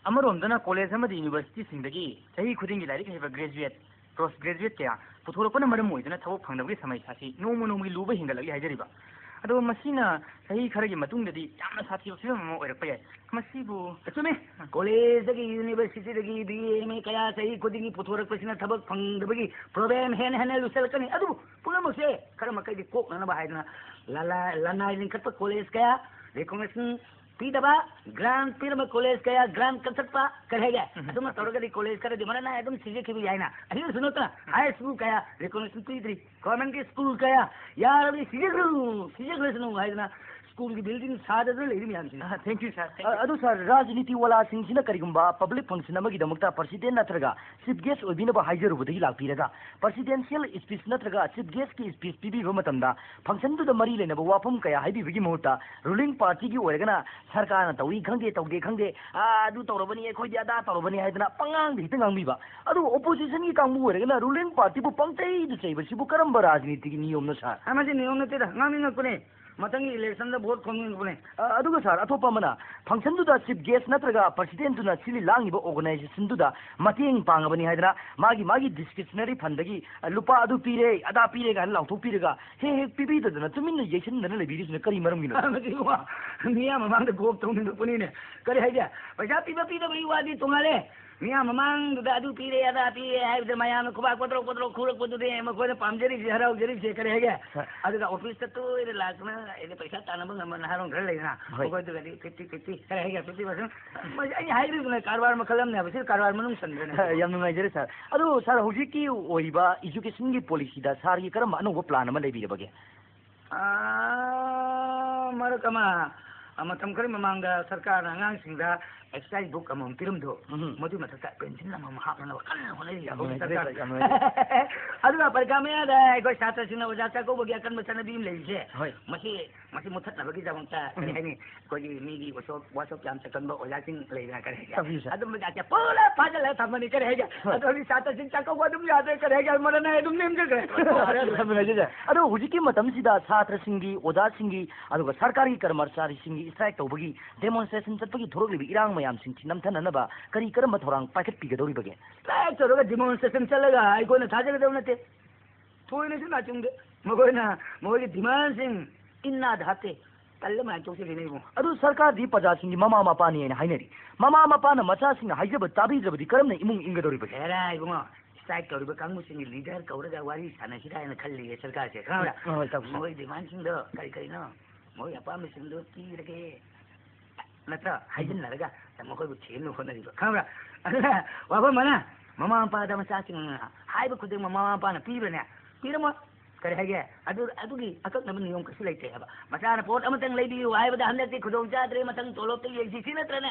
ꯑꯃꯔꯣꯝꯗꯅ ꯀꯣꯂꯦꯖ ꯑꯃꯗꯤ ꯌꯨꯅꯤꯚꯔꯁꯤꯇꯤꯁꯤꯡꯗꯒꯤ ꯆꯍꯤ ꯈꯨꯗꯤꯡꯒꯤ ꯂꯥꯏꯔꯤꯛ ꯍꯩꯕ ꯒ꯭ꯔꯦꯖꯨꯑꯦꯠ, ꯄꯣꯁ ꯒ꯭ꯔꯦꯖꯨꯑꯦꯠ ꯀꯌꯥ ꯄꯨꯊꯣꯔꯛꯄꯅ ꯃꯔꯝ ꯑꯣꯏꯗꯨꯅ ꯊꯕꯛ ꯐꯪꯗꯕꯒꯤ ꯁꯃꯁ꯭ꯌꯥ ꯑꯁꯤ ꯅꯣꯡꯃ ꯅꯣꯡꯃꯒꯤ ꯂꯨꯕ ꯍꯦꯟꯒꯠꯂꯛꯂꯤ ꯍꯥꯏꯖꯔꯤꯕ꯫ ꯑꯗꯣ ꯃꯁꯤꯅ ꯆꯍꯤ ꯈꯔꯒꯤ ꯃꯇꯨꯡꯗꯗꯤ ꯌꯥꯝꯅ ꯁꯥꯊꯤꯕ ꯐꯤꯕꯝ ꯑꯃ ꯑꯣꯏꯔꯛꯄ ꯌꯥꯏ꯫ ꯃꯁꯤꯕꯨ ꯑꯆꯨꯝꯃꯤ꯫ ꯀꯣꯂꯦꯖꯇꯒꯤ, ꯌꯨꯅꯤꯚꯔꯁꯤꯇꯤꯗꯒꯤ, ꯕꯤ ꯑꯦ, ꯑꯦꯝ ꯑꯦ ꯀꯌꯥ ꯆꯍꯤ ꯈꯨꯗꯤꯡꯒꯤ ꯄꯨꯊꯣꯔꯛꯄꯁꯤꯅ ꯊꯕꯛ ꯐꯪꯗꯕꯒꯤ ꯄ꯭ꯔꯣꯕ꯭ꯂꯦꯝ ꯍꯦꯟꯅ ꯍꯦꯟꯅ ꯂꯨꯁꯜꯂꯛꯀꯅꯤ꯫ ꯑꯗꯨꯕꯨ ꯄꯨꯝꯅꯃꯛꯁꯦ ꯈꯔ ꯃꯈꯩꯗꯤ ꯀꯣꯛꯅꯅꯕ ꯍꯥꯏꯗꯅ ꯂꯅꯥꯏ, ꯂꯅꯥꯏ ꯂꯤꯡꯈꯠꯄ ꯀꯣꯂꯦꯖ ꯀꯌꯥ, ꯔꯤꯀꯣꯒꯅꯤꯁꯟ ꯄꯤꯗꯕ, ꯒ꯭ꯔꯥꯟ ꯄꯤꯔꯝꯕ ꯀꯣꯂꯦꯖ ꯀꯌꯥ ꯒ꯭ꯔꯥꯟ ꯀꯛꯊꯠꯄ, ꯀꯔꯤ ꯍꯥꯏꯒꯦ? ꯎꯝ꯫ ꯑꯗꯨꯃ ꯇꯧꯔꯒꯗꯤ ꯀꯣꯂꯦꯖ ꯈꯔꯗꯤ ꯃꯔꯥꯏ ꯅꯥꯏ ꯑꯗꯨꯝ ꯁꯤꯖꯈꯤꯕ ꯌꯥꯏꯅ꯫ ꯑꯁꯤꯗꯁꯨ ꯅꯠꯇꯅ ꯍꯥꯏ ꯁ꯭ꯀꯨꯜ ꯀꯌꯥ ꯔꯤꯀꯣꯒꯅꯤꯁꯟ ꯄꯤꯗ꯭ꯔꯤ, ꯒꯣꯔꯃꯦꯟꯒꯤ ꯁ꯭ꯀꯨꯜ ꯀꯌꯥ ꯌꯥꯔꯕꯗꯤ ꯁꯤꯖꯈ꯭ꯔꯁꯅꯨ, ꯁꯤꯖꯈ꯭ꯔꯁꯅꯨ ꯍꯥꯏꯗꯅ ꯁ꯭ꯀꯨꯜꯒꯤ ꯕꯤꯜꯗꯤꯡ ꯁꯥꯗꯗꯅ ꯂꯩꯔꯤ ꯃꯌꯥꯝꯁꯤꯅ꯫ ꯑ, thank you, sir. Thank you. ꯑ, ꯑꯗꯨ, ꯁꯥꯔ, ꯔꯥꯖꯅꯤꯇꯤ ꯋꯥꯂꯥꯁꯤꯡꯁꯤꯅ ꯀꯔꯤꯒꯨꯝꯕ ꯄꯕ꯭ꯂꯤꯛ ꯐꯪꯁꯟ ꯑꯃꯒꯤꯗꯃꯛꯇ ꯄ꯭ꯔꯁꯤꯗꯦꯟ ꯅꯠꯇ꯭ꯔꯒ ꯆꯤꯐ ꯒꯦꯁ ꯑꯣꯏꯕꯤꯅꯕ ꯍꯥꯏꯖꯔꯨꯕꯗꯒꯤ ꯂꯥꯛꯄꯤꯔꯒ ꯄ꯭ꯔꯁꯤꯗꯦꯟꯁꯤꯌꯦꯜ ꯁ꯭ꯄꯤꯆ ꯅꯠꯇ꯭ꯔꯒ ꯆꯤꯐ ꯒꯦꯁꯀꯤ ꯁ꯭ꯄꯤꯆ ꯄꯤꯕꯤꯕ ꯃꯇꯝꯗ ꯐꯪꯁꯟꯗꯨꯗ ꯃꯔꯤ ꯂꯩꯅꯕ ꯋꯥꯐꯝ ꯀꯌꯥ ꯍꯥꯏꯕꯤꯕꯒꯤ ꯃꯍꯨꯠꯇ ꯔꯨꯂꯤꯡ ꯄꯥꯔꯇꯤꯒꯤ ꯑꯣꯏꯔꯒꯅ ꯁꯔꯀꯥꯔꯅ ꯇꯧꯏ ꯈꯪꯗꯦ, ꯇꯧꯗꯦ ꯈꯪꯗꯦ, "ꯑꯥ, ꯑꯗꯨ ꯇꯧꯔꯕꯅꯤ, ꯑꯩꯈꯣꯏꯗꯤ ꯑꯗꯥ ꯇꯧꯔꯕꯅꯤ" ꯍꯥꯏꯗꯅ ꯄꯉꯥꯡꯗ ꯍꯦꯛꯇ ꯉꯥꯡꯕꯤꯕ꯫ ꯑꯗꯨ ꯑꯣꯄꯣꯖꯤꯁꯟꯒꯤ ꯀꯥꯡꯕꯨ ꯑꯣꯏꯔꯒꯅ ꯔꯨꯂꯤꯡ ꯄꯥꯔꯇꯤꯕꯨ ꯄꯪꯆꯩꯗ ꯆꯩꯕꯁꯤꯕꯨ ꯀꯔꯝꯕ ꯔꯥꯖꯅꯤꯇꯤꯒꯤ ꯅꯤꯌꯣꯝꯅꯣ, ꯁꯥꯔ? ꯑ, ꯃꯁꯤ ꯅꯤꯌꯣꯝ ꯅꯠꯇꯦꯗ, ꯉꯥꯡꯅꯤꯡꯉꯛꯄꯅꯦ꯫ ꯃꯊꯪꯒꯤ ꯏꯂꯦꯛꯁꯟꯗ ꯚꯣꯠ ꯈꯣꯝꯅꯤꯡꯉꯛꯄꯅꯦ꯫ ꯑ, ꯑꯗꯨꯒ ꯁꯥꯔ, ꯑꯇꯣꯞꯄ ꯑꯃꯅ ꯐꯪꯁꯟꯗꯨꯗ ꯆꯤꯐ ꯒꯦꯁ ꯅꯠꯇ꯭ꯔꯒ ꯄ꯭ꯔꯁꯤꯗꯦꯟꯗꯨꯅ ꯁꯤꯜꯂꯤ ꯂꯥꯡꯉꯤꯕ ꯑꯣꯔꯒꯅꯥꯏꯖꯦꯁꯟꯗꯨꯗ ꯃꯇꯦꯡ ꯄꯥꯡꯉꯕꯅꯤ ꯍꯥꯏꯗꯅ ꯃꯥꯒꯤ, ꯃꯥꯒꯤ ꯗꯤꯁꯀ꯭ꯔꯤꯞꯁꯅꯔꯤ ꯐꯟꯗꯒꯤ, ꯑ, "ꯂꯨꯄꯥ ꯑꯗꯨ ꯄꯤꯔꯦ, ꯑꯗꯥ ꯄꯤꯔꯦ" ꯀꯥꯏꯅ ꯂꯥꯎꯊꯣꯛꯄꯤꯔꯒ ꯍꯦꯛ ꯍꯦꯛ ꯄꯤꯕꯤꯗꯗꯅ ꯇꯨꯃꯤꯟꯅ ꯌꯩꯁꯤꯟꯗꯅ ꯂꯩꯕꯤꯔꯤꯁꯤꯅ ꯀꯔꯤ ꯃꯔꯝꯒꯤꯅꯣ? ꯃꯁꯤ ꯋꯥ ꯃꯤꯌꯥꯝ ꯃꯃꯥꯡꯗ ꯒꯣꯞ ꯇꯧꯅꯤꯡꯉꯛꯄꯅꯤꯅꯦ꯫ ꯀꯔꯤ ꯍꯥꯏꯒꯦ? ꯄꯩꯁꯥ ꯄꯤꯕ ꯄꯤꯗꯕꯒꯤ ꯋꯥꯗꯤ ꯇꯣꯉꯥꯜꯂꯦ꯫ ꯃꯤꯌꯥꯝ ꯃꯃꯥꯡꯗꯨꯗ ꯑꯗꯨ ꯄꯤꯔꯦ, ꯑꯗꯥ ꯄꯤꯔꯦ ꯍꯥꯏꯕꯗ ꯃꯌꯥꯝꯅ ꯈꯨꯕꯥꯛ ꯀꯣꯗ꯭ꯔꯣꯛ ꯀꯣꯗ꯭ꯔꯣꯛ ꯈꯨꯔꯛꯄꯗꯨꯅꯦ ꯃꯈꯣꯏꯅ ꯄꯥꯝꯖꯔꯤꯁꯦ, ꯍꯔꯥꯎꯖꯔꯤꯁꯦ꯫ ꯀꯔꯤ ꯍꯥꯏꯒꯦ? ꯍꯣꯏ꯫ ꯑꯗꯨꯒ ꯑꯣꯐꯤꯁꯇ ꯇꯣꯏꯅ ꯂꯥꯛꯇꯅ ꯑꯩꯅ ꯄꯩꯁꯥ ꯇꯥꯟꯅꯕ ꯉꯝꯕ ꯅꯍꯥꯔꯣꯟ ꯈꯔ ꯂꯩꯗꯅ, ꯍꯣꯏ꯫ ꯃꯈꯣꯏꯗꯨꯒꯗꯤ fifty fifty, ꯀꯔꯤ ꯍꯥꯏꯒꯦ, fifty percent? ꯃꯁꯤ ꯑꯩꯅ ꯍꯥꯏꯔꯤꯗꯨꯅ ꯀꯔꯕꯥꯔ ꯃꯈꯜ ꯑꯃꯅꯦ ꯍꯥꯏꯕ, ꯁꯤ ꯀꯔꯕꯥꯔ ꯃꯅꯨꯡ ꯆꯟꯕ꯭ꯔꯅꯦ? ꯌꯥꯝ ꯅꯨꯡꯉꯥꯏꯖꯔꯦ, ꯁꯥꯔ꯫ ꯑꯗꯨ, ꯁꯥꯔ, ꯍꯧꯖꯤꯛꯀꯤ ꯑꯣꯏꯔꯤꯕ educationꯒꯤ policyꯗ ꯁꯥꯔꯒꯤ ꯀꯔꯝꯕ ꯑꯅꯧꯕ plan ꯑꯃ ꯂꯩꯕꯤꯔꯕꯒꯦ? ꯑꯥ, ꯃꯔꯛ ꯑꯃ, ꯑ, ꯃꯇꯝ ꯈꯔ ꯃꯃꯥꯡꯗ ꯁꯔꯀꯥꯔꯅ ꯑꯉꯥꯡꯁꯤꯡꯗ exercise book ꯑꯃꯃꯝ ꯄꯤꯔꯝꯕꯗꯣ, ꯎꯝ꯫ ꯃꯗꯨꯒꯤ ꯃꯊꯛꯇ pencil ꯑꯃꯃꯝ ꯍꯥꯞꯅꯅꯕ ꯀꯟꯅ ꯍꯣꯠꯅꯔꯤ ꯌꯥꯝ ꯍꯧꯖꯤꯛ ꯅꯨꯡꯉꯥꯏꯖꯔꯦ, ꯁꯔꯀꯥꯔꯅ꯫ ꯌꯥꯝ ꯅꯨꯡꯉꯥꯏꯖꯔꯦ꯫ ꯑꯗꯨꯒ ꯄꯔꯤꯈꯥ ꯃꯌꯥꯗ ꯑꯩꯈꯣꯏ ꯁꯥꯇ꯭ꯔꯁꯤꯡꯅ ꯑꯣꯖꯥ ꯆꯥꯛꯀꯧꯕꯒꯤ ꯑꯀꯟꯕ ꯆꯠꯅꯕꯤ ꯑꯃ ꯂꯩꯔꯤꯁꯦ, ꯍꯣꯏ꯫ ꯃꯁꯤ, ꯃꯁꯤ ꯃꯨꯊꯠꯅꯕꯒꯤꯗꯃꯛꯇ, ꯀꯔꯤ ꯎꯝ꯫ ꯍꯥꯏꯅꯤ, ꯑꯩꯈꯣꯏꯒꯤ ꯃꯤꯒꯤ ꯋꯥꯁꯣꯞ, ꯋꯥꯁꯣꯞ ꯌꯥꯝ ꯆꯠꯀꯟꯕ ꯑꯣꯖꯥꯁꯤꯡ ꯂꯩꯗꯅ, ꯀꯔꯤ ꯍꯥꯏꯒꯦ? ꯇꯥꯛꯄꯤꯌꯨ, ꯁꯥꯔ꯫ ꯑꯗꯨꯝꯕ ꯖꯥꯠꯁꯦ ꯄꯨꯂꯞ ꯐꯥꯖꯤꯜꯂꯒ ꯊꯝꯃꯅꯤ, ꯀꯔꯤ ꯍꯥꯏꯒꯦ? ꯍꯣꯏ꯫ ꯑꯗꯣ ꯍꯧꯖꯤꯛ ꯁꯥꯇ꯭ꯔꯁꯤꯡ ꯆꯥꯛꯀꯧꯕ ꯑꯗꯨꯝ ꯌꯥꯗ꯭ꯔꯦ, ꯀꯔꯤ ꯍꯥꯏꯒꯦ? ꯃꯔꯅ ꯑꯗꯨꯝ ꯅꯦꯝꯖꯈ꯭ꯔꯦ꯫ ꯌꯥꯝ ꯅꯨꯡꯉꯥꯏꯖꯩ, ꯁꯥꯔ꯫ ꯑꯗꯣ ꯍꯧꯖꯤꯛꯀꯤ ꯃꯇꯝꯁꯤꯗ ꯁꯥꯇ꯭ꯔꯁꯤꯡꯒꯤ, ꯑꯣꯖꯥꯁꯤꯡꯒꯤ, ꯑꯗꯨꯒ ꯁꯔꯀꯥꯔꯒꯤ ꯀꯔꯃꯆꯥꯔꯤꯁꯤꯡꯒꯤ strike ꯇꯧꯕꯒꯤ, demonstration ꯆꯠꯄꯒꯤ ꯊꯣꯔꯛꯂꯤꯕ ꯏꯔꯥꯡ ꯃꯌꯥꯝꯁꯤꯡꯁꯤ ꯅꯝꯊꯅꯅꯕ ꯀꯔꯤ ꯀꯔꯝꯕ ꯊꯧꯔꯥꯡ ꯄꯥꯏꯈꯠꯄꯤꯒꯗꯧꯔꯤꯕꯒꯦ? Strike ꯇꯧꯔꯒ demonstration ꯆꯠꯂꯒ ꯑꯩꯈꯣꯏꯅ ꯊꯥꯖꯒꯗꯕ ꯅꯠꯇꯦ꯫ ꯊꯣꯏꯅꯁꯨ ꯅꯥꯆꯨꯡꯗꯦ꯫ ꯃꯈꯣꯏꯅ ꯃꯈꯣꯏꯒꯤ demandꯁꯤꯡ ꯏꯟꯅꯥꯗ ꯍꯥꯞꯇꯦ꯫ ꯇꯜꯂ ꯃꯌꯥꯝ ꯇꯣꯛꯆꯈꯤꯅꯤ ꯏꯕꯨꯡꯉꯣ꯫ ꯑꯗꯨ ꯁꯔꯀꯥꯔꯗꯤ ꯄ꯭ꯔꯖꯥꯁꯤꯡꯒꯤ ꯃꯃꯥ ꯃꯄꯥꯅꯤ ꯍꯥꯏꯅ ꯍꯥꯏꯅꯔꯤ꯫ ꯃꯃꯥ ꯃꯄꯥꯅ ꯃꯆꯥꯁꯤꯡꯅ ꯍꯥꯏꯖꯕ ꯇꯥꯕꯤꯗ꯭ꯔꯕꯗꯤ ꯀꯔꯝꯅ ꯏꯃꯨꯡ ꯏꯪꯒꯗꯧꯔꯤꯕꯒꯦ? ꯍꯦꯔꯥ ꯏꯕꯨꯡꯉꯣ, strike ꯇꯧꯔꯤꯕ ꯀꯥꯡꯕꯨꯁꯤꯡꯒꯤ leader ꯀꯧꯔꯒ ꯋꯥꯔꯤ ꯁꯥꯟꯅꯁꯤꯔꯥ ꯍꯥꯏꯅ ꯈꯜꯂꯤꯌꯦ ꯁꯔꯀꯥꯔꯁꯦ, ꯈꯪꯕ꯭ꯔꯥ? ꯎꯝ, ꯍꯣꯏ, ꯇꯧꯁꯤ꯫ ꯃꯈꯣꯏ demandꯁꯤꯡꯗꯣ ꯀꯔꯤ ꯀꯔꯤꯅꯣ? ꯃꯈꯣꯏꯒꯤ ꯑꯄꯥꯝꯕꯁꯤꯡꯗꯣ ꯄꯤꯔꯒꯦ꯫ ꯅꯠꯇ꯭ꯔꯥ? ꯎꯝ꯫ ꯍꯥꯏꯖꯤꯟꯅꯔꯒ ꯃꯈꯣꯏꯕꯨ ꯊꯦꯝꯅꯕ ꯍꯣꯠꯅꯔꯤꯕ, ꯈꯪꯕ꯭ꯔꯥ? ꯑꯗꯨꯅ ꯋꯥꯐꯝ ꯑꯃꯅ, ꯃꯃꯥ ꯃꯄꯥꯗ ꯃꯆꯥꯁꯤꯡꯅ ꯍꯥꯏꯕ ꯈꯨꯗꯤꯡꯃꯛ ꯃꯃꯥ ꯃꯄꯥꯅ ꯄꯤꯕ꯭ꯔꯅꯦ? ꯄꯤꯔꯝꯃꯣꯏ꯫ ꯀꯔꯤ ꯍꯥꯏꯒꯦ? ꯑꯗꯨ, ꯑꯗꯨꯒꯤ ꯑꯀꯛꯅꯕ ꯅꯤꯌꯣꯝ ꯀꯩꯁꯨ ꯂꯩꯇꯦ ꯍꯥꯏꯕ꯫ ꯃꯆꯥꯅ ꯄꯣꯠ ꯑꯃꯇꯪ ꯂꯩꯕꯤꯌꯨ ꯍꯥꯏꯕꯗ ꯍꯟꯗꯛꯇꯤ ꯈꯨꯗꯣꯡ ꯆꯥꯗ꯭ꯔꯦ, ꯃꯊꯪ ꯇꯣꯂꯣꯞꯇ ꯌꯦꯡꯁꯤ, ꯁꯤ ꯅꯠꯇ꯭ꯔꯅꯦ?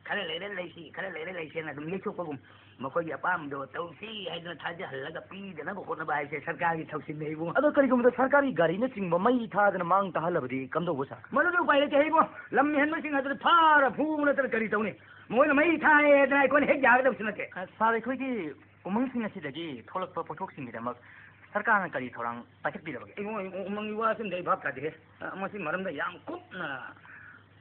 ꯈꯔ ꯂꯩꯔ ꯂꯩꯁꯤ, ꯈꯔ ꯂꯩꯔ ꯂꯩꯁꯦꯅ ꯑꯗꯨꯝ ꯌꯩꯊꯣꯛꯄꯒꯨꯝ꯫ ꯃꯈꯣꯏꯒꯤ ꯑꯄꯥꯝꯕꯗꯣ ꯇꯧꯁꯤ ꯍꯥꯏꯗꯅ ꯊꯥꯖꯍꯜꯂꯒ ꯄꯤꯗꯅꯕ ꯍꯣꯠꯅꯕ ꯍꯥꯏꯁꯦ ꯁꯔꯀꯥꯔꯒꯤ ꯊꯧꯁꯤꯜꯅꯦ ꯏꯕꯨꯡꯉꯣ꯫ ꯑꯗꯣ ꯀꯔꯤꯒꯨꯝꯕꯗ ꯁꯔꯀꯥꯔꯒꯤ ꯒꯥꯔꯤꯅꯆꯤꯡꯕ ꯃꯩ ꯊꯥꯗꯅ ꯃꯥꯡ ꯇꯥꯍꯜꯂꯕꯗꯤ ꯀꯝꯗꯧꯕ, ꯁꯥꯔ? ꯃꯗꯨꯗꯤ ꯎꯄꯥꯏ ꯂꯩꯇꯦ ꯏꯕꯨꯡꯉꯣ꯫ ꯂꯝ ꯍꯦꯟꯕꯁꯤꯡ ꯑꯗꯨꯗ ꯐꯥꯔ ꯐꯨꯕ ꯅꯠꯇꯅ ꯀꯔꯤ ꯇꯧꯅꯤ? ꯃꯈꯣꯏꯅ ꯃꯩ ꯊꯥꯏ ꯍꯥꯏꯗꯅ ꯑꯩꯈꯣꯏꯅ ꯍꯦꯛ ꯌꯥꯒꯗꯕꯁꯨ ꯅꯠꯇꯦ꯫ ꯑ, ꯁꯥꯔ, ꯑꯩꯈꯣꯏꯒꯤ ꯎꯃꯪꯁꯤꯡ ꯑꯁꯤꯗꯒꯤ ꯊꯣꯛꯂꯛꯄ ꯄꯣꯠꯊꯣꯛꯁꯤꯡꯒꯤꯗꯃꯛ ꯁꯔꯀꯥꯔꯅ ꯀꯔꯤ ꯊꯧꯔꯥꯡ ꯄꯥꯏꯈꯠꯄꯤꯔꯕꯒꯦ? ꯏꯕꯨꯡꯉꯣ, ꯎꯃꯪꯒꯤ ꯋꯥꯁꯤꯃꯗꯤ ꯑꯩ ꯚꯥꯞ ꯇꯥꯗꯦꯍꯦ꯫ ꯑ, ꯃꯁꯤ ꯃꯔꯝꯗ ꯌꯥꯝ ꯀꯨꯞꯅ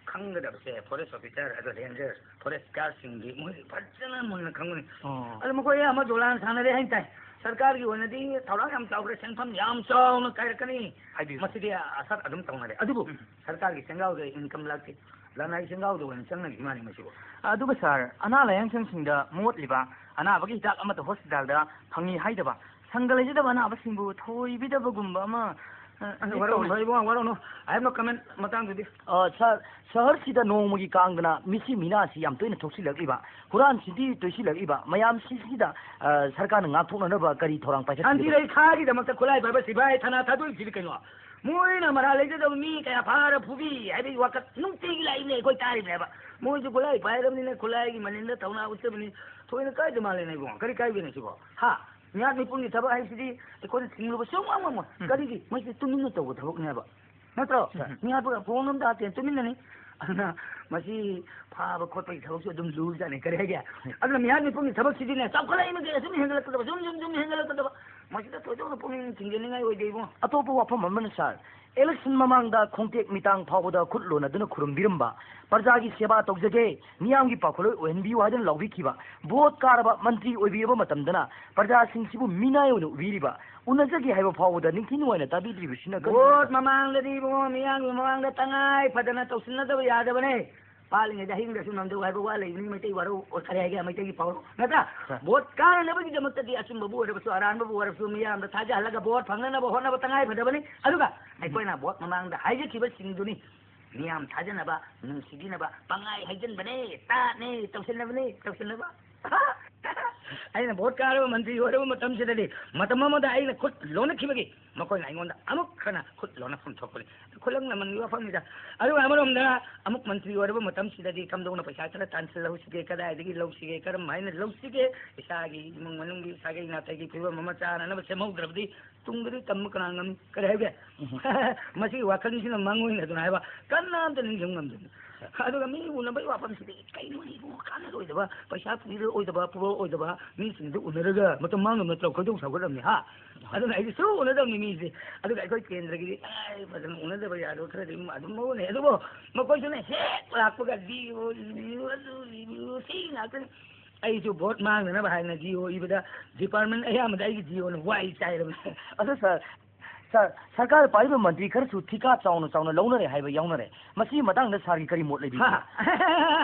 ꯈꯪꯒꯗꯕꯁꯦ forest officer, ꯑꯗꯣ ranger, forest guardꯁꯤꯡꯗꯤ ꯃꯣꯏ ꯐꯖꯅ ꯃꯨꯟꯅ ꯈꯪꯕꯅꯤ꯫ ꯑꯣ꯫ ꯑꯗꯣ ꯃꯈꯣꯏ ꯑꯌꯥꯝꯕ ꯗꯣꯂꯥꯟ ꯁꯥꯟꯅꯔꯦ ꯍꯥꯏꯅ ꯇꯥꯏ꯫ ꯁꯔꯀꯥꯔꯒꯤ ꯑꯣꯏꯅꯗꯤ ꯊꯧꯔꯥꯡ ꯌꯥꯝ ꯆꯥꯎꯈ꯭ꯔꯦ, ꯁꯦꯟꯐꯝ ꯌꯥꯝ ꯆꯥꯎꯅ ꯀꯥꯏꯔꯛꯀꯅꯤ꯫ ꯍꯥꯏꯕꯤꯌꯨ꯫ ꯃꯁꯤꯗꯤ ꯑꯁꯥ ꯑꯗꯨꯝ ꯇꯧꯅꯔꯦ꯫ ꯑꯗꯨꯕꯨ ꯎꯝ꯫ ꯁꯔꯀꯥꯔꯒꯤ ꯁꯦꯟꯖꯥꯎꯗ income ꯂꯥꯛꯇꯦ꯫ ꯂꯅꯥꯏ ꯁꯪꯒꯥꯎꯗ ꯑꯣꯏꯅ ꯆꯪꯅꯈꯤ ꯃꯥꯜꯂꯤ ꯃꯁꯤꯕꯨ꯫ ꯑꯗꯨꯒ ꯁꯥꯔ, ꯑꯅꯥ ꯂꯥꯌꯦꯡ ꯁꯪꯁꯤꯡꯗ ꯃꯣꯠꯂꯤꯕ, ꯑꯅꯥꯕꯒꯤ ꯍꯤꯗꯥꯛ ꯑꯃꯠꯇ ꯍꯣꯁꯄꯤꯇꯥꯜꯗ ꯐꯪꯉꯤ ꯍꯥꯏꯗꯕ, ꯁꯪꯒ ꯂꯩꯖꯗꯕ ꯑꯅꯥꯕꯁꯤꯡꯕꯨ ꯊꯧꯑꯣꯏꯕꯤꯗꯕꯒꯨꯝꯕ ꯑꯃ, ꯑ, ꯑꯁ, ꯍꯦꯛ ꯋꯥꯔꯧꯅꯨ, ꯇꯧꯔꯦ꯫ ꯏꯕꯨꯡꯉꯣ, ꯋꯥꯔꯧꯅꯨ꯫ I have no comment ꯃꯇꯥꯡꯗꯨꯗꯤ꯫ ꯑ, ꯁꯥꯔ, ꯁꯍꯔꯁꯤꯗ ꯅꯣꯡꯃꯒꯤ ꯀꯥꯡꯗꯅ ꯃꯤꯁꯤ ꯃꯤꯅꯥꯁꯤ ꯌꯥꯝ ꯇꯣꯏꯅ ꯊꯣꯛꯁꯤꯜꯂꯛꯂꯤꯕ, ꯍꯨꯔꯥꯟ ꯆꯤꯟꯊꯤ ꯇꯣꯏꯁꯤꯜꯂꯛꯂꯤꯕ ꯃꯌꯥꯝꯁꯤꯡꯁꯤꯗ, ꯑ, ꯁꯔꯀꯥꯔꯅ ꯉꯥꯛꯊꯣꯛꯅꯅꯕ ꯀꯔꯤ ꯊꯧꯔꯥꯡ ꯄꯥꯏꯈꯠꯀꯗꯕ? ꯁꯥꯟꯇꯤ ꯔꯩꯈꯥꯒꯤꯗꯃꯛꯇ ꯈꯨꯠꯂꯥꯏ ꯄꯥꯏꯕ ꯁꯤꯐꯥꯏ ꯊꯥꯅꯥ ꯊꯥꯗꯣꯛꯏꯁꯤꯗꯤ ꯀꯩꯅꯣ? ꯃꯣꯏꯅ ꯃꯔꯥꯜ ꯂꯩꯖꯗꯕ ꯃꯤ ꯀꯌꯥ ꯐꯥꯔ ꯐꯨꯕꯤ ꯍꯥꯏꯕꯒꯤ ꯋꯥꯀꯠ ꯅꯨꯡꯇꯤꯒꯤ ꯂꯥꯛꯏꯕꯅꯦ, ꯑꯩꯈꯣꯏ ꯇꯥꯔꯤꯕꯅꯦꯕ꯫ ꯃꯣꯏꯁꯨ ꯈꯨꯠꯂꯥꯏ ꯄꯥꯏꯔꯕꯅꯤꯅ ꯈꯨꯠꯂꯥꯏꯒꯤ ꯃꯅꯤꯟꯗ ꯊꯧꯅꯥ ꯎꯠꯆꯕꯅꯤ꯫ ꯊꯣꯏꯅ ꯀꯥꯏꯗ ꯃꯥꯜꯂꯦꯅꯦ ꯏꯕꯨꯡꯉꯣ? ꯀꯔꯤ ꯀꯥꯏꯒꯦꯅꯦ ꯁꯤꯕꯣ? ꯍꯥ? ꯃꯤꯍꯥꯠ ꯃꯤꯄꯨꯟꯒꯤ ꯊꯕꯛ ꯍꯥꯏꯁꯤꯗꯤ ꯑꯩꯈꯣꯏꯅ ꯊꯤꯡꯂꯨꯕ ꯁꯨꯡꯉꯝ ꯉꯝꯃꯣꯏ꯫ ꯎꯝ꯫ ꯀꯔꯤꯒꯤ? ꯃꯁꯤ ꯇꯨꯃꯤꯟꯅ ꯇꯧꯕ ꯊꯕꯛꯅꯦꯕ꯫ ꯅꯠꯇ꯭ꯔꯣ? ꯎꯝ꯫ ꯃꯤꯍꯥꯠꯄꯒ ꯐꯣꯟ ꯑꯝꯇ ꯍꯥꯠꯇꯦ, ꯇꯨꯃꯤꯟꯅꯅꯤ꯫ ꯑꯗꯨꯅ ꯃꯁꯤ ꯐꯥꯕ ꯈꯣꯠꯄꯒꯤ ꯊꯕꯛꯁꯨ ꯑꯗꯨꯝ ꯂꯨꯕꯖꯥꯠꯅꯤ꯫ ꯀꯔꯤ ꯍꯥꯏꯒꯦ? ꯎꯝ꯫ ꯑꯗꯨꯅ ꯃꯤꯍꯥꯠ ꯃꯤꯄꯨꯟꯒꯤ ꯊꯕꯛꯁꯤꯗꯤꯅꯦ, ꯆꯥꯎꯈꯠꯂꯛꯏꯃꯈꯩ ꯑꯁꯨꯝ ꯍꯦꯟꯒꯠꯂꯛꯀꯗꯕ, ꯁꯨꯝ, ꯁꯨꯝ, ꯁꯨꯝ ꯍꯦꯟꯒꯠꯂꯛꯀꯗꯕ꯫ ꯃꯁꯤꯗ ꯊꯣꯏꯗꯣꯛꯅ ꯄꯨꯛꯅꯤꯡ ꯆꯤꯡꯁꯤꯟꯅꯤꯡꯉꯥꯏ ꯑꯣꯏꯗꯦ ꯏꯕꯨꯡꯉꯣ꯫ ꯑꯇꯣꯞꯄ ꯋꯥꯐꯝ ꯑꯃꯅ ꯁꯥꯔ, election ꯃꯃꯥꯡꯗ ꯈꯣꯡꯇꯦꯛ ꯃꯤꯇꯥꯡ ꯐꯥꯎꯕꯗ ꯈꯨꯠ ꯂꯣꯟꯅꯗꯨꯅ ꯈꯨꯔꯨꯝꯕꯤꯔꯝꯕ, "ꯄ꯭ꯔꯖꯥꯒꯤ ꯁꯦꯕꯥ ꯇꯧꯖꯒꯦ, ꯃꯤꯌꯥꯝꯒꯤ ꯄꯥꯎꯈꯣꯜꯂꯣꯏ ꯑꯣꯏꯍꯟꯕꯤꯌꯨ" ꯍꯥꯏꯗꯨꯅ ꯂꯥꯎꯕꯤꯈꯤꯕ, ꯚꯣꯠ ꯀꯥꯔꯕ ꯃꯟꯇ꯭ꯔꯤ ꯑꯣꯏꯕꯤꯔꯕ ꯃꯇꯝꯗꯅ ꯄ꯭ꯔꯖꯥꯁꯤꯡꯁꯤꯕꯨ ꯃꯤꯅꯥꯏ ꯑꯣꯏꯅ ꯎꯕꯤꯔꯤꯕ, ꯎꯅꯖꯒꯦ ꯍꯥꯏꯕ ꯐꯥꯎꯕꯗ ꯅꯤꯡꯊꯤ ꯅꯨꯡꯉꯥꯏꯅ ꯇꯥꯕꯤꯗ꯭ꯔꯤꯕꯁꯤꯅ ꯀꯔꯤꯒꯤꯅꯣ? ꯚꯣꯠ ꯃꯃꯥꯡꯗꯗꯤ ꯏꯕꯨꯡꯉꯣ, ꯃꯤꯌꯥꯝꯒꯤ ꯃꯃꯥꯡꯗ ꯇꯉꯥꯏ ꯐꯗꯅ ꯇꯧꯁꯤꯟꯅꯗꯕ ꯌꯥꯗꯕꯅꯦ꯫ ꯄꯥꯜꯂꯤꯉꯩꯗ ꯍꯌꯤꯡꯗꯁꯨ ꯅꯝꯗꯧ ꯍꯥꯏꯕ ꯋꯥ ꯂꯩꯕꯅꯤ, ꯃꯩꯇꯩ ꯋꯥꯔꯧ, ꯑꯣ, ꯀꯔꯤ ꯍꯥꯏꯒꯦ, ꯃꯩꯇꯩꯒꯤ ꯄꯥꯎꯔꯧ, ꯅꯠꯇ꯭ꯔꯥ? ꯍꯣꯏ꯫ ꯚꯣꯠ ꯀꯥꯅꯅꯕꯒꯤꯗꯃꯛꯇꯗꯤ ꯑꯆꯨꯝꯕꯕꯨ ꯑꯣꯏꯔꯕꯁꯨ, ꯑꯔꯥꯟꯕꯕꯨ ꯑꯣꯏꯔꯕꯁꯨ, ꯃꯤꯌꯥꯝꯗ ꯊꯥꯖꯍꯜꯂꯒ ꯚꯣꯠ ꯐꯪꯅꯅꯕ ꯍꯣꯠꯅꯕ ꯇꯉꯥꯏ ꯐꯗꯕꯅꯤ꯫ ꯑꯗꯨꯒ ꯎꯝ꯫ ꯑꯩꯈꯣꯏꯅ ꯚꯣꯠ ꯃꯃꯥꯡꯗ ꯍꯥꯏꯖꯈꯤꯕꯁꯤꯡꯗꯨꯅꯤ, ꯃꯤꯌꯥꯝ ꯊꯥꯖꯅꯕ, ꯅꯨꯡꯁꯤꯕꯤꯅꯕ, ꯄꯪꯍꯥꯏ ꯍꯥꯏꯖꯤꯟꯕꯅꯦ, ꯇꯥꯠꯅꯦ, ꯇꯧꯁꯤꯟꯅꯕꯅꯦ, ꯇꯧꯁꯤꯟꯅꯕ꯫ ꯑꯩꯅ ꯚꯣꯠ ꯀꯥꯔꯕ ꯃꯟꯇ꯭ꯔꯤ ꯑꯣꯏꯔꯕ ꯃꯇꯝꯁꯤꯗꯗꯤ, ꯃꯇꯝ ꯑꯃꯗ ꯑꯩꯅ ꯈꯨꯠ ꯂꯣꯟꯅꯈꯤꯕꯒꯤ ꯃꯈꯣꯏꯅ ꯑꯩꯉꯣꯟꯗ ꯑꯃꯨꯛ ꯍꯟꯅ ꯈꯨꯠ ꯂꯣꯟꯅꯐꯝ ꯊꯣꯛꯄꯅꯤ꯫ ꯈꯨꯂꯪ ꯂꯃꯟꯒꯤ ꯋꯥꯐꯝꯅꯤꯗ꯫ ꯑꯗꯨꯒ ꯑꯃꯔꯣꯝꯗ ꯑꯃꯨꯛ ꯃꯟꯇ꯭ꯔꯤ ꯑꯣꯏꯔꯕ ꯃꯇꯝꯁꯤꯗꯗꯤ ꯀꯝꯗꯧꯅ ꯄꯩꯁꯥ ꯈꯔ ꯇꯥꯟꯁꯤꯜꯍꯧꯁꯤꯒꯦ, ꯀꯗꯥꯏꯗꯒꯤ ꯂꯧꯁꯤꯒꯦ, ꯀꯔꯝ ꯍꯥꯏꯅ ꯂꯧꯁꯤꯒꯦ, ꯏꯁꯥꯒꯤ ꯏꯃꯨꯡ ꯃꯅꯨꯡꯒꯤ ꯁꯥꯒꯩ ꯅꯥꯇꯩꯒꯤ ꯐꯤꯕꯝ ꯑꯃ ꯆꯥꯅꯅꯕ ꯁꯦꯝꯍꯧꯗ꯭ꯔꯕꯗꯤ ꯇꯨꯡꯗꯗꯤ ꯇꯝꯕ ꯀꯅꯥ ꯉꯝꯃꯤ? ꯀꯔꯤ ꯍꯥꯏꯒꯦ? ꯎꯝ꯫ ꯃꯁꯤꯒꯤ ꯋꯥꯈꯜꯁꯤꯅ ꯃꯥꯡꯑꯣꯏꯅꯗꯨꯅ ꯍꯥꯏꯕ, ꯀꯅꯥꯝꯇ ꯅꯤꯡꯁꯤꯡ ꯉꯝꯗꯕꯅꯤ꯫ ꯑꯗꯨꯒ ꯃꯤ ꯎꯅꯕꯒꯤ ꯋꯥꯐꯝꯁꯤꯗꯤ ꯀꯩꯅꯣꯅꯦ ꯏꯕꯨꯡꯉꯣ, ꯀꯥꯟꯅꯔꯣꯏꯗꯕ, ꯄꯩꯁꯥ ꯄꯤꯔꯣꯏꯗꯕ, ꯄꯨꯔꯛꯑꯣꯏꯗꯕ ꯃꯤꯁꯤꯡꯗꯨ ꯎꯅꯔꯒ ꯃꯇꯝ ꯃꯥꯡꯅꯕ ꯅꯠꯇ꯭ꯔꯣ? ꯈꯣꯏꯗꯧ ꯁꯥꯎꯒꯠꯂꯕꯅꯤ, ꯍꯥ? ꯑꯗꯨꯅ ꯑꯩꯗꯤ ꯁꯨꯡꯎ ꯎꯅꯗꯕꯅꯤ ꯃꯤꯁꯦ꯫ ꯑꯗꯨꯒ ꯑꯩꯈꯣꯏ ꯀꯦꯟꯗ꯭ꯔꯒꯤꯗꯤ, ꯑꯦ, ꯐꯖꯅ ꯎꯅꯗꯕ ꯌꯥꯗꯕ ꯈꯔꯗꯤ ꯑꯗꯨꯝ ꯃꯒꯨꯟ ꯂꯩ꯫ ꯑꯗꯨꯕꯨ ꯃꯈꯣꯏꯁꯨꯅꯦ ꯍꯦꯛ ꯂꯥꯛꯄꯒ ꯗꯤ ꯑꯣ ꯏꯕꯤꯌꯨ, ꯑꯗꯨ ꯏꯕꯤꯌꯨ, ꯁꯤ ꯉꯥꯛꯇꯅꯤ꯫ ꯑꯩꯁꯨ ꯚꯣꯠ ꯃꯥꯡꯗꯅꯕ ꯍꯥꯏꯅ ꯗꯤ ꯑꯣ ꯏꯕꯗ ꯗꯤꯄꯥꯔꯠꯃꯦꯟ ꯑꯌꯥꯝꯕꯗ ꯑꯩꯒꯤ ꯗꯤ ꯑꯣꯅ ꯋꯥꯏ ꯆꯥꯏꯔꯕꯅꯤ꯫ ꯑꯗꯣ ꯁꯥꯔ, ꯁꯥꯔ, ꯁꯔꯀꯥꯔ ꯄꯥꯏꯔꯤꯕ ꯃꯟꯇ꯭ꯔꯤ ꯈꯔꯁꯨ ꯊꯤꯀꯥ ꯆꯥꯎꯅ ꯆꯥꯎꯅ ꯂꯧꯅꯔꯦ ꯍꯥꯏꯕ ꯌꯥꯎꯅꯔꯦ꯫ ꯃꯁꯤꯒꯤ ꯃꯇꯥꯡꯗ ꯁꯥꯔꯒꯤ ꯀꯔꯤ ꯃꯣꯠ ꯂꯩꯕꯤꯒꯦ? ꯍꯥ?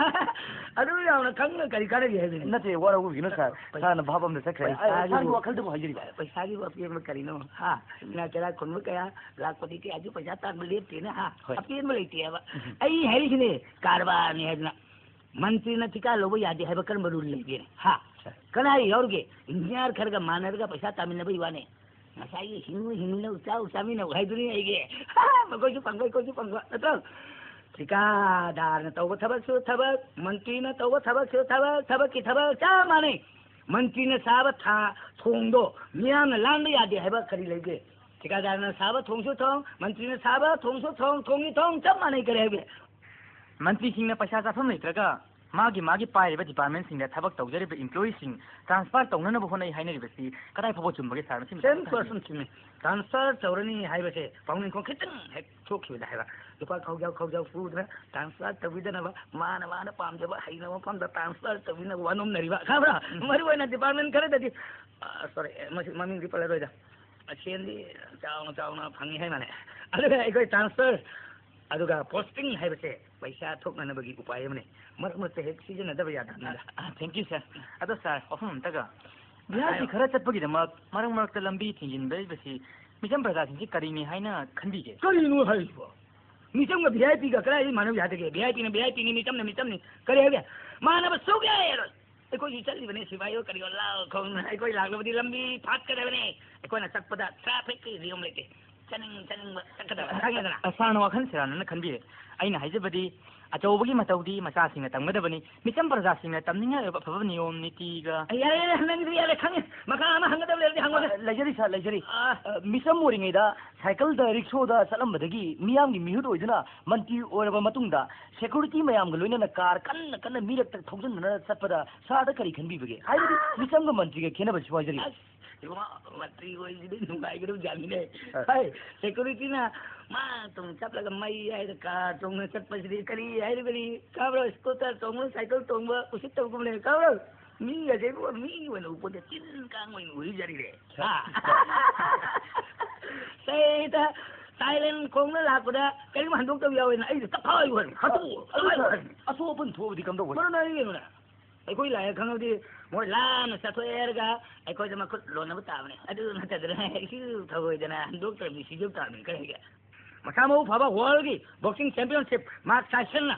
ꯑꯗꯨ ꯌꯥꯝꯅ ꯈꯪꯅ ꯀꯔꯤ ꯀꯥꯟꯅꯔꯤ ꯍꯥꯏꯕꯅꯤ? ꯅꯠꯇꯦ, ꯋꯥꯔꯧꯕꯤꯒꯅꯨ ꯁꯥꯔ꯫ ꯄꯩ-, ꯁꯥꯔꯅ ꯚꯥꯞ ꯑꯃꯗ ꯆꯠꯈ꯭ꯔꯦ꯫ ꯄꯩꯁꯥꯒꯤ ꯑ, ꯁꯥꯔꯒꯤ ꯋꯥ-, ꯋꯥꯈꯜꯗꯕꯨ ꯍꯥꯏꯖꯔꯤꯕ꯫ ꯄꯩꯁꯥꯒꯤꯕꯨ ꯑꯄꯦꯟꯕ ꯀꯔꯤꯅꯣ? ꯍꯥ? ꯏꯅꯥꯛ ꯀꯩꯔꯥꯛ ꯈꯨꯟꯕ ꯀꯌꯥ, ꯂꯥꯛꯄꯗꯤ ꯀꯌꯥꯁꯨ ꯄꯩꯁꯥ ꯇꯥꯟꯕ ꯂꯦꯞꯇꯦꯅ, ꯍꯥ? ꯍꯣꯏ꯫ ꯑꯄꯦꯟꯕ ꯂꯩꯇꯦꯕ꯫ ꯎꯝ꯫ ꯑꯩ ꯍꯥꯏꯔꯤꯁꯤꯅꯦ, ꯀꯔꯕꯥꯔꯅꯤ ꯍꯥꯏꯗꯅ꯫ ꯃꯟꯇ꯭ꯔꯤꯅ ꯊꯤꯀꯥ ꯂꯧꯕ ꯌꯥꯗꯦ ꯍꯥꯏꯕ ꯀꯔꯝꯕ rule ꯂꯩꯒꯦ? ꯍꯥ? ꯁꯥꯔ꯫ ꯀꯗꯥꯏ ꯌꯥꯎꯔꯤꯒꯦ? ꯏꯟꯖꯤꯅꯤꯌꯥꯔ ꯈꯔꯒ ꯃꯥꯟꯅꯔꯒ ꯄꯩꯁꯥ ꯇꯥꯃꯤꯟꯅꯕꯒꯤ ꯋꯥꯅꯦ꯫ ꯉꯁꯥꯏꯒꯤ ꯍꯤꯡꯉꯨ ꯍꯤꯡꯃꯤꯟꯅꯧ ꯆꯥꯎ ꯆꯥꯃꯤꯟꯅꯧ ꯍꯥꯏꯗꯨꯅꯤ ꯑꯩꯒꯤ꯫ ꯃꯈꯣꯏꯁꯨ ꯐꯪꯕ, ꯑꯩꯈꯣꯏꯁꯨ ꯐꯪꯕ, ꯅꯠꯇ꯭ꯔꯣ? ꯊꯤꯀꯥꯗꯥꯔꯅ ꯇꯧꯕ ꯊꯕꯛꯁꯨ ꯊꯕꯛ, ꯃꯟꯇ꯭ꯔꯤꯅ ꯇꯧꯕ ꯊꯕꯛꯁꯨ ꯊꯕꯛ, ꯊꯕꯛꯀꯤ ꯊꯕꯛ ꯆꯞ ꯃꯥꯟꯅꯩ꯫ ꯃꯟꯇ꯭ꯔꯤꯅ ꯁꯥꯕ ꯊꯥ-, ꯊꯣꯡꯗꯣ ꯃꯤꯌꯥꯝꯅ ꯂꯥꯟꯕ ꯌꯥꯗꯦ ꯍꯥꯏꯕ ꯀꯔꯤ ꯂꯩꯒꯦ? ꯊꯤꯀꯥꯗꯥꯔꯅ ꯁꯥꯕ ꯊꯣꯡꯁꯨ ꯊꯣꯡ, ꯃꯟꯇ꯭ꯔꯤꯅ ꯁꯥꯕ ꯊꯣꯡꯁꯨ ꯊꯣꯡ, ꯊꯣꯡꯒꯤ ꯊꯣꯡ ꯆꯞ ꯃꯥꯟꯅꯩ, ꯀꯔꯤ ꯍꯥꯏꯒꯦ? ꯃꯟꯇ꯭ꯔꯤꯁꯤꯡꯅ ꯄꯩꯁꯥ ꯆꯥꯐꯝ ꯂꯩꯇ꯭ꯔꯒ ꯃꯥꯒꯤ ꯃꯥꯒꯤ ꯄꯥꯏꯔꯤꯕ departmentꯁꯤꯡꯗ ꯊꯕꯛ ꯇꯧꯖꯔꯤꯕ employeeꯁꯤꯡ transfer ꯇꯧꯅꯅꯕ ꯍꯣꯠꯅꯩ ꯍꯥꯏꯅꯔꯤꯕꯁꯤ ꯀꯗꯥꯏ ꯐꯥꯎꯕ ꯆꯨꯝꯕꯒꯦ ꯁꯥꯔ? ꯃꯁꯤ ꯃꯇꯥꯡꯗ ten percent ꯆꯨꯝꯃꯤ꯫ Transfer ꯇꯧꯔꯅꯤ ꯍꯥꯏꯕꯁꯦ ꯄꯥꯎꯅꯤꯡꯈꯣꯡ ꯈꯤꯇꯪ ꯍꯦꯛ ꯊꯣꯛꯈꯤꯕꯗ ꯍꯥꯏꯕ, ꯂꯨꯄꯥ ꯈꯥꯎꯖꯥꯎ ꯈꯥꯎꯖꯥꯎ ꯄꯨꯗꯅ transfer ꯇꯧꯕꯤꯗꯅꯕ, ꯃꯥꯅ ꯃꯥꯅ ꯄꯥꯝꯖꯕ ꯍꯩꯅꯕ ꯃꯐꯝꯗ transfer ꯇꯧꯕꯤꯅꯕ ꯋꯥꯅꯣꯝꯅꯔꯤꯕ, ꯈꯪꯕ꯭ꯔꯥ? ꯎꯝ꯫ ꯃꯔꯨ ꯑꯣꯏꯅ department ꯈꯔꯗꯗꯤ, ꯑ, sorry, ꯃꯁꯤ ꯃꯃꯤꯡꯗꯤ ꯄꯜꯂꯔꯣꯏꯗ, ꯁꯦꯟꯗꯤ ꯆꯥꯎꯅ ꯆꯥꯎꯅ ꯐꯪꯉꯤ ꯍꯥꯏ ꯃꯥꯜꯂꯦ꯫ ꯑꯗꯨꯒ ꯑꯩꯈꯣꯏ transfer, ꯑꯗꯨꯒ posting ꯍꯥꯏꯕꯁꯦ ꯄꯩꯁꯥ ꯊꯣꯛꯅꯅꯕꯒꯤ ꯎꯄꯥꯏ ꯑꯃꯅꯤ꯫ ꯃꯔꯛ ꯃꯔꯛꯇ ꯍꯦꯛ ꯁꯤꯖꯤꯟꯅꯗꯕ ꯌꯥꯗꯕꯅꯤꯗ꯫ ꯑ, thank you, sir꯫ ꯑꯗꯣ sir, ꯋꯥꯐꯝ ꯑꯝꯇꯒ, ꯍꯥꯏꯌꯣ꯫ V I P ꯈꯔ ꯆꯠꯄꯒꯤꯗꯃꯛ ꯃꯔꯛ ꯃꯔꯛꯇ ꯂꯝꯕꯤ ꯊꯤꯡꯖꯤꯟꯕ ꯍꯥꯏꯕꯁꯤ ꯃꯤꯆꯝ ꯄ꯭ꯔꯖꯥꯁꯤꯡꯁꯤ ꯀꯔꯤꯅꯤ ꯍꯥꯏꯅ ꯈꯟꯕꯤꯒꯦ? ꯀꯔꯤꯅꯣ ꯍꯥꯏꯁꯤꯕꯣ? ꯃꯤꯆꯝꯒ V I Pꯒ ꯀꯗꯥꯏꯗꯒꯤ ꯃꯥꯟꯅꯕ ꯌꯥꯗꯒꯦ? V I Pꯅ V I Pꯅꯤ, ꯃꯤꯆꯝꯅ ꯃꯤꯆꯝꯅꯤ꯫ ꯀꯔꯤ ꯍꯥꯏꯒꯦ? ꯃꯥꯟꯅꯕ ꯁꯨꯛꯌꯥ ꯌꯥꯔꯣꯏ꯫ ꯑꯩꯈꯣꯏꯁꯨ ꯆꯠꯂꯤꯕꯅꯤ, ꯁꯤꯐꯥꯏ ꯑꯣꯏ ꯀꯔꯤ ꯑꯣꯏ ꯂꯥꯎ ꯈꯣꯡꯅ ꯑꯩꯈꯣꯏ ꯂꯥꯛꯂꯕꯗꯤ ꯂꯝꯕꯤ ꯐꯥꯠꯀꯗꯕꯅꯤ꯫ ꯑꯩꯈꯣꯏꯅ ꯆꯠꯄꯗ trafficꯀꯤ ꯅꯤꯌꯣꯝ ꯂꯩꯇꯦ꯫ ꯆꯠꯅꯤꯡ ꯆꯠꯅꯤꯡꯕ ꯆꯠꯀꯗꯕ, ꯈꯪꯉꯦꯗꯅ? ꯑ, ꯁꯥꯔꯅ ꯋꯥꯈꯜ ꯁꯦꯔꯥꯟꯅꯅ ꯈꯟꯕꯤꯔꯦ꯫ ꯑꯩꯅ ꯍꯥꯏꯖꯕꯗꯤ, ꯑꯆꯧꯕꯒꯤ ꯃꯇꯧꯗꯤ ꯃꯆꯥꯁꯤꯡꯅ ꯇꯝꯒꯗꯕꯅꯤ꯫ ꯃꯤꯆꯝ ꯄ꯭ꯔꯖꯥꯁꯤꯡꯅ ꯇꯝꯅꯤꯡꯉꯥꯏ ꯑꯣꯏꯕ ꯑꯐꯕ ꯅꯤꯌꯣꯝ ꯅꯤꯇꯤꯒ ꯑ, ꯌꯥꯔꯦ, ꯌꯥꯔꯦ, ꯅꯪꯒꯤꯗꯨ ꯌꯥꯔꯦ, ꯈꯪꯉꯦ꯫ ꯃꯈꯥ ꯑꯃ ꯍꯪꯒꯗꯕ ꯂꯩꯔꯗꯤ ꯍꯪꯉꯣꯁꯦ꯫ ꯑ, ꯂꯩꯖꯔꯤ ꯁꯥꯔ, ꯂꯩꯖꯔꯤ꯫ ꯑ꯫ ꯑ, ꯃꯤꯆꯝ ꯑꯣꯏꯔꯤꯉꯩꯗ ꯁꯥꯏꯀꯜꯗ, ꯔꯤꯛꯁꯣꯗ ꯆꯠꯂꯝꯕꯗꯒꯤ ꯃꯤꯌꯥꯝꯒꯤ ꯃꯤꯍꯨꯠ ꯑꯣꯏꯗꯨꯅ ꯃꯟꯇ꯭ꯔꯤ ꯑꯣꯏꯔꯕ ꯃꯇꯨꯡꯗ security ꯃꯌꯥꯝꯒ ꯂꯣꯏꯅꯅ car ꯀꯟꯅ ꯀꯟꯅ ꯃꯤꯔꯛꯇ ꯊꯧꯖꯤꯟꯗꯨꯅ ꯆꯠꯄꯗ ꯁꯥꯔꯗ ꯀꯔꯤ ꯈꯟꯕꯤꯕꯒꯦ? ꯍꯥꯏꯕꯗꯤ ꯃꯤꯆꯝꯒ ꯃꯟꯇ꯭ꯔꯤꯒ ꯈꯦꯠꯅꯕꯁꯤꯕꯨ ꯍꯥꯏꯖꯔꯤꯕ꯫ ꯑꯁ, ꯏꯕꯨꯡꯉꯣ, ꯃꯟꯇ꯭ꯔꯤ ꯑꯣꯏꯁꯤꯗꯤ ꯅꯨꯡꯉꯥꯏꯒꯗꯕ ꯖꯥꯠꯅꯤꯅꯦ꯫ ꯑ꯫ ꯍꯥꯏ, securityꯅ ꯃꯥ ꯇꯨꯡ ꯆꯠꯂꯒ ꯃꯩ ꯍꯥꯏꯔ car ꯇꯣꯡꯅ ꯆꯠꯄꯁꯤꯗꯤ ꯀꯔꯤ ꯍꯥꯏꯔꯨꯒꯅꯤ? ꯈꯪꯕ꯭ꯔꯣ? Scooter ꯇꯣꯡꯕ, ꯁꯥꯏꯀꯜ ꯇꯣꯡꯕ ꯎꯁꯤꯠꯇꯕꯒꯨꯝꯕꯅꯦ, ꯈꯪꯕ꯭ꯔꯣ? ꯃꯤꯒꯁꯦ ꯏꯕꯨꯡꯉꯣ, ꯃꯤ ꯑꯣꯏꯅ ꯎꯄꯣꯠꯇꯦ, ꯇꯤꯟ ꯀꯥꯡ ꯑꯣꯏꯅ ꯎꯏꯖꯔꯤꯔꯦ꯫ ꯍꯥ? ꯀꯩꯗ ꯊꯥꯏꯂꯦꯟ ꯈꯣꯡꯅ ꯂꯥꯛꯄꯗ ꯀꯔꯤꯒꯨꯝꯕ ꯍꯟꯗꯣꯛꯇꯕ ꯌꯥꯎꯋꯦꯅ ꯑꯩꯗ ꯇꯛꯈꯥꯏꯕ ꯍꯥꯏꯕꯅꯤ, ꯍꯥꯠꯇꯣꯛꯑꯣ, ꯇꯛꯈꯥꯏꯕ ꯍꯥꯏꯕꯅꯤ꯫ ꯑꯁꯣꯛ ꯑꯄꯟ ꯊꯣꯛꯑꯕꯗꯤ ꯀꯝꯗꯧꯕ? ꯃꯔꯨ ꯑꯣꯏꯅ ꯑꯩ ꯀꯩꯅꯣꯅꯦ, ꯑꯩꯈꯣꯏ ꯂꯥꯏꯔ ꯈꯪꯉꯕꯗꯤ ꯃꯣꯏ ꯂꯥꯞꯅ ꯆꯠꯊꯣꯛꯑꯦ ꯍꯥꯏꯔꯒ ꯑꯩꯈꯣꯏꯗ ꯃꯈꯨꯠ ꯂꯣꯟꯅꯕ ꯇꯥꯕꯅꯤ꯫ ꯑꯗꯨ ꯅꯠꯇꯗꯅ ꯑꯩꯁꯨ ꯊꯧꯑꯣꯏꯗꯅ ꯍꯟꯗꯣꯛꯇ꯭ꯔꯕꯗꯤ ꯁꯤꯖꯧ ꯇꯥꯕꯅꯤ꯫ ꯀꯔꯤꯒꯦ? ꯃꯁꯥ ꯃꯎ ꯐꯕ ꯋꯥꯔꯜꯒꯤ ꯕꯣꯛꯁꯤꯡ ꯆꯦꯝꯄꯤꯌꯟꯁꯤꯞ ꯃꯥꯔꯛ ꯇꯥꯏꯁꯟꯅ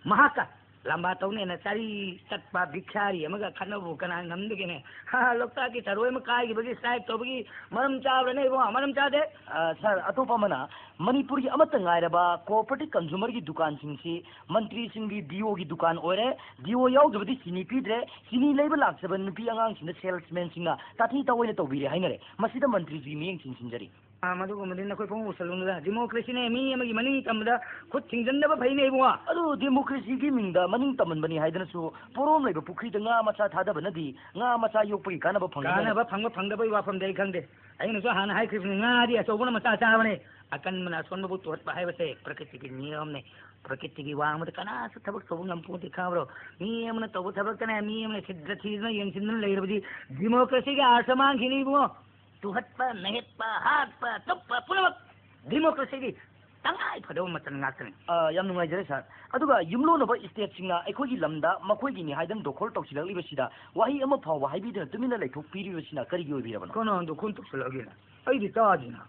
ꯃꯍꯥꯛꯀ ꯂꯝꯕꯥ ꯇꯧꯅꯦꯅ ꯆꯥꯔꯤ ꯆꯠꯄ ꯚꯤꯈꯥꯔꯤ ꯑꯃꯒ ꯈꯠꯅꯕꯕꯨ ꯀꯅꯥ ꯉꯝꯗꯒꯦꯅꯦ? ꯍꯥ, ꯂꯣꯛꯇꯥꯛꯀꯤ ꯊꯔꯣꯏ ꯑꯃ ꯀꯥꯏꯈꯤꯕꯒꯤ ꯁ꯭ꯇ꯭ꯔꯥꯏꯛ ꯇꯧꯕꯒꯤ ꯃꯔꯝ ꯆꯥꯕ꯭ꯔꯅꯦ ꯏꯕꯨꯡꯉꯣ? ꯃꯔꯝ ꯆꯥꯗꯦ꯫ ꯑ, ꯁꯥꯔ, ꯑꯇꯣꯞꯄ ꯑꯃꯅ ꯃꯅꯤꯄꯨꯔꯒꯤ ꯑꯃꯠꯇ ꯉꯥꯏꯔꯕ ꯀꯣꯑꯣꯄꯔꯦꯇꯤꯚ ꯀꯟꯖꯨꯃꯔꯒꯤ ꯗꯨꯀꯥꯟꯁꯤꯡꯁꯤ ꯃꯟꯇ꯭ꯔꯤꯁꯤꯡꯒꯤ ꯗꯤ ꯑꯣꯒꯤ ꯗꯨꯀꯥꯟ ꯑꯣꯏꯔꯦ, ꯗꯤ ꯑꯣ ꯌꯥꯎꯗꯕꯗꯤ ꯆꯤꯅꯤ ꯄꯤꯗ꯭ꯔꯦ, ꯆꯤꯅꯤ ꯂꯩꯕ ꯂꯥꯛꯆꯕ ꯅꯨꯄꯤ ꯑꯉꯥꯡꯁꯤꯡꯗ ꯁꯦꯜꯁꯃꯦꯟꯁꯤꯡꯅ ꯇꯥꯊꯤ ꯇꯥꯑꯣꯏꯅ ꯇꯧꯕꯤꯔꯦ ꯍꯥꯏꯅꯔꯦ꯫ ꯃꯁꯤꯗ ꯃꯟꯇ꯭ꯔꯤꯁꯤ ꯃꯤꯠꯌꯦꯡ ꯆꯤꯡꯁꯤꯟꯖꯔꯤ꯫ ꯑꯥ, ꯃꯗꯨꯒꯨꯝꯕꯗꯤ ꯅꯈꯣꯏ ꯄꯨꯡꯎ ꯎꯁꯜꯂꯨꯅꯨꯗ꯫ ꯗꯤꯃꯣꯀ꯭ꯔꯦꯁꯤꯅꯦ, ꯃꯤ ꯑꯃꯒꯤ ꯃꯅꯤꯡ ꯇꯝꯕꯗ ꯈꯨꯠ ꯊꯤꯡꯖꯤꯟꯗꯕ ꯐꯩꯅꯦ ꯏꯕꯨꯡꯉꯣ꯫ ꯑꯗꯨ ꯗꯤꯃꯣꯀ꯭ꯔꯦꯁꯤꯒꯤ ꯃꯤꯡꯗ ꯃꯅꯤꯡ ꯇꯝꯍꯟꯕꯅꯤ ꯍꯥꯏꯗꯅꯁꯨ ꯄꯣꯔꯣꯝ ꯂꯩꯕ ꯄꯨꯈ꯭ꯔꯤꯗ ꯉꯥ ꯃꯆꯥ ꯊꯥꯗꯕꯅꯗꯤ ꯉꯥ ꯃꯆꯥ ꯌꯣꯛꯄꯒꯤ ꯀꯥꯟꯅꯕ ꯐꯪꯒꯅꯤ꯫ ꯀꯥꯟꯅꯕ ꯐꯪꯕ ꯐꯪꯗꯕꯒꯤ ꯋꯥꯐꯝꯗꯤ ꯑꯩ ꯈꯪꯗꯦ꯫ ꯑꯩꯅꯁꯨ ꯍꯥꯟꯅ ꯍꯥꯏꯈ꯭ꯔꯤꯕꯅꯤ, ꯉꯥꯗꯤ ꯑꯆꯧꯕꯅ ꯃꯆꯥ ꯆꯥꯕꯅꯦ꯫ ꯑꯀꯟꯕꯅ ꯑꯁꯣꯟꯕꯕꯨ ꯇꯨꯍꯠꯄ ꯍꯥꯏꯕꯁꯦ ꯄ꯭ꯔꯀꯤꯇꯤꯒꯤ ꯅꯤꯌꯝꯅꯦ꯫ ꯄ꯭ꯔꯀꯤꯇꯤꯒꯤ ꯋꯥꯡꯃꯗ ꯀꯅꯥꯁꯨ ꯊꯕꯛ ꯇꯧꯕ ꯉꯝꯄꯣꯟꯇꯦ, ꯈꯪꯕ꯭ꯔꯣ? ꯃꯤ ꯑꯃꯅ ꯇꯧꯕ ꯊꯕꯛꯇꯅꯦ ꯃꯤ ꯑꯃꯅ ꯁꯤꯗ꯭ꯔ ꯊꯤꯗꯅ ꯌꯦꯡꯁꯤꯟꯗꯨꯅ ꯂꯩꯔꯕꯗꯤ ꯗꯤꯃꯣꯀ꯭ꯔꯦꯁꯤꯒꯤ ꯑꯥꯔꯊ ꯃꯥꯡꯈꯤꯅꯤ ꯏꯕꯨꯡꯉꯣ꯫ ꯇꯨꯍꯠꯄ, ꯅꯦꯠꯄ, ꯍꯥꯠꯄ, ꯇꯨꯞꯄ ꯄꯨꯝꯅꯃꯛ ꯗꯤꯃꯣꯀ꯭ꯔꯦꯁꯤꯒꯤ ꯇꯉꯥꯏ ꯐꯗꯕ ꯃꯆꯜ ꯉꯥꯛꯇꯅꯤ꯫ ꯑ, ꯌꯥꯝ ꯅꯨꯡꯉꯥꯏꯖꯔꯦ ꯁꯥꯔ꯫ ꯑꯗꯨꯒ ꯌꯨꯝꯂꯣꯟꯅꯕ ꯁ꯭ꯇꯦꯠꯁꯤꯡꯅ ꯑꯩꯈꯣꯏꯒꯤ ꯂꯝꯗ ꯃꯈꯣꯏꯒꯤꯅꯤ ꯍꯥꯏꯗꯅ ꯗꯣꯈꯜ ꯇꯧꯁꯤꯜꯂꯛꯂꯤꯕꯁꯤꯗ ꯋꯥꯍꯩ ꯑꯃ ꯐꯥꯎꯕ ꯍꯥꯏꯕꯤꯗꯅ ꯇꯨꯃꯤꯟꯅ ꯂꯩꯊꯣꯛꯄꯤꯔꯤꯕꯁꯤꯅ ꯀꯔꯤꯒꯤ ꯑꯣꯏꯕꯤꯔꯕꯅꯣ? ꯀꯅꯥꯅ ꯗꯣꯈꯜ ꯇꯧꯁꯤꯜꯂꯛꯑꯒꯦꯅ? ꯑꯩꯗꯤ ꯇꯥꯗꯦꯅ꯫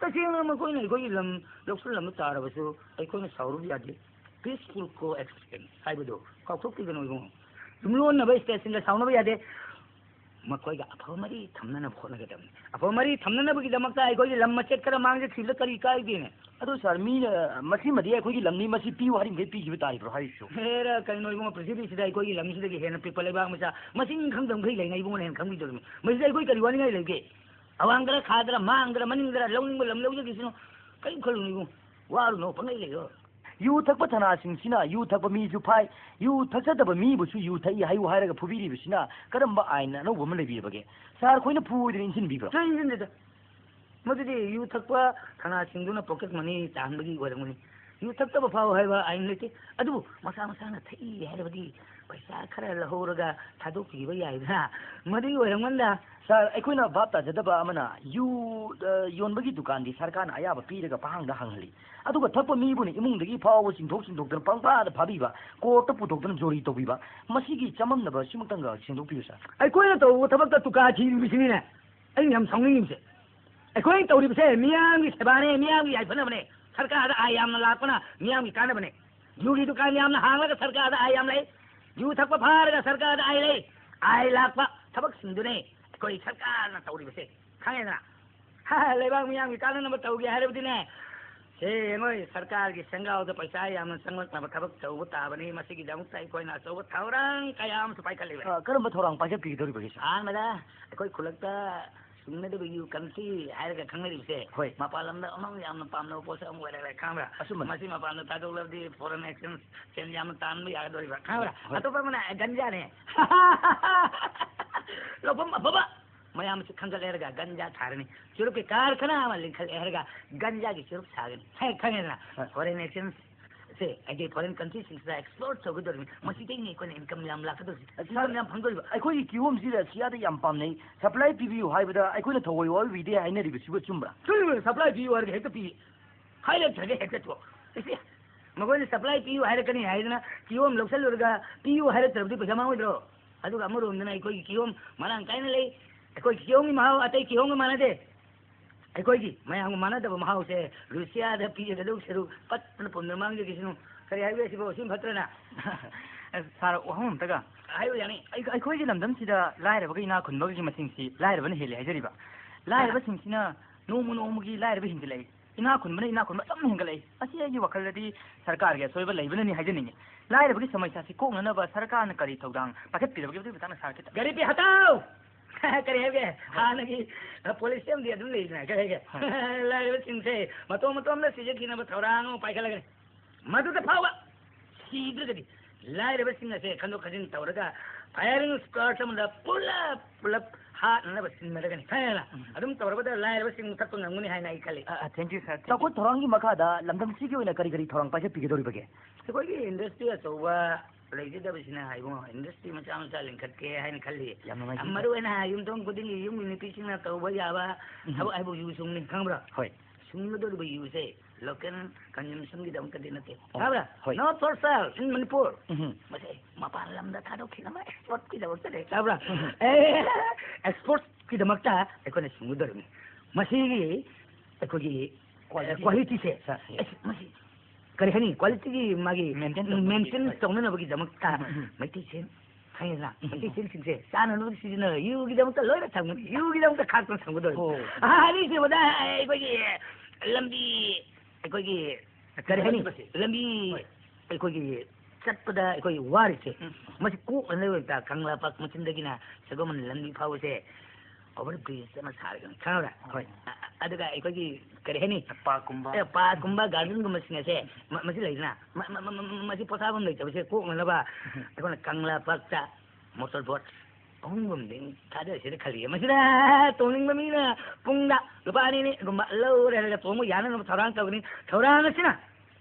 ꯇꯁꯦꯡꯅ ꯃꯈꯣꯏꯅ ꯑꯩꯈꯣꯏꯒꯤ ꯂꯝ ꯂꯧꯁꯤꯜꯂꯝꯕ ꯇꯥꯔꯕꯁꯨ ꯑꯩꯈꯣꯏꯅ ꯁꯥꯎꯔꯨꯕ ꯌꯥꯗꯦ꯫ Peaceful coexistence ꯍꯥꯏꯕꯗꯨ ꯀꯥꯎꯊꯣꯛꯄꯤꯒꯅꯨ ꯏꯕꯨꯡꯉꯣ꯫ ꯌꯨꯝꯂꯣꯟꯅꯕ ꯁ꯭ꯇꯦꯠꯁꯤꯡꯒ ꯁꯥꯎꯅꯕ ꯌꯥꯗꯦ꯫ ꯃꯈꯣꯏꯒ ꯑꯐꯕ ꯃꯔꯤ ꯊꯝꯅꯅꯕ ꯍꯣꯠꯅꯒꯗꯕꯅꯤ꯫ ꯑꯐꯕ ꯃꯔꯤ ꯊꯝꯅꯅꯕꯒꯤꯗꯃꯛꯇ ꯑꯩꯈꯣꯏꯒꯤ ꯂꯝ ꯃꯆꯦꯠ ꯈꯔ ꯃꯥꯡꯖꯈꯤꯕꯗ ꯀꯔꯤ ꯀꯥꯏꯒꯦꯅꯦ? ꯑꯗꯨ ꯁꯥꯔ, ꯃꯤꯅ, ꯃꯁꯤꯃꯗꯤ ꯑꯩꯈꯣꯏꯒꯤ ꯂꯝꯅꯤ, ꯃꯁꯤ ꯄꯤꯌꯨ ꯍꯥꯏꯔꯤꯃꯈꯩ ꯄꯤꯈꯤꯕ ꯇꯥꯔꯤꯕ꯭ꯔꯣ ꯍꯥꯏꯔꯤꯁꯤꯕꯨ? ꯍꯦꯔꯥ, ꯀꯩꯅꯣ ꯏꯕꯨꯡꯉꯣ, ꯄ꯭ꯔꯤꯊꯤꯕꯤꯁꯤꯗ ꯑꯩꯈꯣꯏꯒꯤ ꯂꯝꯁꯤꯗꯒꯤ ꯍꯦꯟꯅ ꯄꯤꯛꯄ ꯂꯩꯕꯥꯛ ꯃꯆꯥ ꯃꯁꯤꯡ ꯈꯪꯗꯕ ꯃꯈꯩ ꯂꯩꯅ ꯏꯕꯨꯡꯉꯣꯅ ꯍꯦꯟꯅ ꯈꯪꯕꯤꯗꯧꯔꯤꯃꯤ꯫ ꯃꯁꯤꯗ ꯑꯩꯈꯣꯏ ꯀꯔꯤ ꯋꯥꯅꯤꯡꯉꯥꯏ ꯂꯩꯒꯦ? ꯑꯋꯥꯡꯗꯔ ꯈꯥꯗꯔ ꯃꯥꯡꯗꯔ ꯃꯅꯤꯡꯗꯔ ꯂꯧꯅꯤꯡꯕ ꯂꯝ ꯂꯧꯖꯈꯤꯁꯅꯨ꯫ ꯀꯔꯤꯝ ꯈꯜꯂꯨꯅꯨ ꯏꯕꯨꯡꯉꯣ꯫ ꯋꯥꯔꯨꯅꯨ, ꯄꯪꯂꯩ ꯂꯩꯌꯣ꯫ ꯌꯨ ꯊꯛꯄ ꯊꯅꯥꯁꯤꯡꯁꯤꯅ ꯌꯨ ꯊꯛꯄ ꯃꯤꯁꯨ ꯐꯥꯏ, ꯌꯨ ꯊꯛꯆꯗꯕ ꯃꯤꯕꯨꯁꯨ ꯌꯨ ꯊꯛꯏ ꯍꯥꯏꯌꯨ ꯍꯥꯏꯔꯒ ꯐꯨꯕꯤꯔꯤꯕꯁꯤꯅ ꯀꯔꯝꯕ ꯑꯥꯏꯟ ꯑꯅꯧꯕ ꯑꯃ ꯂꯩꯕꯤꯔꯕꯒꯦ? ꯁꯥꯔ ꯈꯣꯏꯅ ꯐꯨ ꯑꯣꯏꯗꯅ ꯏꯟꯁꯤꯟꯕꯤꯕ꯭ꯔꯣ? ꯆꯦ, ꯏꯟꯁꯤꯟꯗꯦꯗ꯫ ꯃꯗꯨꯗꯤ ꯌꯨ ꯊꯛꯄ ꯊꯅꯥꯁꯤꯡꯗꯨꯅ ꯄꯣꯀꯦꯠ ꯃꯅꯤ ꯇꯥꯟꯕꯒꯤ ꯑꯣꯏꯔꯝꯒꯅꯤ꯫ ꯌꯨ ꯊꯛꯇꯕ ꯐꯥꯎ ꯍꯥꯏꯕ ꯑꯥꯏꯟ ꯂꯩꯇꯦ꯫ ꯑꯗꯨꯕꯨ ꯃꯁꯥ ꯃꯁꯥꯅ ꯊꯛꯏ ꯍꯥꯏꯔꯕꯗꯤ ꯄꯩꯁꯥ ꯈꯔ ꯂꯧꯍꯧꯔꯒ ꯊꯥꯗꯣꯛꯄꯤꯈꯤꯕ ꯌꯥꯏꯗꯅ꯫ ꯃꯗꯨꯒꯤ ꯑꯣꯏꯔꯝꯒꯅꯤꯗ꯫ ꯁꯥꯔ, ꯑꯩꯈꯣꯏꯅ ꯚꯥꯞ ꯇꯥꯖꯗꯕ ꯑꯃꯅ, ꯌꯨ, ꯑ, ꯌꯣꯟꯕꯒꯤ ꯗꯨꯀꯥꯟꯗꯤ ꯁꯔꯀꯥꯔꯅ ꯑꯌꯥꯕ ꯄꯤꯔꯒ ꯄꯍꯥꯡꯗ ꯍꯥꯡꯍꯜꯂꯤ, ꯑꯗꯨꯒ ꯊꯛꯄ ꯃꯤꯕꯨꯅ ꯏꯃꯨꯡꯗꯒꯤ ꯐꯥꯎꯕ ꯆꯤꯡꯊꯣꯛ ꯆꯤꯡꯊꯣꯛꯇꯅ ꯄꯪꯐꯥꯗ ꯐꯥꯕꯤꯕ, ꯀꯣꯔꯠꯇ ꯄꯨꯊꯣꯛꯇꯅ ꯖꯣꯔꯤ ꯇꯧꯕꯤꯕ, ꯃꯁꯤꯒꯤ ꯆꯃꯝꯅꯕ ꯁꯤꯃꯛꯇꯪꯒ ꯁꯦꯡꯗꯣꯛꯄꯤꯌꯨ, ꯁꯥꯔ꯫ ꯑꯩꯈꯣꯏꯅ ꯇꯧꯕ ꯊꯕꯛꯇ ꯇꯨꯀꯥ ꯊꯤꯔꯤꯕꯁꯤꯅꯤꯅꯦ ꯑꯩꯅ ꯌꯥꯝ ꯁꯥꯎꯅꯤꯡꯉꯤꯕꯁꯦ꯫ ꯑꯩꯈꯣꯏꯅ ꯇꯧꯔꯤꯕꯁꯦ ꯃꯤꯌꯥꯝꯒꯤ ꯁꯦꯕꯥꯅꯦ, ꯃꯤꯌꯥꯝꯒꯤ ꯌꯥꯏꯐꯅꯕꯅꯦ꯫ ꯁꯔꯀꯥꯔꯗ ꯑꯥꯏ ꯌꯥꯝꯅ ꯂꯥꯛꯄꯅ ꯃꯤꯌꯥꯝꯒꯤ ꯀꯥꯟꯅꯕꯅꯦ꯫ ꯌꯨꯒꯤ ꯗꯨꯀꯥꯟ ꯌꯥꯝꯅ ꯍꯥꯡꯂꯒ ꯁꯔꯀꯥꯔꯗ ꯑꯥꯏ ꯌꯥꯝ ꯂꯩ꯫ ꯌꯨ ꯊꯛꯄ ꯐꯥꯔꯒ ꯁꯔꯀꯥꯔꯗ ꯑꯥꯏ ꯂꯩ꯫ ꯑꯥꯏ ꯂꯥꯛꯄ ꯊꯕꯛꯁꯤꯡꯗꯨꯅꯦ ꯑꯩꯈꯣꯏ ꯁꯔꯀꯥꯔꯅ ꯇꯧꯔꯤꯕꯁꯦ꯫ ꯈꯪꯉꯦꯗꯅ? ꯍꯥ, ꯂꯩꯕꯥꯛ ꯃꯤꯌꯥꯝꯒꯤ ꯀꯥꯟꯅꯅꯕ ꯇꯧꯒꯦ ꯍꯥꯏꯔꯕꯗꯤꯅꯦ, ꯁꯦ ꯌꯦꯡꯉꯣꯏ, ꯁꯔꯀꯥꯔꯒꯤ ꯁꯦꯡꯒꯥꯎꯗ ꯄꯩꯁꯥ ꯌꯥꯝꯅ ꯆꯪꯂꯛꯅꯕ ꯊꯕꯛ ꯇꯧꯕ ꯇꯥꯕꯅꯤ꯫ ꯃꯁꯤꯒꯤꯗꯃꯛꯇ ꯑꯩꯈꯣꯏꯅ ꯑꯆꯧꯕ ꯊꯧꯔꯥꯡ ꯀꯌꯥ ꯑꯃꯁꯨ ꯄꯥꯏꯈꯠꯂꯤꯕꯅꯤ꯫ ꯑ, ꯀꯔꯝꯕ ꯊꯧꯔꯥꯡ ꯄꯥꯏꯈꯠꯄꯤꯒꯗꯧꯔꯤꯕꯒꯦ, ꯁꯥꯔ? ꯑꯍꯥꯟꯕꯗ ꯑꯩꯈꯣꯏ ꯈꯨꯜꯂꯛꯇ ꯁꯤꯡꯅꯗꯕ ꯌꯨ ꯀꯟꯇ꯭ꯔꯤ ꯍꯥꯏꯔꯒ ꯈꯪꯅꯔꯤꯕꯁꯦ, ꯍꯣꯏ꯫ ꯃꯄꯥꯟ ꯂꯝꯗ ꯑꯃꯨꯛ ꯌꯥꯝꯅ ꯄꯥꯝꯅꯕ ꯄꯣꯠꯁꯛ ꯑꯃ ꯑꯣꯏꯔꯛꯂꯦ, ꯈꯪꯕ꯭ꯔꯥ? ꯑꯆꯨꯝꯕꯅꯤ꯫ ꯃꯁꯤ ꯃꯄꯥꯟꯗ ꯊꯥꯗꯣꯛꯂꯕꯗꯤ ꯐꯣꯔꯦꯟ ꯑꯦꯛꯁꯆꯦꯟꯖ ꯁꯦꯟ ꯌꯥꯝꯅ ꯇꯥꯟꯕ ꯌꯥꯒꯗꯧꯔꯤꯕ꯭ꯔꯥ, ꯈꯪꯕ꯭ꯔꯥ? ꯍꯣꯏ꯫ ꯑꯇꯣꯞꯄ ꯑꯃꯅ ꯒꯟꯖꯥꯅꯦ꯫ ꯂꯧꯐꯝ ꯑꯐꯕ ꯃꯌꯥꯝꯁꯤ ꯈꯟꯒꯠꯂꯦ ꯍꯥꯏꯔꯒ ꯒꯟꯖꯥ ꯊꯥꯔꯅꯤ꯫ ꯆꯨꯔꯨꯞꯀꯤ ꯀꯥꯔꯈꯥꯅ ꯑꯃ ꯂꯤꯡꯈꯠꯂꯦ ꯍꯥꯏꯔꯒ ꯒꯟꯖꯥꯒꯤ ꯆꯨꯔꯨꯞ ꯁꯥꯒꯅꯤ꯫ ꯍꯦ, ꯈꯪꯉꯦꯗꯅ? ꯍꯣꯏ꯫ ꯐꯣꯔꯦꯟ ꯑꯦꯛꯁꯆꯦꯟꯖ ꯁꯦ ꯑꯩꯒꯤ ꯐꯣꯔꯦꯟ ꯀꯟꯇ꯭ꯔꯤꯁꯤꯡꯁꯤꯗ ꯑꯦꯛꯁꯄꯣꯔꯠ ꯇꯧꯒꯗꯧꯔꯤꯕꯅꯤ꯫ ꯃꯁꯤꯗꯩꯅꯦ ꯑꯩꯈꯣꯏꯅ ꯏꯟꯀꯝ ꯌꯥꯝ ꯂꯥꯛꯀꯗꯧꯔꯤꯁꯦ꯫ ꯑ, ꯁꯥꯔ, ꯏꯟꯀꯝ ꯌꯥꯝ ꯐꯪꯗꯧꯔꯤꯕ꯫ ꯑꯩꯈꯣꯏꯒꯤ ꯀꯤꯍꯣꯝꯁꯤ ꯔꯁꯤꯌꯥꯗ ꯌꯥꯝ ꯄꯥꯝꯅꯩ, ꯁꯄ꯭ꯂꯥꯏ ꯄꯤꯕꯤꯌꯨ ꯍꯥꯏꯕꯗ ꯑꯩꯈꯣꯏꯅ ꯊꯧꯑꯣꯏ ꯋꯥꯕꯤꯗꯦ ꯍꯥꯏꯅꯔꯤꯕꯁꯤꯕꯨ ꯆꯨꯝꯕ꯭ꯔꯥ? ꯆꯨꯝꯃꯤ, ꯁꯄ꯭ꯂꯥꯏ ꯄꯤꯌꯨ ꯍꯥꯏꯔꯒ ꯍꯦꯛꯇ ꯄꯤ, ꯍꯥꯏꯔꯛꯇ꯭ꯔꯒ ꯍꯦꯛꯇ ꯇꯣꯛ꯫ ꯏꯁꯦ, ꯃꯈꯣꯏꯅ ꯁꯄ꯭ꯂꯥꯏ ꯄꯤꯌꯨ ꯍꯥꯏꯔꯛꯀꯅꯤ ꯍꯥꯏꯗꯅ ꯀꯤꯍꯣꯝ ꯂꯧꯁꯜꯂꯨꯔꯒ ꯄꯤꯌꯨ ꯍꯥꯏꯔꯛꯇ꯭ꯔꯕꯗꯤ ꯄꯩꯁꯥ ꯃꯥꯡꯉꯣꯏꯗ꯭ꯔꯣ? ꯑꯗꯨꯒ ꯑꯃꯔꯣꯝꯗꯅ ꯑꯩꯈꯣꯏꯒꯤ ꯀꯤꯍꯣꯝ ꯃꯔꯥꯡ ꯀꯥꯏꯅ ꯂꯩ꯫ ꯑꯩꯈꯣꯏ ꯀꯤꯍꯣꯝꯒꯤ ꯃꯍꯥꯎ ꯑꯇꯩ ꯀꯤꯍꯣꯝꯒ ꯃꯥꯟꯅꯗꯦ꯫ ꯑꯩꯈꯣꯏꯒꯤ ꯃꯌꯥꯝꯒ ꯃꯥꯟꯅꯗꯕ ꯃꯍꯥꯎꯁꯦ ꯔꯨꯁꯤꯌꯥꯗ ꯄꯤꯒꯗꯧ ꯁꯔꯨꯛ ꯄꯠꯇꯅ ꯄꯨꯝꯗꯅ ꯃꯥꯡꯖꯈꯤꯁꯅꯨ꯫ ꯀꯔꯤ ꯍꯥꯏꯕ ꯁꯤꯕꯣ? ꯁꯤ ꯐꯠꯇ꯭ꯔꯅ? ꯁꯥꯔ, ꯋꯥꯍꯪ ꯑꯝꯇꯒ꯫ ꯍꯥꯏꯌꯨ, ꯌꯥꯅꯤ꯫ ꯑꯩ-, ꯑꯩꯈꯣꯏꯒꯤ ꯂꯝꯗꯝꯁꯤꯗ ꯂꯥꯏꯔꯕꯒ ꯏꯅꯥꯛ ꯈꯨꯟꯕꯒꯤ ꯃꯁꯤꯡꯁꯤ ꯂꯥꯏꯔꯕꯅ ꯍꯦꯜꯂꯤ ꯍꯥꯏꯖꯔꯤꯕ꯫ ꯂꯥꯏꯔꯕꯁꯤꯡꯁꯤꯅ ꯅꯣꯡꯃ ꯅꯣꯡꯃꯒꯤ ꯂꯥꯏꯔꯕ ꯍꯦꯟꯖꯤꯜꯂꯛꯏ꯫ ꯏꯅꯥꯛ ꯈꯨꯟꯕꯅ ꯏꯅꯥꯛ ꯈꯨꯟꯕ ꯇꯞꯅ ꯍꯦꯟꯒꯠꯂꯛꯏ꯫ ꯑꯁꯤ ꯑꯩꯒꯤ ꯋꯥꯈꯜꯗꯗꯤ ꯁꯔꯀꯥꯔꯒꯤ ꯑꯁꯣꯏꯕ ꯂꯩꯕꯅꯅꯤ ꯍꯥꯏꯖꯅꯤꯡꯉꯤ꯫ ꯂꯥꯏꯔꯕꯒꯤ ꯁꯃꯁ꯭ꯌꯥꯁꯤ ꯀꯣꯛꯅꯅꯕ ꯁꯔꯀꯥꯔꯅ ꯀꯔꯤ ꯊꯧꯗꯥꯡ ꯄꯥꯏꯈꯠꯄꯤꯔꯕꯒꯦ? ꯑꯗꯨꯒꯤ ꯃꯇꯥꯡꯗ ꯁꯥꯔ ꯈꯤꯇꯪ꯫ ꯒꯥꯔꯤ ꯄꯤ ꯍꯇꯥꯎ! ꯀꯔꯤ ꯍꯥꯏꯕꯒꯦ? ꯍꯥꯟꯅꯒꯤ ꯄꯣꯂꯤꯁꯤ ꯑꯃꯗꯤ ꯑꯗꯨꯝ ꯂꯩꯗꯅ, ꯀꯔꯤ ꯍꯥꯏꯒꯦ? ꯍꯣꯏ꯫ ꯂꯥꯏꯔꯕꯁꯤꯡꯁꯦ ꯃꯇꯣꯝ ꯃꯇꯣꯝꯗ ꯆꯤꯖꯈꯤꯅꯕ ꯊꯧꯔꯥꯡ ꯑꯃ ꯄꯥꯏꯈꯠꯂꯒꯅꯤ꯫ ꯃꯗꯨꯗ ꯐꯥꯎꯕ ꯁꯤꯗ꯭ꯔꯒꯗꯤ ꯂꯥꯏꯔꯕꯁꯤꯡ ꯑꯁꯦ ꯈꯟꯗꯣꯛ ꯈꯟꯖꯤꯟ ꯇꯧꯔꯒ Firing squad ꯑꯃꯗ ꯄꯨꯂꯞ ꯄꯨꯂꯞ ꯍꯥꯠꯅꯅꯕ ꯁꯤꯟꯅꯔꯒꯅꯤ꯫ ꯈꯪꯉꯦꯅ? ꯎꯝ꯫ ꯑꯗꯨꯝ ꯇꯧꯔꯕꯗ ꯂꯥꯏꯔꯕꯁꯤꯡ ꯃꯨꯊꯠꯄ ꯉꯝꯒꯅꯤ ꯍꯥꯏꯅ ꯑꯩ ꯈꯜꯂꯤ꯫ ꯑ, ꯑ, thank you, sir. Thank you. ꯆꯥꯎꯈꯠ ꯊꯧꯔꯥꯡꯒꯤ ꯃꯈꯥꯗ ꯂꯝꯗꯝꯁꯤꯒꯤ ꯑꯣꯏꯅ ꯀꯔꯤ ꯀꯔꯤ ꯊꯧꯔꯥꯡ ꯄꯥꯏꯈꯠꯄꯤꯒꯗꯧꯔꯤꯕꯒꯦ? ꯑꯩꯈꯣꯏꯒꯤ industry ꯑꯆꯧꯕ ꯂꯩꯖꯗꯕꯁꯤꯅ, ꯏꯕꯨꯡꯉꯣ, industry ꯃꯆꯥ ꯃꯆꯥ ꯂꯤꯡꯈꯠꯀꯦ ꯍꯥꯏꯅ ꯈꯜꯂꯤ꯫ ꯌꯥꯝ ꯅꯨꯡꯉꯥꯏꯖꯩ, ꯌꯥꯝ sir. ꯃꯔꯨ ꯑꯣꯏꯅ ꯌꯨꯝꯊꯣꯡ ꯈꯨꯗꯤꯡꯒꯤ ꯌꯨꯝꯒꯤ ꯅꯨꯄꯤꯁꯤꯡꯅ ꯇꯧꯕ ꯌꯥꯕ ꯎꯝ꯫ ꯊꯕꯛ ꯍꯥꯏꯕꯨ ꯌꯨ ꯁꯨꯡꯅꯤ, ꯈꯪꯕ꯭ꯔꯥ? ꯍꯣꯏ꯫ ꯁꯨꯡꯒꯗꯧꯔꯤꯕ ꯌꯨꯁꯦ local consumptionꯒꯤꯗꯃꯛꯇꯗꯤ ꯅꯠꯇꯦ꯫ ꯑꯣ, ꯇꯥꯕ꯭ꯔꯥ? ꯍꯣꯏ꯫ Not for sale in Manipur. ꯎꯝ꯫ ꯃꯁꯦ ꯃꯄꯥꯟ ꯂꯝꯗ ꯊꯥꯗꯣꯛꯈꯤꯅꯕ exportꯀꯤꯗꯃꯛꯇꯅꯦ꯫ ꯇꯥꯕ꯭ꯔꯥ? ꯎꯝ꯫ ꯑꯦ, exportꯀꯤꯗꯃꯛꯇ ꯑꯩꯈꯣꯏꯅ ꯁꯨꯡꯒꯗꯧꯔꯤꯕꯅꯤ꯫ ꯃꯁꯤꯒꯤ ꯑꯩꯈꯣꯏꯒꯤ, quality. Qualityꯁꯦ, sir, yes. ꯑꯦꯁ, ꯃꯁꯤ ꯀꯔꯤ ꯍꯥꯏꯅꯤ? Qualityꯒꯤ ꯃꯥꯒꯤ maintain ꯇꯧꯅꯕꯒꯤ, maintain ꯍꯣꯏ. ꯇꯧꯅꯅꯕꯒꯤꯗꯃꯛꯇ ꯎꯝ, ꯎꯝ, ꯎꯝ꯫ ꯃꯩꯇꯩꯁꯦ ꯈꯪꯉꯦꯗꯅ? ꯎꯝ, ꯎꯝ. ꯃꯩꯇꯩ ꯆꯦꯡꯁꯤꯡꯁꯦ ꯆꯥꯅꯅꯕꯒꯤ ꯁꯤꯖꯤꯟꯅꯔ ꯌꯨꯒꯤꯗꯃꯛꯇ ꯂꯣꯏꯅ ꯊꯝꯒꯅꯤ꯫ ꯌꯨꯒꯤꯗꯃꯛꯇ ꯈꯥꯛꯇꯅ ꯊꯝꯒꯗꯧꯔꯤꯕꯅꯤ꯫ ꯑꯣ꯫ ꯑꯍꯥꯟꯕꯒꯤꯁꯤꯗ ꯑꯩꯈꯣꯏꯒꯤ ꯂꯝꯕꯤ, ꯑꯩꯈꯣꯏꯒꯤ ꯀꯔꯤ ꯍꯥꯏꯅꯤ? ꯂꯝꯕꯤ ꯂꯝꯕꯤ ꯍꯣꯏ꯫ ꯑꯩꯈꯣꯏꯒꯤ ꯆꯠꯄꯗ ꯑꯩꯈꯣꯏ ꯋꯥꯔꯤꯁꯦ, ꯎꯝ꯫ ꯃꯁꯤ ꯀꯣꯛꯅꯅꯕꯒꯤꯗꯃꯛꯇ ꯀꯪꯂꯥ ꯄꯥꯛ ꯃꯆꯤꯟꯗꯒꯤꯅ ꯁꯒꯣꯜꯕꯟ ꯂꯝꯕꯤ ꯐꯥꯎꯕꯁꯦ over bridge ꯑꯃ ꯁꯥꯔꯒꯅꯤ, ꯈꯪꯉꯕ꯭ꯔꯥ? ꯍꯣꯏ꯫ ꯑ-, ꯑ-, ꯑꯗꯨꯒ ꯑꯩꯈꯣꯏꯒꯤ ꯀꯔꯤ ꯍꯥꯏꯅꯤ? Parkꯀꯨꯝꯕ꯫ ꯑꯦ, parkꯀꯨꯝꯕ, gardenꯒꯨꯝꯕꯁꯤꯡ ꯑꯁꯦ ꯃ-, ꯃꯁꯤ ꯂꯩꯗꯅ, ꯃ-, ꯃ-, ꯃ-, ꯃ-, ꯃꯁꯤ ꯄꯣꯊꯥꯐꯝ ꯂꯩꯇꯕꯁꯦ ꯀꯣꯛꯅꯅꯕ ꯎꯝ꯫ ꯑꯩꯈꯣꯏꯅ ꯀꯪꯂꯥ ꯄꯥꯛꯇ motor boat ꯑꯍꯨꯝꯒꯨꯝꯗꯤ ꯊꯥꯗꯔꯁꯤꯔ ꯈꯜꯂꯤꯌꯦ꯫ ꯃꯁꯤꯗ ꯇꯣꯡꯅꯤꯡꯕ ꯃꯤꯅ ꯄꯨꯡꯗ ꯂꯨꯄꯥ ꯑꯅꯤ ꯑꯅꯤꯒꯨꯝꯕ ꯂꯧꯔꯦ ꯍꯥꯏꯔꯒ ꯇꯣꯡꯕ ꯌꯥꯅꯅꯕ ꯊꯧꯔꯥꯡ ꯇꯧꯒꯅꯤ꯫ ꯊꯧꯔꯥꯡ ꯑꯁꯤꯅ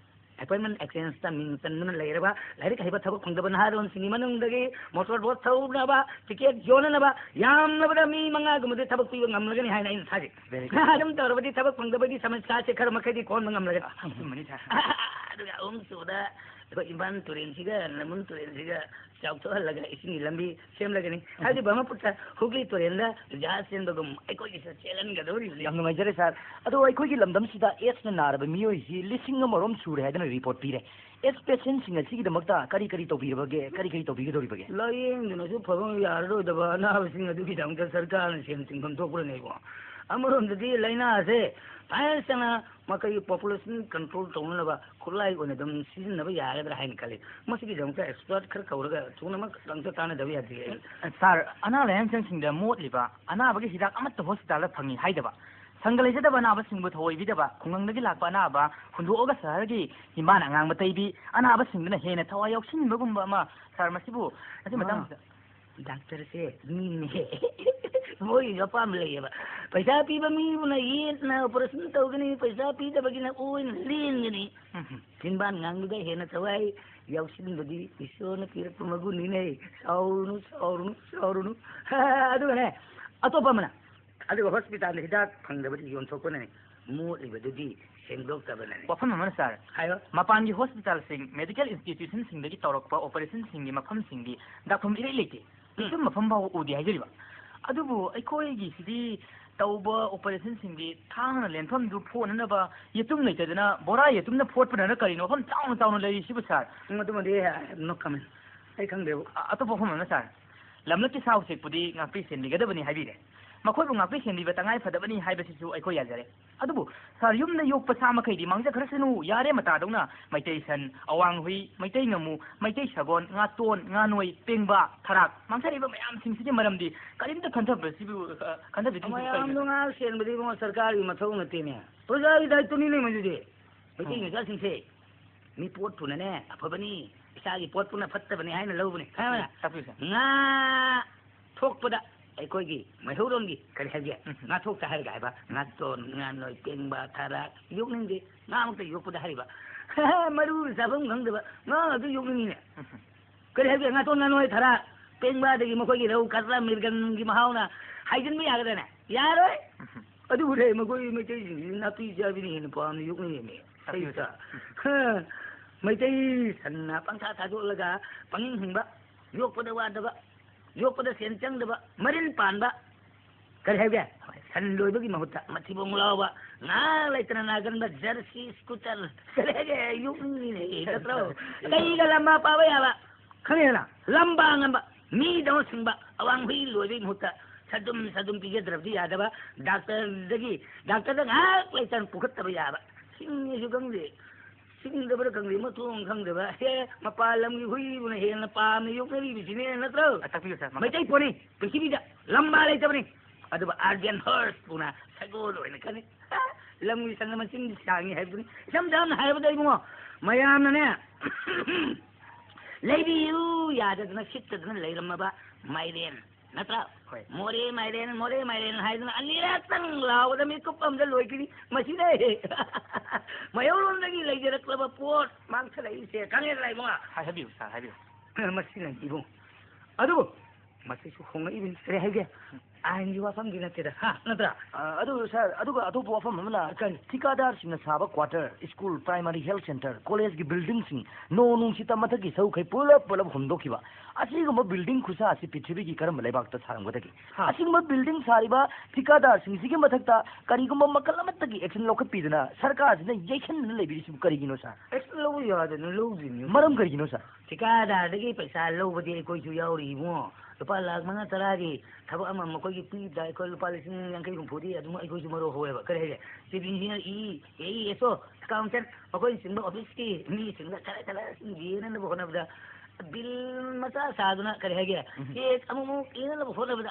appointment exchangedꯇ ꯃꯤꯡ ꯆꯟꯗꯨꯅ ꯂꯩꯔꯕ ꯂꯥꯏꯔꯤꯛ ꯍꯩꯕ ꯊꯕꯛ ꯐꯪꯗꯕ ꯅꯍꯥꯔꯣꯜꯁꯤꯡꯒꯤ ꯃꯅꯨꯡꯗꯒꯤ motor boat ꯊꯧꯅꯕ ticket ꯌꯣꯟꯅꯅꯕ ꯌꯥꯝꯂꯕꯗ ꯃꯤ ꯃꯉꯥꯒꯨꯝꯕꯗꯤ ꯊꯕꯛ ꯄꯤꯕ ꯉꯝꯂꯒꯅꯤ ꯍꯥꯏꯅ ꯑꯩꯅ ꯊꯥꯖꯩ꯫ Very good. ꯑꯗꯨꯝ ꯇꯧꯔꯕꯗꯤ ꯊꯕꯛ ꯐꯪꯗꯕꯒꯤ ꯁꯃꯁ꯭ꯌꯥꯁꯦ ꯈꯔ ꯃꯈꯩꯗꯤ ꯀꯣꯟꯕ ꯉꯝꯂꯒꯅꯤ꯫ ꯑꯆꯨꯝꯕꯅꯤ, sir. ꯑꯗꯨꯒ ꯑꯍꯨꯝꯁꯨꯕꯗ ꯑꯩꯈꯣꯏ ꯏꯝꯐꯥꯜ ꯇꯨꯔꯦꯟꯁꯤꯒ ꯅꯝꯕꯨꯜ ꯇꯨꯔꯦꯟꯁꯤꯒ ꯆꯥꯎꯊꯣꯛꯍꯜꯂꯒ ꯏꯁꯤꯡꯒꯤ ꯂꯝꯕꯤ ꯁꯦꯝꯂꯒꯅꯤ꯫ ꯎꯝ꯫ ꯍꯥꯏꯗꯤ ꯕ꯭ꯔꯍ꯭ꯃꯄꯨꯇ꯭ꯔ ꯍꯨꯒ꯭ꯂꯤ ꯇꯨꯔꯦꯜꯗ ꯖꯍꯥꯖ ꯆꯦꯟꯕꯒꯨꯝ ꯑꯩꯈꯣꯏꯒꯤꯁꯨ ꯆꯦꯜꯍꯟꯒꯗꯧꯔꯤꯕꯅꯤ꯫ ꯌꯥꯝ ꯅꯨꯡꯉꯥꯏꯖꯔꯦ, sir. ꯑꯗꯣ ꯑꯩꯈꯣꯏꯒꯤ ꯂꯝꯗꯝꯁꯤꯗ AIDSꯅ ꯅꯥꯔꯕ ꯃꯤꯑꯣꯏꯁꯤ ꯂꯤꯁꯤꯡ ꯑꯃꯔꯣꯝ ꯁꯨꯔꯦ ꯍꯥꯏꯗꯨꯅ report ꯄꯤꯔꯦ꯫ AIDS patientꯁꯤꯡ ꯑꯁꯤꯒꯤꯗꯃꯛꯇ ꯀꯔꯤ ꯀꯔꯤ ꯇꯧꯕꯤꯔꯕꯒꯦ? ꯀꯔꯤ ꯀꯔꯤ ꯇꯧꯕꯤꯒꯗꯧꯔꯤꯕꯒꯦ? ꯂꯥꯌꯦꯡꯗꯨꯅꯁꯨ ꯐꯕ ꯌꯥꯔꯔꯣꯏꯗꯕ ꯑꯅꯥꯕꯁꯤꯡ ꯑꯗꯨꯒꯤꯗꯃꯛꯇ ꯁꯔꯀꯥꯔꯅ ꯁꯦꯟ ꯊꯤꯡꯐꯝ ꯊꯣꯛꯄ꯭ꯔꯅꯦꯀꯣ? ꯑꯃꯔꯣꯝꯗꯗꯤ ꯂꯥꯏꯅꯥꯁꯦ ꯐꯖꯅ ꯃꯈꯣꯏꯒꯤ population control ꯇꯧꯅꯅꯕ ꯈꯨꯠꯂꯥꯏ ꯑꯣꯏꯅ ꯑꯗꯨꯝ ꯁꯤꯖꯤꯟꯅꯕ ꯌꯥꯒꯗ꯭ꯔꯥ ꯍꯥꯏꯅ ꯈꯜꯂꯤ꯫ ꯃꯁꯤꯒꯤꯗꯃꯛꯇ expert ꯈꯔ ꯀꯧꯔꯒ ꯊꯨꯅꯃꯛ ꯑꯝꯇ ꯇꯥꯟꯅꯗꯕ ꯌꯥꯗꯦ꯫ Sir, ꯑꯅꯥ ꯂꯥꯌꯦꯡꯁꯪꯁꯤꯡꯗ ꯃꯣꯠꯂꯤꯕ ꯑꯅꯥꯕꯒꯤ ꯍꯤꯗꯥꯛ ꯑꯃꯠꯇ hospitalꯗ ꯐꯪꯉꯤ ꯍꯥꯏꯗꯕ, ꯁꯪꯒ ꯂꯩꯖꯗꯕ ꯑꯅꯥꯕꯁꯤꯡꯕꯨ ꯊꯑꯣꯏꯕꯤꯗꯕ, ꯈꯨꯡꯒꯪꯗꯒꯤ ꯂꯥꯛꯄ ꯑꯅꯥꯕ ꯍꯨꯟꯗꯣꯛꯑꯒ ꯁꯍꯔꯒꯤ ꯏꯃꯥꯅ ꯑꯉꯥꯡꯕ ꯇꯩꯕꯤ, ꯑꯅꯥꯕꯁꯤꯡꯗꯨꯅ ꯍꯦꯟꯅ ꯊꯋꯥꯏ ꯌꯥꯎꯁꯤꯟꯕꯒꯨꯝꯕ ꯑꯃ꯫ Sir, ꯃꯁꯤꯕꯨ, ꯃꯁꯤ ꯃꯥ꯫ ꯃꯇꯥꯡꯁꯤꯗ ꯗꯥꯛꯇꯔꯁꯦ ꯃꯤꯅꯦ꯫ ꯃꯣꯏꯒꯤꯁꯨ ꯑꯄꯥꯝꯕ ꯂꯩꯌꯦꯕ꯫ ꯄꯩꯁꯥ ꯄꯤꯕ ꯃꯤꯕꯨꯅ ꯌꯦꯠꯅ ꯑꯣꯄꯔꯦꯁꯟ ꯇꯧꯒꯅꯤ, ꯄꯩꯁꯥ ꯄꯤꯗꯕꯒꯤꯅ ꯑꯣꯏꯅ ꯂꯦꯟꯒꯅꯤ꯫ ꯎꯝ꯫ ꯆꯤꯟꯕꯥꯟ ꯉꯥꯡꯕꯗ ꯍꯦꯟꯅ ꯊꯋꯥꯏ ꯌꯥꯎꯁꯤꯟꯕꯗꯤ ꯏꯁꯣꯔꯅ ꯄꯤꯔꯛꯄ ꯃꯒꯨꯟꯅꯤꯅꯦ꯫ ꯁꯥꯎꯔꯨꯅꯨ, ꯁꯥꯎꯔꯨꯅꯨ, ꯁꯥꯎꯔꯨꯅꯨ꯫ ꯑꯗꯨꯒꯅꯦ, ꯑꯇꯣꯞꯄ ꯑꯃꯅ, ꯑꯗꯨꯒ ꯍꯣꯁꯄꯤꯇꯥꯜꯗ ꯍꯤꯗꯥꯛ ꯐꯪꯗꯕꯗꯤ ꯌꯣꯟꯊꯣꯛꯄꯅꯅꯦ, ꯃꯣꯠꯂꯤꯕꯗꯨꯗꯤ ꯁꯦꯡꯗꯣꯛꯇꯕꯅꯅꯦ꯫ ꯋꯥꯐꯝ ꯑꯃꯅ, ꯁꯥꯔ, ꯍꯥꯏꯌꯣ꯫ ꯃꯄꯥꯟꯒꯤ ꯍꯣꯁꯄꯤꯇꯥꯜꯁꯤꯡ, ꯃꯦꯗꯤꯀꯦꯜ ꯏꯟꯁꯇꯤꯇ꯭ꯌꯨꯁꯟꯁꯤꯡꯗꯒꯤ ꯇꯧꯔꯛꯄ ꯑꯣꯄꯔꯦꯁꯟꯁꯤꯡꯒꯤ ꯃꯐꯝꯁꯤꯡꯗꯤ ꯗꯥꯛꯐꯝ ꯏꯔꯩ ꯂꯩꯇꯦ꯫ ꯎꯝ꯫ ꯌꯦꯇꯨꯝ ꯃꯐꯝ ꯐꯥꯎꯕ ꯎꯗꯦ ꯍꯥꯏꯖꯔꯤꯕ꯫ ꯑꯗꯨꯕꯨ ꯑꯩꯈꯣꯏꯒꯤꯁꯤꯗꯤ ꯇꯧꯕ ꯑꯣꯄꯔꯦꯁꯟꯁꯤꯡꯗꯤ ꯊꯥꯡꯅ ꯂꯦꯟꯐꯝꯗꯨ ꯐꯣꯠꯅꯅꯕ ꯌꯦꯇꯨꯝ ꯂꯩꯇꯗꯅ ꯕꯣꯔꯥ ꯌꯦꯇꯨꯝꯅ ꯐꯣꯠꯄꯅꯔ ꯀꯔꯤꯅꯣ ꯃꯐꯝ ꯆꯥꯎꯅ ꯆꯥꯎꯅ ꯂꯩꯔꯤꯁꯤꯕꯨ, ꯁꯥꯔ? ꯎꯝ, ꯑꯗꯨꯃꯗꯤ, no comment꯫ ꯑꯩ ꯈꯪꯗꯦꯕꯨ꯫ ꯑ-, ꯑꯇꯣꯞꯄ ꯋꯥꯐꯝ ꯑꯃꯅ, ꯁꯥꯔ, ꯂꯝꯂꯛꯀꯤ ꯁꯥ ꯎꯆꯦꯛꯄꯨꯗꯤ ꯉꯥꯛꯄꯤ ꯁꯦꯟꯕꯤꯒꯗꯕꯅꯤ ꯍꯥꯏꯕꯤꯔꯦ꯫ ꯃꯈꯣꯏꯕꯨ ꯉꯥꯛꯄꯤ ꯁꯦꯟꯕꯤꯕ ꯇꯉꯥꯏ ꯐꯗꯕꯅꯤ ꯍꯥꯏꯕꯁꯤꯁꯨ ꯑꯩꯈꯣꯏ ꯌꯥꯖꯔꯦ꯫ ꯑꯗꯨꯕꯨ, ꯁꯥꯔ, ꯌꯨꯝꯗ ꯌꯣꯛꯄ ꯁꯥ ꯃꯈꯩꯗꯤ ꯃꯥꯡꯖꯈ꯭ꯔꯁꯅꯨ, ꯌꯥꯔꯦ, ꯃꯇꯥꯗꯧꯅ ꯃꯩꯇꯩ ꯁꯟ, ꯑꯋꯥꯡ ꯍꯨꯏ, ꯃꯩꯇꯩ ꯉꯥꯃꯨ, ꯃꯩꯇꯩ ꯁꯒꯣꯜ, ꯉꯥꯇꯣꯟ, ꯉꯥꯅꯣꯏ, ꯄꯦꯡꯕꯥ, ꯊꯔꯥꯛ, ꯃꯥꯡꯊꯔꯛꯏꯕ ꯃꯌꯥꯝꯁꯤꯡꯁꯤꯒꯤ ꯃꯔꯝꯗꯤ ꯀꯔꯤꯝꯇ ꯈꯟꯊꯕꯁꯤꯕꯨ, ꯑ, ꯈꯟꯊꯕꯤꯗ꯭ꯔꯤꯁꯤꯕꯨ ꯃꯌꯥꯝꯗꯣ ꯀꯔꯤꯒꯤꯅꯣ? ꯉꯥꯛ ꯁꯦꯟꯕꯗꯤ ꯏꯕꯨꯡꯉꯣ ꯁꯔꯀꯥꯔꯒꯤ ꯃꯊꯧ ꯅꯠꯇꯦꯅꯦ, ꯄ꯭ꯔꯖꯥꯒꯤ ꯗꯥꯏꯇ꯭ꯋꯅꯤꯅꯦ ꯃꯗꯨꯗꯤ꯫ ꯃꯩꯇꯩ ꯎꯝ꯫ ꯃꯆꯥꯁꯤꯡꯁꯦ ꯃꯤ ꯄꯣꯠꯄꯨꯅꯅꯦ ꯑꯐꯕꯅꯤ, ꯏꯁꯥꯒꯤ ꯄꯣꯠꯄꯨꯅ ꯐꯠꯇꯕꯅꯤ ꯍꯥꯏꯅ ꯂꯧꯕꯅꯤ꯫ ꯈꯪꯉꯕ? ꯇꯥꯛꯄꯤꯌꯨ, ꯁꯥꯔ꯫ ꯉꯥ ꯊꯣꯛꯄꯗ ꯑꯩꯈꯣꯏꯒꯤ ꯃꯩꯍꯧꯔꯣꯟꯒꯤ ꯀꯔꯤ ꯍꯥꯏꯒꯦ? ꯎꯝ꯫ ꯉꯥ ꯊꯣꯛꯇ ꯍꯥꯏꯔꯒ ꯍꯥꯏꯕ, ꯉꯥꯇꯣꯟ, ꯉꯥꯅꯣꯏ, ꯄꯦꯡꯕ, ꯊꯔꯥꯛ ꯌꯣꯛꯅꯤꯡꯗꯦ꯫ ꯉꯥ ꯑꯃꯨꯛꯇ ꯌꯣꯛꯄꯗ ꯍꯥꯏꯔꯤꯕ꯫ ꯃꯔꯨ ꯆꯥꯐꯝ ꯈꯪꯗꯕ ꯉꯥ ꯉꯥꯛꯇ ꯌꯣꯛꯅꯤꯡꯉꯤꯅꯦ꯫ ꯎꯝ꯫ ꯀꯔꯤ ꯍꯥꯏꯒꯦ? ꯉꯥꯇꯣꯟ, ꯉꯥꯅꯣꯏ, ꯊꯔꯥꯛ, ꯄꯦꯡꯕꯥꯗꯒꯤ ꯃꯈꯣꯏꯒꯤ ꯔꯧ, ꯀꯇꯂꯥ, ꯃꯤꯔꯒꯟꯒꯤ ꯃꯍꯥꯎꯅ ꯍꯥꯏꯖꯤꯟꯕ ꯌꯥꯒꯗ꯭ꯔꯅꯦ? ꯌꯥꯔꯣꯏ꯫ ꯎꯝ꯫ ꯑꯗꯨꯕꯨ ꯂꯩ, ꯃꯈꯣꯏ ꯃꯩꯇꯩꯁꯤꯡꯁꯤ ꯅꯥꯄꯤ ꯆꯥꯕꯤꯅ ꯍꯦꯟꯅ ꯄꯥꯝꯅ ꯌꯣꯛꯅꯩꯌꯦꯃꯤ꯫ ꯇꯥꯛꯄꯤꯌꯨ, ꯁꯩꯇ꯫ ꯁꯥꯔ꯫ ꯍ, ꯃꯩꯇꯩ ꯁꯟꯅ ꯄꯪꯊꯥ ꯊꯥꯗꯣꯛꯂꯒ ꯄꯪꯍꯤꯡ ꯍꯤꯡꯕ, ꯌꯣꯛꯄꯗ ꯋꯥꯗꯕ, ꯌꯣꯛꯄꯗ ꯁꯦꯟ ꯆꯪꯗꯕ, ꯃꯔꯤꯟ ꯄꯥꯟꯕ, ꯀꯔꯤ ꯍꯥꯏꯒꯦ? ꯁꯟ ꯂꯣꯏꯕꯒꯤ ꯃꯍꯨꯠꯇ ꯃꯊꯤꯕꯣꯡ ꯂꯥꯎꯕ, ꯉꯥꯏꯍꯥꯛ ꯂꯩꯇꯅ ꯅꯥꯒꯟꯕ ꯖꯔꯁꯤ ꯁ꯭ꯀꯨꯇꯔ, ꯀꯔꯤ ꯍꯥꯏꯒꯦ? ꯌꯣꯛꯅꯤꯡꯉꯤꯅꯦ, ꯅꯠꯇ꯭ꯔꯣ? ꯀꯩꯒ ꯂꯝꯕꯥ ꯄꯥꯕ ꯌꯥꯕ, ꯈꯪꯉꯦꯗꯅ? ꯂꯝꯕꯥ ꯉꯝꯕ, ꯃꯤꯗꯧꯅ ꯁꯤꯡꯕ, ꯑꯋꯥꯡ ꯍꯨꯏ ꯂꯣꯏꯕꯒꯤ ꯃꯍꯨꯠꯇ ꯁꯗꯨꯝ ꯁꯗꯨꯝ ꯄꯤꯖꯗ꯭ꯔꯕꯗꯤ ꯌꯥꯗꯕ, ꯗꯥꯛꯇꯔꯗꯒꯤ, ꯗꯥꯛꯇꯔꯗ ꯉꯥꯏꯍꯥꯛ ꯂꯩꯇꯅ ꯄꯨꯈꯠꯇꯕ ꯌꯥꯕ, ꯁꯤꯡꯉꯦꯁꯨ ꯈꯪꯗꯦ, ꯁꯤꯡꯗꯕ꯭ꯔꯥ ꯈꯪꯗꯦ, ꯃꯊꯣꯡ ꯈꯪꯗꯕ, ꯍꯦ, ꯃꯄꯥꯟ ꯂꯝꯒꯤ ꯍꯨꯏꯕꯨꯅ ꯍꯦꯟꯅ ꯄꯥꯝꯅ ꯌꯣꯛꯅꯔꯤꯕꯁꯤꯅꯦ, ꯅꯠꯇ꯭ꯔꯣ? ꯑ, ꯇꯥꯛꯄꯤꯌꯨ, ꯁꯥꯔ, ꯃꯈꯥ ꯃꯩꯇꯩ ꯄꯣꯠꯅꯤ, ꯄ꯭ꯔꯤꯊꯤꯕꯤꯗ ꯂꯝꯕꯥ ꯂꯩꯇꯕꯅꯤ꯫ ꯑꯗꯨꯕꯨ Arabian horse ꯄꯨꯅ ꯁꯒꯣꯜ ꯑꯣꯏꯅ ꯈꯜꯂꯤ꯫ ꯂꯝꯒꯤ ꯁꯟ ꯃꯆꯤꯟ ꯁꯥꯡꯉꯤ ꯍꯥꯏꯕꯗꯨꯅꯤ꯫ ꯏꯁꯝ ꯁꯝꯅ ꯍꯥꯏꯔꯕꯗ, ꯏꯕꯨꯡꯉꯣ, ꯃꯌꯥꯝꯅꯅꯦ, ꯂꯩꯕꯤꯌꯨ ꯌꯥꯗꯗꯅ ꯁꯤꯠꯇꯗꯅ ꯂꯩꯔꯝꯃꯕ ꯃꯥꯏꯔꯦꯟ ꯅꯠꯇ꯭ꯔꯥ? ꯍꯣꯏ꯫ "ꯃꯣꯔꯦ ꯃꯥꯏꯔꯦꯟ, ꯃꯣꯔꯦ ꯃꯥꯏꯔꯦꯟ" ꯍꯥꯏꯗꯨꯅ ꯑꯅꯤꯔꯛꯇꯪ ꯂꯥꯎꯕꯗ ꯃꯤꯀꯨꯞ ꯑꯃꯗ ꯂꯣꯏꯈꯤꯅꯤ꯫ ꯃꯁꯤꯅꯦ ꯃꯩꯍꯧꯔꯣꯝꯗꯒꯤ ꯂꯩꯖꯔꯛꯂꯕ ꯄꯣꯠ ꯃꯥꯡꯊꯔꯛꯏꯁꯦ꯫ ꯈꯪꯉꯦꯗꯅ ꯏꯕꯨꯡꯉꯣ? ꯍꯥꯏ-, ꯍꯥꯏꯕꯤꯌꯨ ꯁꯥꯔ, ꯍꯥꯏꯕꯤꯌꯨ꯫ ꯃꯁꯤꯅ ꯏꯕꯨꯡ꯫ ꯑꯗꯨꯕꯨ ꯃꯁꯤꯁꯨ ꯍꯣꯡꯂꯛꯏꯕꯅꯤ꯫ ꯀꯔꯤ ꯍꯥꯏꯒꯦ? ꯑꯥꯏꯟꯒꯤ ꯋꯥꯐꯝꯗꯤ ꯅꯠꯇꯦꯗ, ꯍꯥ? ꯅꯠꯇ꯭ꯔꯥ? ꯑ, ꯑꯗꯨ ꯁꯥꯔ, ꯑꯗꯨꯒ ꯑꯇꯣꯞꯄ ꯋꯥꯐꯝ ꯑꯃꯅ, ꯀꯔꯤ? ꯊꯤꯀꯥꯗꯥꯔꯁꯤꯡꯅ ꯁꯥꯕ quarter, school, primary health centre, ꯀꯣꯂꯦꯖꯀꯤ ꯕꯤꯜꯗꯤꯡꯁꯤꯡ ꯅꯣꯡ ꯅꯨꯡꯁꯤꯠꯇ ꯃꯊꯛꯀꯤ ꯁꯔꯨꯛꯈꯩ ꯄꯨꯂꯞ ꯄꯨꯂꯞ ꯍꯨꯝꯗꯣꯛꯈꯤꯕ꯫ ꯑꯁꯤꯒꯨꯝꯕ ꯕꯤꯜꯗꯤꯡ ꯈꯨꯁꯥ ꯑꯁꯤ ꯄ꯭ꯔꯤꯊꯤꯕꯤꯒꯤ ꯀꯔꯝꯕ ꯂꯩꯕꯥꯛꯇ ꯁꯥꯔꯝꯒꯗꯒꯦ? ꯍꯥ꯫ ꯑꯁꯤꯒꯨꯝꯕ ꯕꯤꯜꯗꯤꯡ ꯁꯥꯔꯤꯕ ꯊꯤꯀꯥꯗꯥꯔꯁꯤꯡꯁꯤꯒꯤ ꯃꯊꯛꯇ ꯀꯔꯤꯒꯨꯝꯕ ꯃꯈꯜ ꯑꯃꯠꯇꯒꯤ ꯑꯦꯛꯁꯟ ꯂꯧꯈꯠꯄꯤꯗꯅ ꯁꯔꯀꯥꯔꯁꯤꯅ ꯌꯩꯁꯟꯗꯨꯅ ꯂꯩꯕꯤꯔꯤꯁꯤꯕꯨ ꯀꯔꯤꯒꯤꯅꯣ, ꯁꯥꯔ? ꯑꯦꯛꯁꯟ ꯂꯧꯕ ꯌꯥꯗꯅ ꯂꯧꯗ꯭ꯔꯤꯅꯤ꯫ ꯃꯔꯝ ꯀꯔꯤꯒꯤꯅꯣ, ꯁꯥꯔ? ꯊꯤꯀꯥꯗꯥꯔꯗꯒꯤ ꯄꯩꯁꯥ ꯂꯧꯕꯗꯤ ꯑꯩꯈꯣꯏꯁꯨ ꯌꯥꯎꯔꯤ, ꯏꯕꯨꯡꯉꯣ꯫ ꯂꯨꯄꯥ ꯂꯥꯈ ꯃꯉꯥ ꯇꯔꯥꯒꯤ ꯊꯕꯛ ꯑꯃ ꯃꯈꯣꯏꯒꯤ ꯄꯤꯕꯗ ꯑꯩꯈꯣꯏ ꯂꯨꯄꯥ ꯂꯤꯁꯤꯡ ꯌꯥꯡꯈꯩ ꯍꯨꯝꯐꯨꯗꯤ ꯑꯗꯨꯝ ꯑꯩꯈꯣꯏꯁꯨ ꯃꯔꯨ ꯍꯧꯋꯦꯕ꯫ ꯀꯔꯤ ꯍꯥꯏꯒꯦ? ꯆꯤꯐ ꯏꯟꯖꯤꯅꯤꯌꯔ, ꯏ, ꯑꯦ ꯏ ꯑꯦꯁ ꯑꯣ, ꯑꯦꯀꯥꯎꯟꯇꯦꯟ, ꯃꯈꯣꯏꯅꯆꯤꯡꯕ ꯑꯣꯐꯤꯁꯀꯤ ꯃꯤꯁꯤꯡꯗ ꯈꯔ ꯈꯔ ꯁꯨꯝ ꯌꯦꯡꯅꯅꯕ ꯍꯣꯠꯅꯕꯗ ꯕꯤꯜ ꯃꯆꯥ ꯁꯥꯗꯨꯅ, ꯀꯔꯤ ꯍꯥꯏꯒꯦ, ꯎꯝ꯫ ꯆꯦꯛ ꯑꯃꯨꯛꯃꯨꯛ ꯏꯅꯅꯕ ꯍꯣꯠꯅꯕꯗ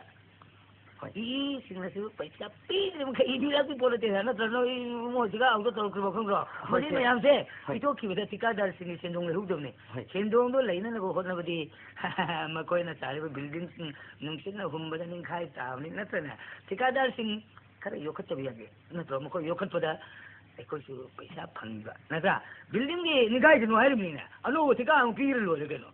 ꯍꯣꯏ꯫ ꯏ ꯁꯤꯡꯅꯁꯨ ꯄꯩꯁꯥ ꯄꯤꯗ꯭ꯔꯤꯕ ꯃꯈꯩ ꯏꯕꯤꯔꯛꯄꯤ ꯄꯣꯠ ꯅꯠꯇꯦ, ꯅꯠꯇ꯭ꯔ? ꯅꯣꯏ ꯃꯣꯏ ꯊꯤꯀꯥ ꯍꯧꯗ ꯇꯧꯔꯛꯇ꯭ꯔꯤꯕ ꯈꯪꯗ꯭ꯔꯣ? ꯍꯣꯏ, ꯃꯁꯤ ꯁꯦ꯫ ꯃꯌꯥꯝꯁꯦ ꯍꯣꯏ꯫ ꯄꯤꯊꯣꯛꯈꯤꯕꯗ ꯊꯤꯀꯥꯗꯥꯔꯁꯤꯡꯒꯤ ꯁꯦꯟꯗꯣꯡ ꯂꯩꯍꯧꯗꯕꯅꯤ꯫ ꯍꯣꯏ꯫ ꯁꯦꯟꯗꯣꯡꯗꯣ ꯂꯩꯅꯅꯕ ꯍꯣꯠꯅꯕꯗꯤ ꯃꯈꯣꯏꯅ ꯁꯥꯔꯤꯕ ꯕꯤꯜꯗꯤꯡꯁꯤꯡ ꯅꯨꯡꯁꯤꯠꯅ ꯍꯨꯝꯕꯗ ꯅꯤꯡꯈꯥꯏ ꯇꯥꯕꯅꯤ, ꯅꯠꯇ꯭ꯔꯅꯦ? ꯊꯤꯀꯥꯗꯥꯔꯁꯤꯡ ꯈꯔ ꯌꯣꯛꯈꯠꯇꯕ ꯌꯥꯗꯦ, ꯅꯠꯇ꯭ꯔꯣ? ꯃꯈꯣꯏ ꯌꯣꯛꯈꯠꯄꯗ ꯑꯩꯈꯣꯏꯁꯨ ꯄꯩꯁꯥ ꯐꯪꯕ, ꯅꯠꯇ꯭ꯔꯥ? ꯕꯤꯜꯗꯤꯡꯒꯤ ꯅꯤꯡꯈꯥꯏꯁꯅꯨ ꯍꯥꯏꯔꯤꯕꯅꯤꯅꯦ, ꯑꯅꯧꯕ ꯊꯤꯀꯥ ꯑꯃꯨꯛ ꯄꯤꯔ ꯂꯣꯏꯔꯦ ꯀꯩꯅꯣ꯫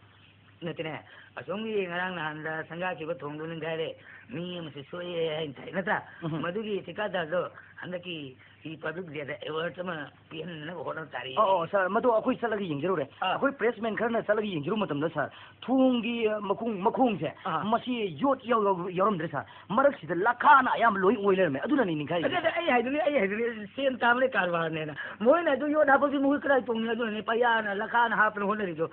ꯅꯠꯇꯦꯅꯦ, ꯑꯁꯣꯝꯒꯤ ꯉꯔꯥꯡ ꯅꯍꯥꯟꯗ ꯁꯪꯒꯥꯈꯤꯕ ꯊꯣꯡꯗꯣ ꯅꯤꯡꯈꯥꯏꯔꯦ, ꯃꯤ ꯑꯃꯁꯨ ꯁꯣꯛꯑꯦ ꯍꯥꯏꯅ ꯇꯥꯏ, ꯅꯠꯇ꯭ꯔꯥ? ꯎꯝ꯫ ꯃꯗꯨꯒꯤ ꯊꯤꯀꯥꯗꯥꯔꯗꯣ ꯍꯟꯗꯛꯀꯤ ꯔꯤꯄꯕ꯭ꯂꯤꯛ ꯗꯦꯗ ꯑꯦꯋꯥꯔꯗ ꯑꯃ ꯄꯤꯍꯟꯅꯕ ꯍꯣꯠꯅꯕ ꯇꯥꯔꯦ꯫ ꯑꯣ, ꯑꯣ, ꯁꯥꯔ, ꯃꯗꯨ ꯑꯩꯈꯣꯏ ꯆꯠꯂꯒ ꯌꯦꯡꯖꯔꯨꯔꯦ꯫ ꯑꯥ꯫ ꯑꯩꯈꯣꯏ ꯄ꯭ꯔꯦꯁꯃꯦꯟ ꯈꯔꯅ ꯆꯠꯂꯒ ꯌꯦꯡꯖꯔꯨꯕ ꯃꯇꯝꯗ, ꯁꯥꯔ, ꯊꯣꯡꯒꯤ, ꯑ, ꯃꯈꯣꯡ, ꯃꯈꯣꯡꯁꯦ, ꯑꯥ꯫ ꯃꯁꯤ ꯌꯣꯠ ꯌꯥꯎ-, ꯌꯥꯎ-, ꯌꯥꯎꯔꯝꯗ꯭ꯔꯦ, ꯁꯥꯔ꯫ ꯃꯔꯛꯁꯤꯗ ꯂꯈꯥꯅ ꯑꯌꯥꯝꯕ ꯂꯣꯏ ꯑꯣꯏ ꯂꯩꯔꯝꯃꯦ꯫ ꯑꯗꯨꯅꯅꯤ ꯅꯤꯡꯈꯥꯏꯔꯤꯁꯦ꯫ ꯑꯗꯨꯗ ꯑꯩ ꯍꯥꯏꯗꯨꯅꯤ, ꯑꯩ ꯍꯥꯏꯗꯨꯅꯤ, ꯁꯦꯟ ꯇꯥꯟꯕꯅꯦ ꯀꯔꯕꯥꯔꯅꯦꯅ꯫ ꯃꯣꯏꯅ ꯑꯗꯨ ꯌꯣꯠ ꯍꯥꯞꯄꯁꯤ ꯃꯈꯣꯏ ꯀꯗꯥꯏ ꯇꯣꯡꯉꯤ? ꯑꯗꯨꯅꯅꯦ ꯄꯩꯌꯥꯅ ꯂꯈꯥꯅ ꯍꯥꯞꯄꯅ ꯍꯣꯠꯅꯔꯤꯗꯣ꯫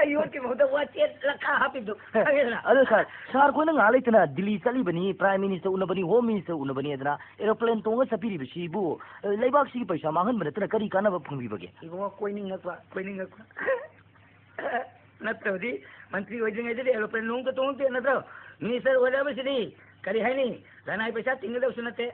ꯌꯣꯠꯀꯤ ꯃꯍꯨꯠꯇ ꯋꯥꯆꯦꯠ ꯂꯈꯥ ꯍꯥꯞꯄꯤꯗꯣ꯫ ꯈꯪꯉꯦꯗꯅ? ꯑꯗꯣ ꯁꯥꯔ, ꯁꯥꯔ ꯈꯣꯏꯅ ꯉꯥꯏꯍꯥꯛ ꯂꯩꯇꯅ ꯗꯤꯜꯂꯤ ꯆꯠꯂꯤꯕꯅꯤ, ꯄ꯭ꯔꯥꯏꯝ ꯃꯤꯅꯤꯁꯇꯔ ꯎꯅꯕꯅꯤ, ꯍꯣꯝ ꯃꯤꯅꯤꯁꯇꯔ ꯎꯅꯕꯅꯤ ꯍꯥꯏꯗꯅ ꯑꯦꯔꯣꯄ꯭ꯂꯦꯟ ꯇꯣꯡꯉ ꯆꯠꯄꯤꯔꯤꯕꯁꯤꯕꯨ, ꯑ, ꯂꯩꯕꯥꯛꯁꯤꯒꯤ ꯄꯩꯁꯥ ꯃꯥꯡꯍꯟꯕ ꯅꯠꯇꯅ ꯀꯔꯤ ꯀꯥꯟꯅꯕ ꯐꯪꯕꯤꯕꯒꯦ? ꯏꯕꯨꯡꯉꯣ, ꯀꯣꯏꯅꯤꯡꯉꯛꯄ, ꯀꯣꯏꯅꯤꯡꯉꯛꯄ꯫ ꯅꯠꯇ꯭ꯔꯕꯗꯤ ꯃꯟꯇ꯭ꯔꯤ ꯑꯣꯏꯗ꯭ꯔꯤꯉꯩꯗꯗꯤ ꯑꯦꯔꯣꯄ꯭ꯂꯦꯟ ꯅꯣꯡꯃꯇ ꯇꯣꯡꯉꯛꯇꯦ ꯅꯠꯇ꯭ꯔꯣ? ꯃꯤꯅꯤꯁꯇꯔ ꯑꯣꯏꯔꯛꯑꯕꯁꯤꯗꯤ ꯀꯔꯤ ꯍꯥꯏꯅꯤ? ꯂꯅꯥꯏ ꯄꯩꯁꯥ ꯇꯤꯡꯒꯗꯕꯁꯨ ꯅꯠꯇꯦ꯫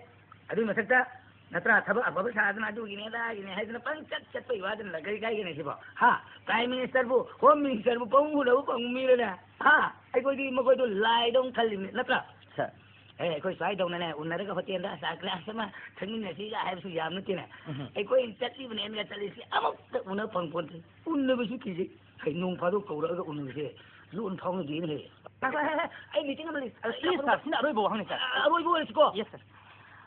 ꯑꯗꯨꯒꯤ ꯃꯊꯛꯇ ꯅꯠꯇ꯭ꯔꯥ, ꯊꯕꯛ ꯑꯐꯕ ꯁꯥꯗꯅ ꯑꯗꯨꯒꯤꯅꯦ ꯑꯗꯥꯒꯤꯅꯦ ꯍꯥꯏꯗꯅ ꯄꯪꯆꯠ ꯆꯠꯄꯒꯤ ꯋꯥꯗꯅ ꯀꯔꯤ ꯀꯥꯏꯒꯅꯤ ꯁꯤꯕꯣ? ꯍꯥ? ꯄ꯭ꯔꯥꯏꯝ ꯃꯤꯅꯤꯁꯇꯔꯕꯨ, ꯍꯣꯝ ꯃꯤꯅꯤꯁꯇꯔꯕꯨ ꯄꯪꯎ ꯎꯅꯕ ꯄꯪꯎ ꯃꯤꯔꯅꯦ? ꯍꯥ? ꯑꯩꯈꯣꯏꯗꯤ ꯃꯈꯣꯏꯗꯣ ꯂꯥꯏꯗꯧꯅ ꯈꯜꯂꯤꯕꯅꯤ, ꯅꯠꯇ꯭ꯔꯥ? ꯁꯥꯔ꯫ ꯑꯦ, ꯑꯩꯈꯣꯏ ꯁ꯭ꯋꯥꯏꯗꯧꯅꯅꯦ, ꯎꯅꯔꯒ ꯍꯣꯇꯦꯜꯗ ꯆꯥ ꯒ꯭ꯂꯥꯁ ꯑꯃ ꯊꯛꯃꯤꯟꯅꯁꯤꯒ ꯍꯥꯏꯕꯁꯨ ꯌꯥꯕ ꯅꯠꯇꯦꯅꯦ꯫ ꯎꯝ꯫ ꯑꯩꯈꯣꯏ ꯆꯠꯂꯤꯕꯅꯦꯅ ꯆꯠꯂꯤꯁꯤ ꯑꯃꯨꯛꯇ ꯎꯅ ꯐꯪ ꯄꯣꯟꯇꯦ꯫ ꯎꯅꯕꯁꯨ ꯀꯤꯖꯩ꯫ ꯍꯩ, ꯅꯣꯡ ꯐꯥꯗꯣꯛ ꯀꯧꯔꯛꯑꯒ ꯎꯅꯕꯁꯦ ꯂꯣꯟ ꯐꯥꯎꯅꯗꯦꯅꯦ꯫ ꯉꯥꯏꯈꯣ, ꯉꯥꯏꯈꯣ, ꯉꯥꯏꯈꯣ, ꯑꯩ ꯃꯤꯇꯤꯡ ꯑꯃ ꯂꯩ꯫ ꯑ, ꯄ꯭ꯂꯤꯖ ꯁꯥꯔ, ꯁꯤꯅ ꯑꯔꯣꯏꯕ ꯋꯥꯍꯪꯅꯤ ꯁꯥꯔ꯫ ꯑ, ꯑꯔꯣꯏꯕ ꯑꯣꯏꯔꯁꯤꯀꯣ꯫ ꯌꯦꯁ ꯁꯥꯔ꯫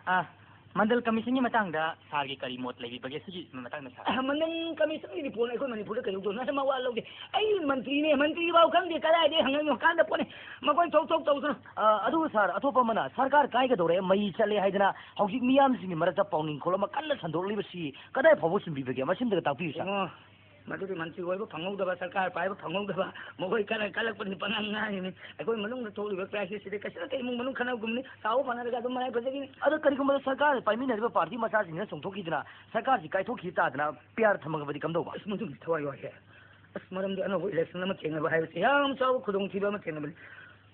ꯑ, ꯃꯟꯗꯜ ꯀꯃꯤꯁꯟꯒꯤ ꯃꯇꯥꯡꯗ ꯁꯥꯔꯒꯤ ꯀꯔꯤ ꯃꯣꯠ ꯂꯩꯕꯤꯕꯒꯦ ꯁꯤꯒꯤ ꯃꯇꯥꯡꯗ ꯁꯥꯔ? ꯑ, ꯃꯟꯗꯜ ꯀꯃꯤꯁꯟꯒꯤꯗꯤ ꯄꯣꯟ ꯑꯩꯈꯣꯏ ꯃꯅꯤꯄꯨꯔꯗ ꯀꯩꯗꯧꯗꯣꯏꯅꯣ? ꯃꯋꯥ ꯂꯧꯗꯦ꯫ ꯑꯩ ꯃꯟꯇ꯭ꯔꯤꯅꯦ, ꯃꯟꯇ꯭ꯔꯤꯐꯥꯎ ꯈꯪꯗꯦ ꯀꯗꯥꯏꯗꯒꯤ ꯍꯪꯉꯛꯏꯅꯣ ꯀꯥꯟꯗ ꯄꯣꯠꯅꯤ꯫ ꯃꯈꯣꯏ ꯊꯣꯛ ꯊꯣꯛ ꯇꯧꯗꯅ꯫ ꯑ, ꯑꯗꯨ ꯁꯥꯔ, ꯑꯇꯣꯞꯄ ꯑꯃꯅ ꯁꯔꯀꯥꯔ ꯀꯥꯏꯒꯗꯧꯔꯦ, ꯃꯩ ꯆꯠꯂꯦ ꯍꯥꯏꯗꯅ ꯍꯧꯖꯤꯛ ꯃꯤꯌꯥꯝꯁꯤꯡꯒꯤ ꯃꯔꯛꯇ ꯄꯥꯎꯅꯤꯡꯈꯣꯜ ꯑꯃ ꯀꯟꯅ ꯁꯟꯗꯣꯔꯛꯂꯤꯕꯁꯤ ꯀꯗꯥꯏ ꯐꯥꯎꯕ ꯆꯨꯝꯕꯤꯕꯒꯦ? ꯃꯁꯤꯝꯇꯒ ꯇꯥꯛꯄꯤꯌꯨ ꯁꯥꯔ꯫ ꯏꯕꯨꯡꯉꯣ, ꯃꯗꯨꯗꯤ ꯃꯟꯇ꯭ꯔꯤ ꯑꯣꯏꯕ ꯐꯪꯍꯧꯗꯕ, ꯁꯔꯀꯥꯔ ꯄꯥꯏꯕ ꯐꯪꯍꯧꯗꯕ, ꯃꯈꯣꯏ ꯀꯟꯅ ꯀꯜꯂꯛꯄꯅꯤ, ꯄꯉꯥꯡ ꯉꯥꯡꯉꯤꯅꯤ꯫ ꯑꯩꯈꯣꯏ ꯃꯅꯨꯡꯗ ꯊꯣꯛꯂꯤꯕ ꯀ꯭ꯔꯥꯏꯁꯤꯁꯁꯤꯗꯤ ꯀꯩꯁꯨ ꯅꯠꯇꯦ, ꯏꯃꯨꯡ ꯃꯅꯨꯡ ꯈꯠꯅꯕꯒꯨꯝꯕꯅꯤ, ꯆꯥꯎꯕ ꯐꯅꯔꯒ ꯑꯗꯨꯝ ꯃꯔꯥꯏ ꯐꯖꯈꯤꯅꯤ꯫ ꯑꯗꯣ ꯀꯔꯤꯒꯨꯝꯕ ꯁꯔꯀꯥꯔ ꯄꯥꯏꯃꯤꯟꯅꯔꯤꯕ ꯄꯥꯔꯇꯤ ꯃꯆꯥꯁꯤꯡꯁꯤꯅ ꯆꯣꯡꯊꯣꯛꯈꯤꯗꯅ ꯁꯔꯀꯥꯔꯁꯤ ꯀꯥꯏꯊꯣꯛꯈꯤ ꯇꯥꯗꯅ ꯄꯤ ꯑꯥꯔ ꯊꯝꯃꯒꯕꯗꯤ ꯀꯝꯗꯧꯕ? ꯑꯁ, ꯃꯗꯨꯒꯤ ꯊꯋꯥꯏ ꯋꯥꯏꯍꯦ꯫ ꯑꯁ, ꯃꯔꯝꯗꯤ ꯑꯅꯧꯕ ꯏꯂꯦꯛꯁꯟ ꯑꯃ ꯊꯦꯡꯅꯕ ꯍꯥꯏꯕꯁꯤ ꯌꯥꯝ ꯆꯥꯎꯕ ꯈꯨꯗꯣꯡꯊꯤꯕ ꯑꯃ ꯊꯦꯡꯅꯕꯅꯤ꯫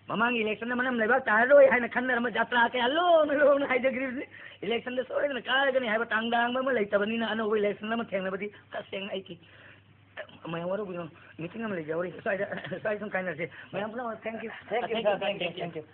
ꯃꯃꯥꯡꯒꯤ ꯏꯂꯦꯛꯁꯟꯗ ꯃꯅꯝ ꯂꯩꯕꯥꯛ ꯇꯥꯔꯔꯣꯏ ꯍꯥꯏꯅ ꯈꯟꯅꯔꯝꯕ ꯖꯥꯇ꯭ꯔꯥ ꯀꯌꯥ ꯂꯣꯡꯅ ꯂꯣꯡꯅ ꯍꯥꯏꯖꯈ꯭ꯔꯤꯕꯅꯤ꯫ ꯏꯂꯦꯛꯁꯟꯗ ꯁꯣꯏꯗꯅ ꯀꯥꯔꯒꯅꯤ ꯍꯥꯏꯕ ꯇꯥꯡꯗꯥꯡꯕ ꯑꯃ ꯂꯩꯇꯕꯅꯤꯅ ꯑꯅꯧꯕ ꯏꯂꯦꯛꯁꯟ ꯑꯃ ꯊꯦꯡꯅꯕꯗꯤ ꯇꯁꯦꯡꯅ ꯑꯩ ꯀꯤ-, ꯃꯌꯥꯝ ꯋꯥꯔꯧꯕꯤꯒꯅꯨ, ꯃꯤꯇꯤꯡ ꯑꯃ ꯂꯩꯖꯍꯧꯔꯤ, ꯁ꯭ꯋꯥꯏꯗ, ꯁ꯭ꯋꯥꯏꯗ ꯁꯨꯝ ꯀꯥꯏꯅꯔꯁꯤ꯫ ꯃꯌꯥꯝ ꯄꯨꯝꯅꯃꯛ thank you꯫ Thank you, sir. Thank you, thank you, thank you.